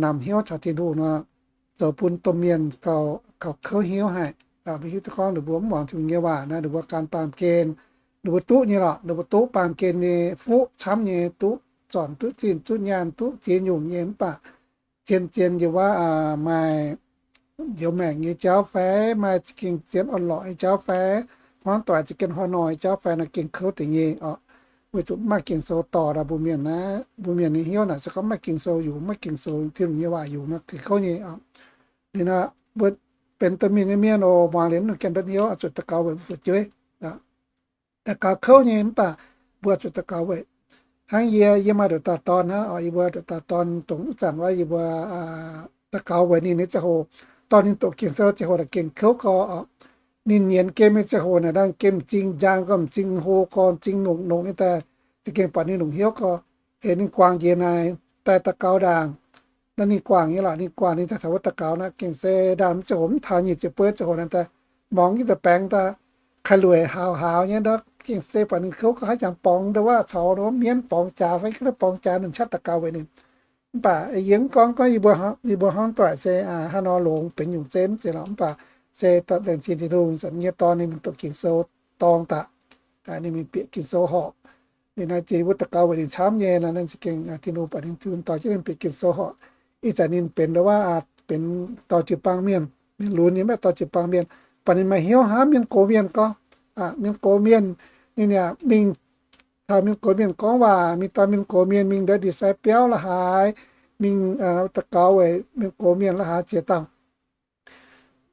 namx hnyouv taux Tin-Hungh nor, zoux bun domh mienh gauh, gauh kouv hnyouv haic. Mbuo hiuv duqv gorngv ninh mbuo mv muangx Tin-Hungh nyei waac naaic, ninh mbuo gan baamh gen, ninh mbuo duqv nyei lorqc, ninh mbuo duqv baamh gen nyei fuqv camv nyei, duqv zornc duqv zinh duqv nyaanh duqv ziex nyungc nyei, mv baac zien-zien yie wuov maaih njoux maengc nyei jauv fai maaih za'gengh zien orn-lorqc nyei jauv fai hmuangv doic za'gengh hnoi-hnoi nyei jauv fai nor gengh kouv deix nyei oc. Weic zuqc mv maaih Ging-Sou dorh mbuo mienh naaiv, mbuo mienh nyei hnyouv naaic se gorngv mv maaih Ging-Sou yungz, mv maaih Ging-Sou, Tin-Hungh nyei waac yungz nor gengh kouv nyei oc. Liuz nor mbuo benx domh mienh nyei mienh oc, muangx liuz mv nor ganh ndutv hnyouv oix zuqc daux gaux weic mbuo fu'jueiv. Daux gaux kouv nyei mv baac mbuo zuqc daux gaux weic. Hnangv yie, yie maaih nduqc dauh dorn hnangv, yie mbuo nduqc dauh dorn dongh ih zanc wuov yie mbuo daux gaux weic ninh nyei ziangh hoc, dorh ninh doqc Ging-Sou ziangh hoc naaic gengh kouv gorx. Ninh nyienz gemh nyei ziangh hoc naaic, naaiv gemh m'zing nzang gorx, m'zing hlo gorx, m'zing nongc nongc nyei daaih, za'gengh buatc ninh longc hnyouv gorx. Eix ninh guangc njiec naaic daaih daux gaux ndaangc. Naaiv ninh guangc nyei lorqc, ninh guangc ninh daaih taux wuov daux gaux naaiv gengh se ndaamv ziangh hoc mv taux nyic ziepc buo ziangh hoc naaic daaih, mongx yie daaih baengx daaih, kaaix-lueic haaux haaux nyei ndortv gengh se buatc ninh kouv gorx haaix jangx borngz ndo wuov caux mienv borngz jaax fai ga'naaiv borngz jaax ninh qaqv daux gaux weic ninh. Mv baac yie mv gorngv gorngv yie mbuo, yie mbuo hnangv doic se hnangv nor longx benx nyungc zeiv mv zeiz lorqc. Mv baac se laengz zingh Tin-Hungh, zanc nyei dorn ninh mingh doqc Ging-Sou dorng daaih, ninh mingh bieqc Ging-Sou horqc. Ninh naaiv jiex wuov daux gaux weic ninh camv nyei nor, naaiv za'gengh Tin-Hungh baac ninh Tin-Hungh dorh jienv ninh bieqc Ging-Sou horqc. Ih zanc ninh benx ndo wuov, benx dorh jiu-baang mienh, mienh lunx nyei, maiv dorh jiu-baang mienh, baac ninh maaih hnyouv hnamv mienh gox mienh gorx. Mienh gox mienh, ninh yaac mingh taux mienh gox mienh gorngv waac, mingh dorh mienh gox mienh mingh ndortv ndie-sai biauv la'haaix, mingh daux gaux weic mienh gox mienh la'haaix ziex dauh.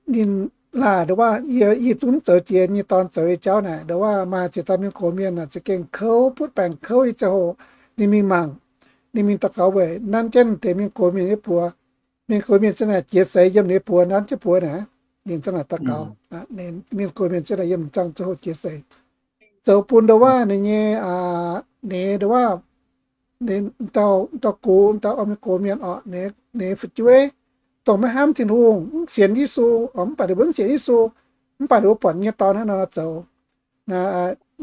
Ninh laaic ndo wuov, yie, yie zungv zoux jiex nyei dorn zoux nyei jauv naaic, ndo wuov maaih ziex dauh mienh gox mienh naaic za'gengh kouv, butv baengc kouv nyei ziangh hoc, ninh mingh mangc, ninh mingh daux gaux weic nanv jienv deix mienh gox mienh nyei buoz. Mienh gox mienh ziang naaic jiex seix yiem ninh nyei buoz, nanv jienv buoz naaic, ninh ziang naaic daux gaux. Mienh gox mienh ziang naaic yiem ninh ziangh ziangh hoc jiex seix, zoux bun ndo wuov ninh nyei, ninh ndo wuov, dauh, dauh gux, dauh mienh gox mienh orqc, ninh fu'jueiv dongh maiv hnamv Tin-Hungh, mv sienx Yesu, mv baac ninh mbuo mv sienx Yesu, mv baac ninh mbuo buatc nyei dorn hnangv nor zoux.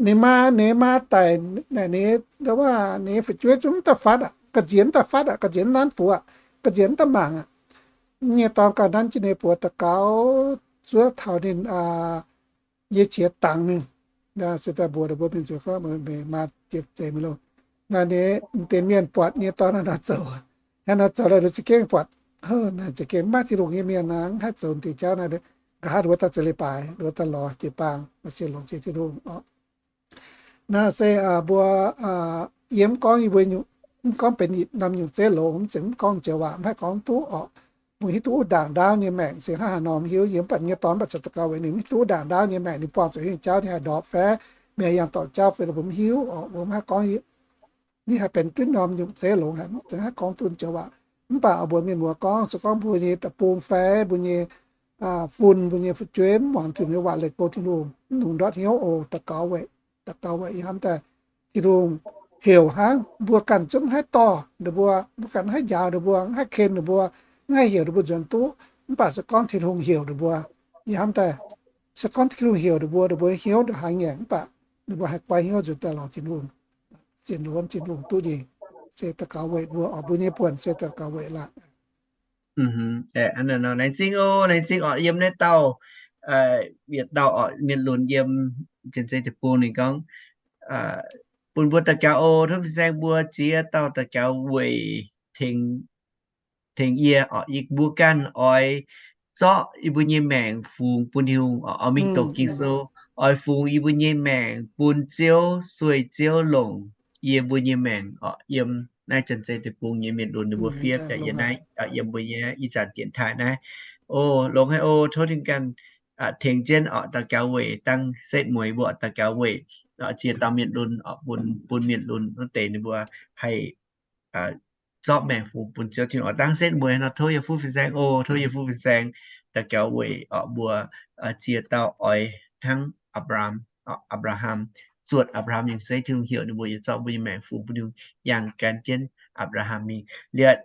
Ninh maa, ninh maa daic, ninh, ndo wuov ninh fu'jueiv zungv mv daaih fatv aqv, ga'nziex mv daaih fatv aqv, ga'nziex mv nanv buoz, ga'nziex mv daaih mangc aqv. Nyei dorn gauh nanv jienv ninh buoz daux gaux, zuov taux ninh, yie qiex dangx mingh. Se daaih mbuox ninh mbuo mingh zuqc gorngv maa ziepc zeiz mingh loh. Naaiv ninh deix mienh buatc nyei dorn naaiv nor zoux, hnangv nor zoux lorqc, ninh za'gengh buatc, naaiv za'gengh maiv Tin-Hungh nyei mienh aqv, haih zoux deix jauv naaiv. Nqa'haav ninh mbuo daaih zoux leiz-baaix, ninh mbuo daaih lorz jiu-baang, maaih sienx longx sienx Tin-Hungh orqc. Naaiv se mbuo, yie mv gorngv yie mbuo nyungc, mv gorngv benx norm nyungc zeiv longx, mv zeiz mv gorngv joux waac, mv haih gorngv duqv orqc. Mbuo hiuv duqv wuov ndaangc ndaauv nyei maengc se hnangv haaix norm hiuv, yie mv baac nyei dorn mv baac caux daux gaux weic ninh mv hiuv duqv wuov ndaangc ndaauv nyei maengc, ninh buangh zuqc hingh jauv ninh haih ndorpc fai mienh yangh dorh jauv fai mbuo mv hiuv orqc, mbuo mv haih gorngv ninh haih benx duqv norm nyungc zeiv longx haic, mv zeiz haih gorngv duqv joux waac. Mv baac mbuo mienh muoz gorngv se gorngv mbuo nyei deic-bung fai mbuo nyei fun, mbuo nyei fu'jueiv mv muangx Tin-Hungh nyei waac leih go Tin-Hungh, mv nungx ndortv hnyouv oc. Daux gaux weic, daux gaux weic yie hnamv daaih Tin-Hungh heuc hnangv, mbuo ganh zungv mv haih dorh ninh mbuo, mbuo ganh mv haih njaaux ninh mbuo, mv haih ken ninh mbuo, mv haih heuc ninh mbuo nzuonx duqv. Mv baac se gorngv Tin-Hungh heuc ninh mbuo, yie hnamv daaih se gorngv Tin-Hungh heuc ninh mbuo, ninh mbuo hnyouv ndongc haaix ngaengc mv baac ninh mbuo haih guai hnyouv nzuonx daaih lorz Tin-Hungh, sienx longx Tin-Hungh duqv nyei. Se daux gaux weic mbuo oc, mbuo nyei buonc se daux gaux weic laaix. Laengz zingh oc, laengz zingh oc. Yiem naaiv dauh, yietc dauh orqc, mienh lunx yiem Janx-Zei Deic-Bung ninh gorngv, bun mbuo daux gaux oc, tov fin-saeng mbuo ziex dauh daux gaux weic tengx yie orqc, yie mbuo ganh oix zorqv yie mbuo nyei maengc fungx bun Tin-Hungh orqc, oix mingh doqc Ging-Sou, oix fungx yie mbuo nyei maengc bun Ziouv, sueih Ziouv longc yie mbuo nyei maengc orqc. Yiem naaiv Janx-Zei Deic-Bung nyei mienh lunx ninh mbuo fiev yiem naaiv, yiem mbuo nyei ih zanc dienx taaih naaiv. O, longx haic o, tov Tin-Hungh ganh tengx jienv orqc, daux gaux weic dangh setv mueiz mbuo daux gaux weic ziex dauh mienh lunx orqc, bun, bun mienh lunx wuov deix ninh mbuo haih zorqv maengc fungx bun Ziouv Tin-Hungh oc. Dangh setv mueiz nor tov yie fuqv fin-saeng o, tov yie fuqv fin-saeng daux gaux weic orqc mbuo ziex dauh oix hnangv Apc^laam, Apc^laam, zuotc Apc^laam nyei zeiv Tin-Hungh heuc ninh mbuo yaac zorqv mbuo nyei maengc fungx bun Tin-Hungh, yangh gan jienv Apc^laam mingh. Liuz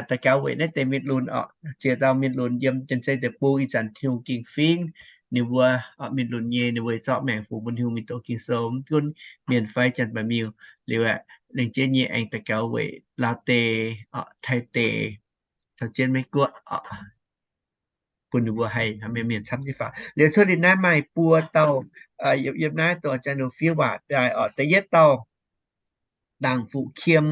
daux gaux weic naaiv deix mienh lunx orqc, ziex dauh mienh lunx yiem Janx-Zei Deic-Bung ih zanc Tin-Hungh gengh fingx ninh mbuo mienh lunx nyei, ninh mbuo zorqv maengc fungx bun Tin-Hungh mingh doqc Ging-Sou, mv gunv mienh fai janx-baeqc miuh. Liuz aeqv, laengz jienv nyei aengx daux gaux weic Laauv deix, Taiv deix, caux jienv Meiv Guoqv, bun ninh mbuo haih mienh camv jienv faaux. Liuz cuotv liuz naaiv maaih buo dauh yiem naaiv dongh janx-baeqc miuh fiev waac daaih orqc. Da'yietv dauh Dangc Fuqv Kiem,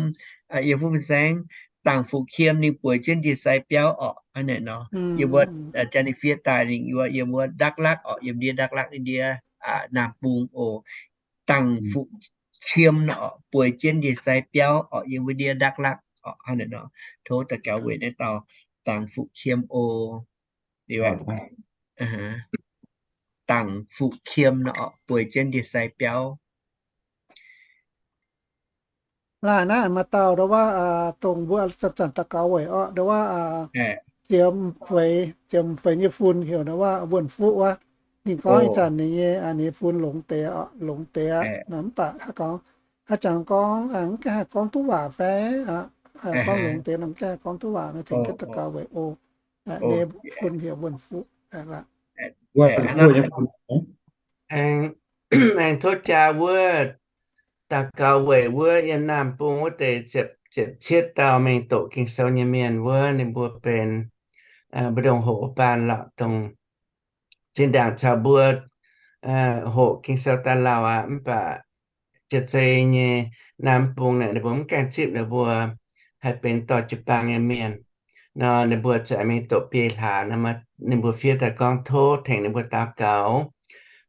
yie fuqv fin-saeng, Dangc Fuqv Kiem ninh bueix jienv ndie-sai biauv orqc. Hnangv naaiv nor, yie mbuo janx ninh fiev daaih ninh yiem wuov Dak Lak orqc, yiem ndiev Dak Lak ndiev Naamh Bung oc. Dangc Fuqv Kiem nor orqc, bueix jienv ndie-sai biauv orqc, yiem wuov ndiev Dak Lak orqc. Hnangv naaiv nor, tov daux gaux weic naaiv dauh Dangc Fuqv Kiem oc. Dangc Fuqv Kiem nor orqc, bueix jienv ndie-sai biauv. Laanh naaiv maaih dauh ndo wuov, dongh mbuo zanc-zanc daux gaux weic orqc, ndo wuov, Ziemx Feix, Ziemx Feix nyei fun heuc ndo wuov Wuonh Fuqv wuov. Ninh gorngv ih zanc ninh nyei, ninh nyei fun longx deix, longx deix aqv. Mv baac haaix gorngv, haaix jangx gorngv mv gaengh haih gorngv duqv waac fai, gorngv longx deix nor mv gaengh haih gorngv duqv waac nor, tengx jienv daux gaux weic oc. Ninh fun heuc Wuonh Fuqv aqv. Aengx tov jaa wuov daux gaux weic wuov yiem Naamh Bung wuov deix ziepc cietv dauh mingh doqc Ging-Sou nyei mienh wuov, ninh mbuo benx mbu'ndongx hoqc baan lorqc, dongh zinh ndaangc caux mbuo hoqc Ging-Sou daaih lauh aqv. Mv baac Janx-Zei nyei Naamh Bung naaic ninh mbuo mv gaengh zipv ninh mbuo haih benx dorh jiu-baang nyei mienh nor, ninh mbuo zuqc mingh doqc biei hlaax nor, ninh mbuo fiev daaih gorngv tov tengx ninh mbuo daux gaux,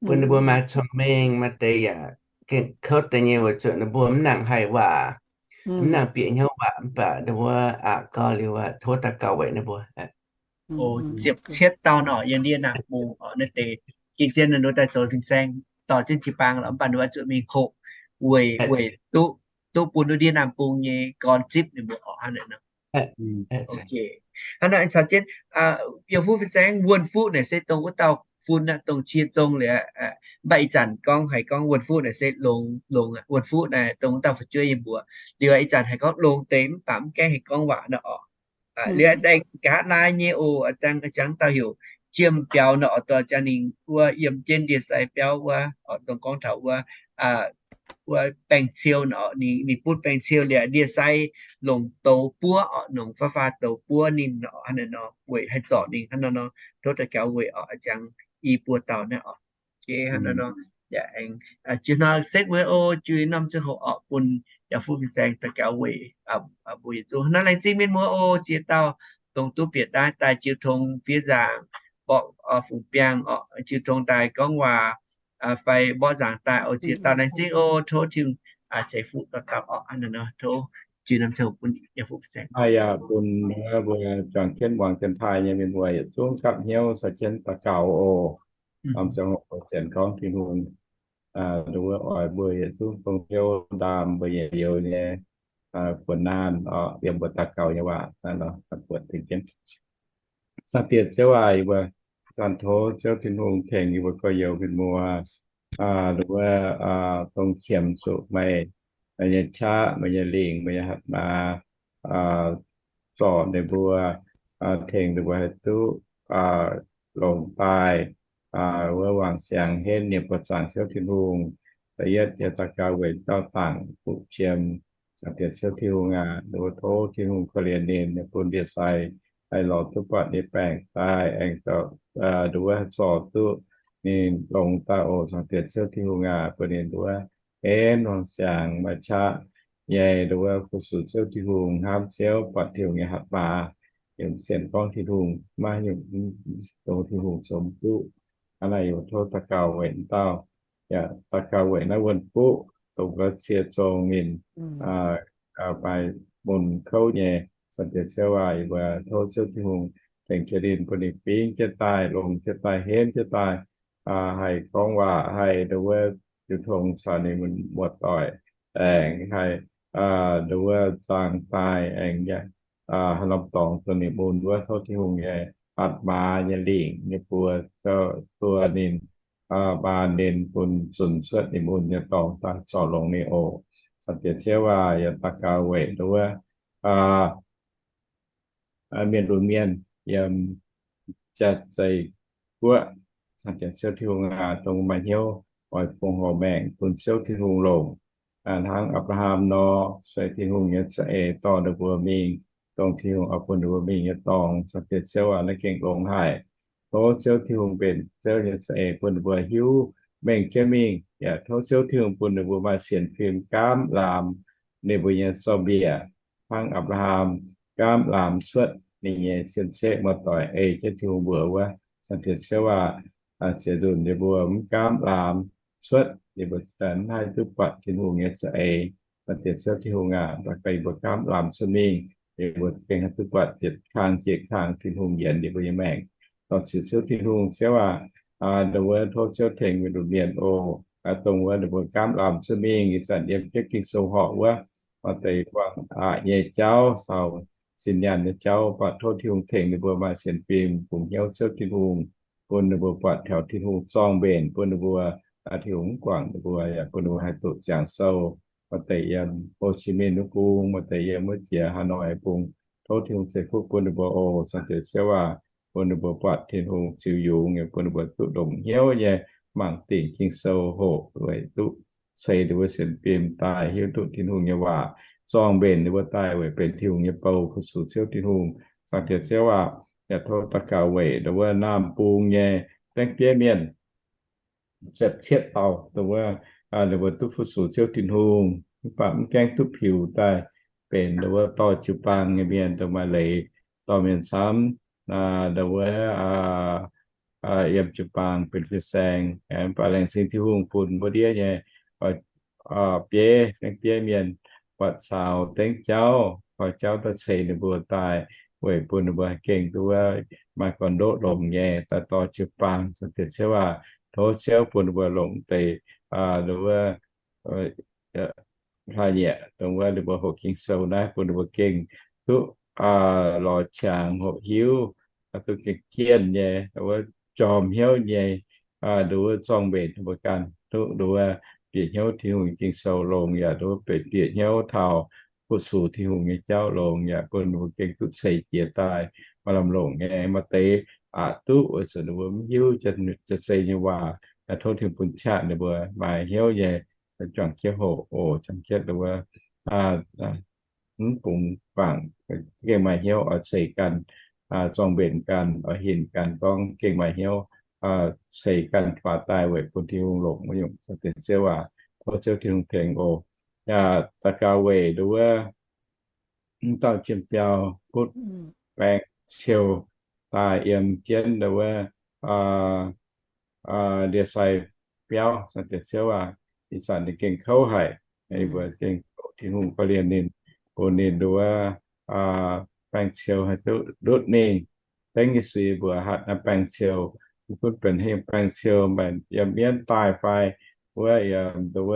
bun ninh mbuo maaih cong-mengh, maaih deix yaac kouv deix nyei weic zuqc ninh mbuo mv nangc haih waac, mv nangc bieqc hnyouv waac. Mv baac ninh mbuo aqc gau liuz aqv, tov daux gaux weic ninh mbuo. Ziepc cietv dauh nor yiem ndiev Naamh Bung orqc, naaiv deix gengh zien ninh mbuo daaih zoux fin-saeng dorh jienv jiu-baang lorqc, mv baac ninh mbuo zuqc mingh hoqc weic, weic duqv, duqv bun ndiev Naamh Bung nyei gorn zipv ninh mbuo orqc. Hnangv naaic nor, hnangv naaic caux jienv yie fuqv fin-saeng Wuonh Fuqv naaic se dongh wuov dauh fun aqv, dongh cie zong liuz, mv baac ih zanc gorngv haiz gorngv Wuonh Fuqv naaic se longx, longx aqv. Wuonh Fuqv naaic dongh wuov dauh fu'jueiv yiem mbuox. Liuz ih zanc haiz gorngv longx deix mv baac mv gaengh haih gorngv waac nor orqc. Liuz dangh nqa'haav laai nyei oc, dangh jangx dauh heuc Jiem Biaux nor orqc, dorh jangx ninh wuov yiem jienv ndie-sai biauv wuov orqc, dongh gorngv taux wuov, wuov baeng-ciou nor orqc, ninh, ninh butv baeng-ciou liuz ndie-sai longc douz buov orqc, longc faa faa douz buov ninh orqc. Hnangv naaiv nor weic haih zorc ninh. Hnangv naaiv nor tov daux gaux weic orqc, jangx i buo dauh naaiv orqc. Hnangv naaiv nor yaac aengx jiu hnoi setv mueiz o, jiu norm ziangh hoc orqc, bun yie fuqv fin-saeng daux gaux weic mbuo yietc zungv. Hnangv naaiv laengz zingh mienh muoz o, ziex dauh dongh duqv bieqc daaih daaih jiu tong fiev nzaangc, mborqv fungx biangh orqc, jiu tong daaih gorngv waac, fai mborqv nzaangc daaih oc. Ziex dauh laengz zingh o, tov Tin-Hungh ceix fuqv dauh dauh orqc. Hnangv naaiv nor tov juix norm ziangh hoc bun yaac fu saeng. Aa yaac bun mbuo juangc jienv muangx janx-taaix nyei mienh muoz yietc zungv gapv hnyouv caux jienv daux gaux oc. Norm ziangh hoc mbuo sienx gorngv Tin-Hungh, nduov oix mbuo yietc zungv dongh hnyouv ndaam mbuo nyei youz nyei buonc naanh oc, yiem mbuo daux gaux nyei waac naaiv nor buatc deix jienv. Zaangc Diex Ziouv aac, yie mbuo zanc tov Ziouv Tin-Hungh tengx yie mbuo gorx-youz mienh muoz, nduov, dongh qiemx zuqc meih, meih nyei qaqv, meih nyei lingc, meih nyei hatc maaz, zorc ninh mbuo, tengx ninh mbuo haih duqv longc daaih wuov wangc siangx henv nyei buoz zaangc Ziouv Tin-Hungh. Da'yietv yaac daux gaux weic dauh dangc fuqv jiem, Zaangc Diex Ziouv Tin-Hungh aac, nduov tov Tin-Hungh korv-lienh ninh, ninh bun ndie-sai haih lorz duqv buatc nyei baengc daaih, aengx nduov haih zorc duqv ninh longx daaih oc. Zaangc Diex Ziouv Tin-Hungh aac, bun ninh nduov henv wangc siangx maaih qaqv nyei nduov fu-sux Ziouv Tin-Hungh, hnamv Ziouv, buatc Tin-Hungh nyei hatc maaz, yiem sienx gorngv Tin-Hungh maiv nyungc dongh Tin-Hungh zoux mv duqv. Hnangv naaic yie tov daux gaux weic dauh, yaac daux gaux weic naaiv wuonh buqv dongh ga'sie zong ninh maaih mun kouv nyei. Zaangc Diex Ziouv aac, yie mbuo tov Ziouv Tin-Hungh tengx jienv ninh, bun ninh fingx jienv daaih, longx jienv daaih, henv jienv daaih, haih gorngv waac, haih nduov jiu tong caux ninh muoz-doic, aengx haih nduov zaangh daaih, aengx haaix norm dorngx dongh ninh mun wuov, tov Tin-Hungh nyei hatc maaz nyei lingc nyei buoz zoux duqv ninh, maanc ninh, bun zunc cuotv ninh mun nyei dorngx daaih zorc longx ninh oc. Zaangc Diex Ziouv aac, yie daux gaux weic nduov mienh lunx mienh yiem jaax-zeih guoqv. Zaangc Diex Ziouv Tin-Hungh aac, dongh maaih hnyouv oix fongc horc maengc bun Ziouv Tin-Hungh longc, hnangv Apc^laa^ham nor, sueih Tin-Hungh nyei za'eix dorh ninh mbuo mingh dongh Tin-Hungh oix bun ninh mbuo mingh nyei dorngx. Zaangc Diex Ziouv aac, naaiv gengh longx haic. Tov Ziouv Tin-Hungh benx Ziouv nyei za'eix bun ninh mbuo hiuv mengh jienv mingh. Yaac tov Ziouv Tin-Hungh bun ninh mbuo maaih sienx fim gaamv laamx ninh mbuo nyei zorng-mbiec, hnangv Apc^laa^ham gaamv laamx cuotv ninh nyei cien-ceqv muoz-doic ei jienv Tin-Hungh mbuox wuov. Zaangc Diex Ziouv aac, ziex nzunc yie mbuo mv gaamv laamx cuotv, yie mbuo ziouc mv haih duqv buatc Tin-Hungh nyei za'eix. Zaangc Diex Ziouv Tin-Hungh aac, daaih yie mbuo gaamv laamx cuotv mingh, yie mbuo gengh haih duqv buatc yietc kang jiex kang Tin-Hungh yienx yie mbuo nyei maengc. Dor-ziec Ziouv Tin-Hungh, Ziouv aac, nduov tov Ziouv tengx mienh lunx mienh oc. Dongh wuov ninh mbuo gaamv laamx cuotv mingh ih zanc yiem jienv Ging-Sou horpc wuov, maaih deix buangh aqc nyei jauv caux zinh nyaanh nyei jauv, mv baac tov Tin-Hungh tengx ninh mbuo maaih sienx fim fungx hnyouv Ziouv Tin-Hungh, bun ninh mbuo buatc taux Tin-Hungh zorng-mbenc, bun ninh mbuo, Tin-Hungh mv guangc ninh mbuo, yaac bun ninh mbuo haih doqc ziangx sou. Maaih deix yiem Hồ Chí Minh wuov bung, maaih deix yiem wuov jiex Hà Nội bung. Tov Tin-Hungh ceix fuqv bun ninh mbuo oc. Zaangc Diex Ziouv aac, bun ninh mbuo buatc Tin-Hungh ziux yungz, bun ninh mbuo duqv longc hnyouv nyei mangc dingc Ging-Sou hoqc weic duqv ceix ninh mbuo sienx fim daaih hiuv duqv Tin-Hungh nyei waac, zorng-mbenc ninh mbuo daaih weic benx Tin-Hungh nyei bou fu-sux Ziouv Tin-Hungh. Zaangc Diex Ziouv aac, yaac tov daux gaux weic wuov naamh bung nyei baengh bieiv mienh, ziepc cietv dauh, dongh wuov ninh mbuo duqv fu-sux Ziouv Tin-Hungh mv baac mv gaengh duqv piux daaih, benx dongh wuov dorh jiu-baang nyei mienh, dongh maaih leiz dorh mienh camv, dongh wuov yiem jiu-baang benx fin-saeng, mv baac laengz zingh Tin-Hungh bun mbuo ndiev nyei bieiv, baengh bieiv mienh buatc caux dengv jauv, koi jauv daaih ceix ninh mbuo daaih, weic bun ninh mbuo gengh duqv wuov maaih gorn-ndoqv longx nyei daaih dorh jiu-baang. Zaangc Diex Ziouv aac, tov Ziouv bun ninh mbuo longc deix dongh wuov hlaax nyieqc, dongh wuov ninh mbuo hoqc Ging-Sou naaiv, bun ninh mbuo gengh duqv lorz qangx hoqc hiuv, duqv gengh jienh nyei, wuov jorm hnyouv nyei, nduov zorng-mbenc ninh mbuo ganh, duqv nduov bieqc hnyouv Tin-Hungh nyei Ging-Sou longx, yaac nduov bieqc, bieqc hnyouv taux fu-sux Tin-Hungh nyei jauv longx, yaac bun ninh mbuo gengh duqv ceix jiez daaih maaih lamh longc nyei. Maaih deix aqc duqv weic zuqc ninh mbuo mv hiuv jaax-zei nyei waac. Tov Tin-Hungh bun qaqv ninh mbuo maaih hnyouv nyei juangc jienv hoqc oc, juangc jienv nduov mv bungx bangc, gengh maaih hnyouv oix ceix ganh, zorng-mbenc ganh, oix hinc ganh gorngv gengh maaih hnyouv ceix ganh faaux daaih weic bun Tin-Hungh longc wuov nyungc. Zaangc Diex Ziouv aac, tov Ziouv Tin-Hungh tengx oc. Yaac daux gaux weic nduov wuov mv dauh jiem biauv butv baeng ciou daaih yiem jienv nduov wuov ndie-sai biauv. Zaangc Diex Ziouv aac, ih zanc ninh gengh kouv haic, yie mbuo gengh Tin-Hungh korv-lienh ninh, bun ninh nduov baengc ciou haih duqv ndutv mingh. Dengv Yesu yie mbuox hatc naaiv baengc ciou, mv gunv benx hingh baengc ciou, mbaengc yiem mienv daaih fai wuov yiem nduov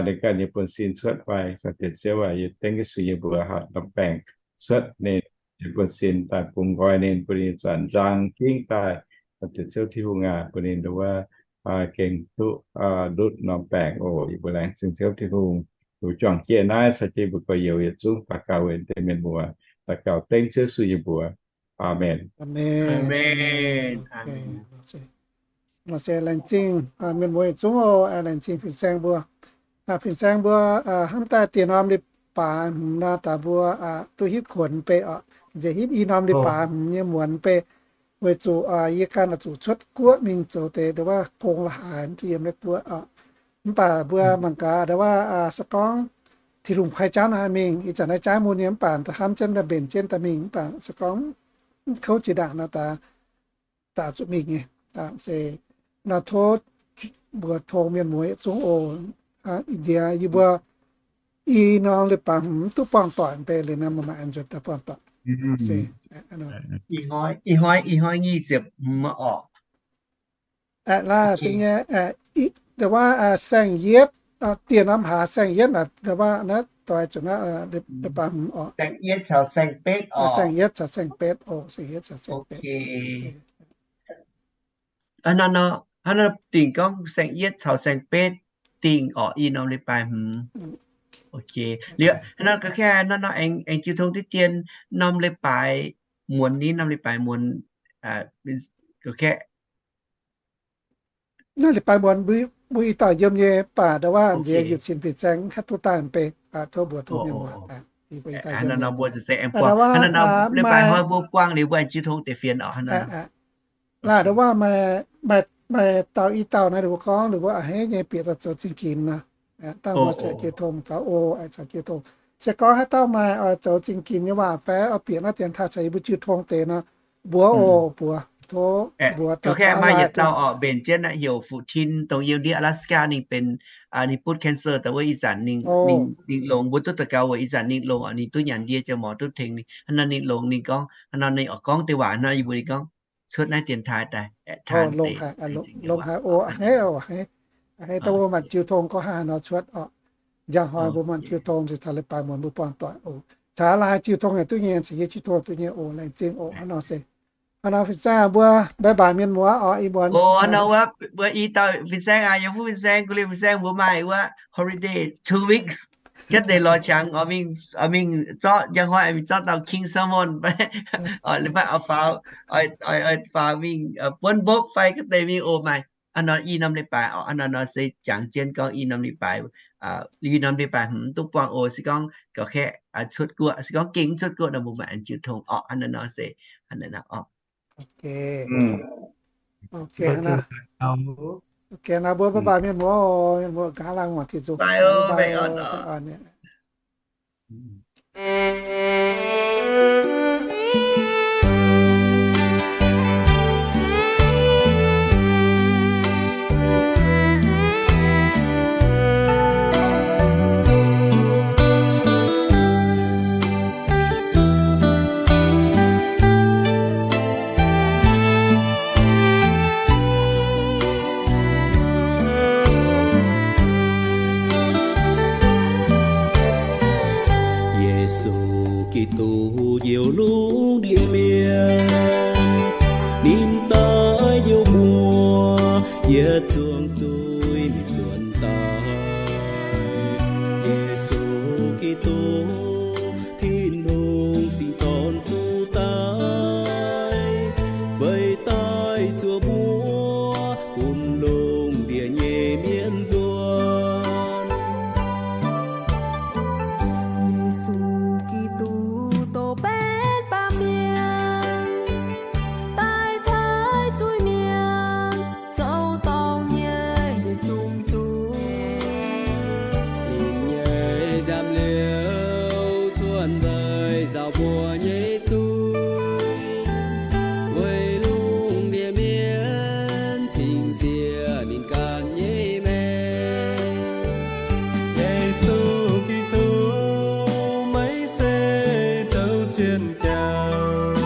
ninh ganh nyei buonv-sin cuotv fai, caux diex Ziouv aac, yie dengv Yesu yie mbuox hatc norm baengc cuotv ninh nyei buonv-sin daaih bungx nqoi ninh, bun ninh zanc nzang gingv daaih, caux diex Ziouv Tin-Hungh aac, bun ninh nduov gengh duqv ndutv norm baengc oc. Yie mbuo laengz zingh Ziouv Tin-Hungh, mbuo juangc jieqv naaiv caux jienv mbuo gorx-youz yietc zungv daux gaux weic deix mienh muoz, daux gaux dengv Ziouv Yesu yie mbuox. Aamen. Aamen. Laengz zingh mienh muoz yietc zungv oc. Laengz zingh fin-saeng mbuo. Fin-saeng mbuo hnamv daaih dieh norm leiz-baaix hmz nor, daaih mbuo duqv hitv kuonx mv bei oc. Nziex hitv i norm leiz-baaix hmz nyei muonz mv bei, weic zuqc yie ganh oix zuqc cuotv guoqv mingh zoux deix ndongc wuov gong la'haaix mv duqv yiem naaiv guoqv oc. Mv baac mbuo mangc gaax ndongc wuov se gorngv Tin-Hungh kuaaiv jauv naaiv mingh, ih zanc naaiv jaaix mun nyei, mv baac hnamv jienv daaih mbenc jienv daaih mingh, mv baac se gorngv mv kouv jiex ndaangc nor, daaih zuqc mingh nyei. Se nor tov mbuox tong mienh muoz yietc zungv oc. Nziex yie mbuo i norm leiz-baaix hmz mv duqv buangh doic mv bei liuz nor, maaih an nzuonx daaih buangh doic. Ih hnoi nyic ziepc hmz oc. Aav, laaix zingh nyei, ndongc wuov saeng-yietv, dieh norm hlaax saeng-yietv naaic, ndongc wuov naaiv doix zuqc naaiv leiz-baaix hmz oc. Saeng-yietv caux saeng-betv oc. Saeng-yietv caux saeng-betv oc. Saeng-yietv caux saeng-betv. Hnangv naaiv dingc gorngv saeng-yietv caux saeng-betv dingc oc, i norm leiz-baaix hmz. Liuz hnangv naaiv ga'keh hnangv nor aengx jiu tong diqv dien norm leiz-baaix muonz ni, norm leiz-baaix muonz ga'keh Naaiv leiz-baaix muonz mbuo i dauh yiem nyei, mv baac ndongc wuov nziex yietc cin fin-saeng mv haih duqv daaih mv bei, tov mbuox tong mienh muoz. Leiz-baaix hnoi mbuo buangh liuz mbuo jiu tong deix fienx oc. Laaix ndongc wuov maaih dauh i dauh naaiv ninh mbuo gorngv ninh mbuo a'hneiv nyei bieqc daaih zoux zingh ginx nor. Dangh mbuo caux jiu tong caux o, caux jiu tong. Se gorngv haaix dauh maaih oix zoux zingh ginx nyei waac fai oix bieqc naaiv dienx taaih caux yie mbuo jiu tong deix nor, mbuox oc, mbuox, tov mbuox taux maaih yietc dauh oc, mbenc jienv heuc Fuqv Tin, dongh yiem ndiev Alaska ninh benx, ninh butv cancer daaih wuov ih zanc ninh longx, mbuo duqv daux gaux weic ih zanc ninh longx oc, ninh duqv nyanc ndie ziangh morz duqv tengx ninh. Hnangv nor ninh longx, ninh gorngv hnangv nor ninh oix gorngv deix waac hnangv nor yie mbuo ninh gorngv cuotv naaiv dienx taaih daaih, longx haic oc, a'hneiv daaih mbuo mangc jiu tong gorngv haaix nor cuotv oc. Njang hnoi mbuo mangc jiu tong nziex taux leiz-baaix muonz mbuo buangh doic oc. Caux laaix jiu tong yaac duqv nyei, caux yie jiu tong duqv nyei oc. Laengz zingh oc. Hnangv nor se, hnangv nor fin-saeng mbuo bye bye mienh muoz oc, ih muonz. Hnangv nor wuov, mbuo i dauh fin-saeng aac, yiem fuqv fin-saeng, guv liuz fin-saeng mbuo maaih wuov holiday two weeks, gaeqv deix lorz qangx oix mingh, oix mingh zorqv, njang hnoi mingh zorqv dauh King Salmon fai, oix faaux, oix faaux mingh buonv mbopv fai gaeqv deix mingh oc maaih. Hnangv nor i norm leiz-baaix oc, hnangv nor se jangx jienv gorngv i norm leiz-baaix, i norm leiz-baaix hmz duqv buangh oc. Se gorngv gauh kaeqv cuotv guoqv, se gorngv gengh mv cuotv guoqv nor mbuo maaih an jiu tong oc. Hnangv nor se, hnangv nor oc. Ok, hnangv nor mbuo bye bye mienh muoz, mienh muoz nqa'haav laangh muangx Tin-Hungh. Yesu Giduc njoux lungh ndiev mienh, ninh daaih njoux mbuo yietc zungv zuiz mingh nzuonx daaih. Yesu Giduc, Tin-Hungh singx dorn zuqc daaih, weic daaih zuov mbuo bun lungh ndiev nyei mienh nzuonx. Yesu Giduc douz benx baamh mienh, daaih taaih zuiz-mienh zoux dorngc nyei jauv.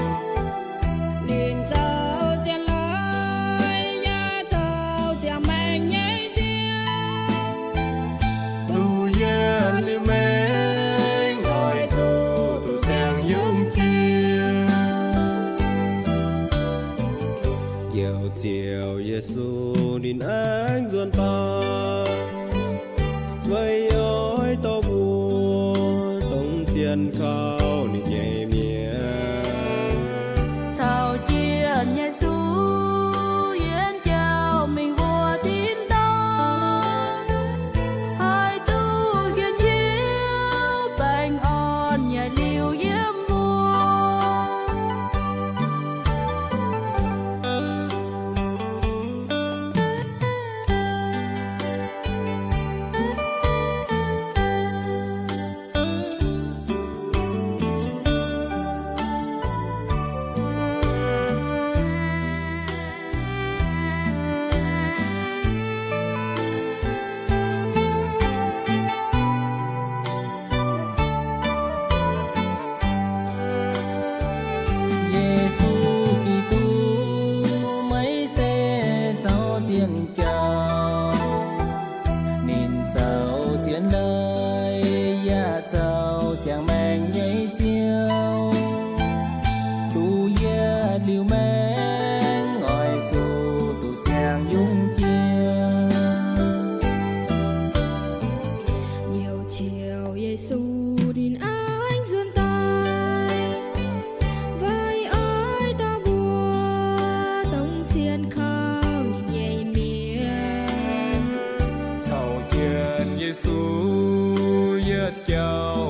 Ninh zoux zien leiz yaac zoux ziangh maengc nyei Ziouv. Duqv yietc liuz maengc oix zuqc duqv siang-yungz jiex. Njoux Ziouv Yesu ninh aengx nzuonx daaih, weic oix dorh mbuo dongh sienx kaux ninh nyei mienh. Caux jienv Yesu yienx jauv mingh wuov tin-dorngh, haih duqv njien-youh baengh orn yaac liuz yiem mbuo. Yesu Giduc maiv se zoux zien jauv. Ninh zoux zien leiz yaac zoux ziangh maengc nyei Ziouv. Duqv yietc liuz maengc oix zuqc duqv siang-yungz jiex. Njoux Ziouv Yesu ninh aengx nzuonx daaih, weic oix dorh mbuo dongh sienx kaux ninh nyei mienh. Caux jienv Yesu yietc jauv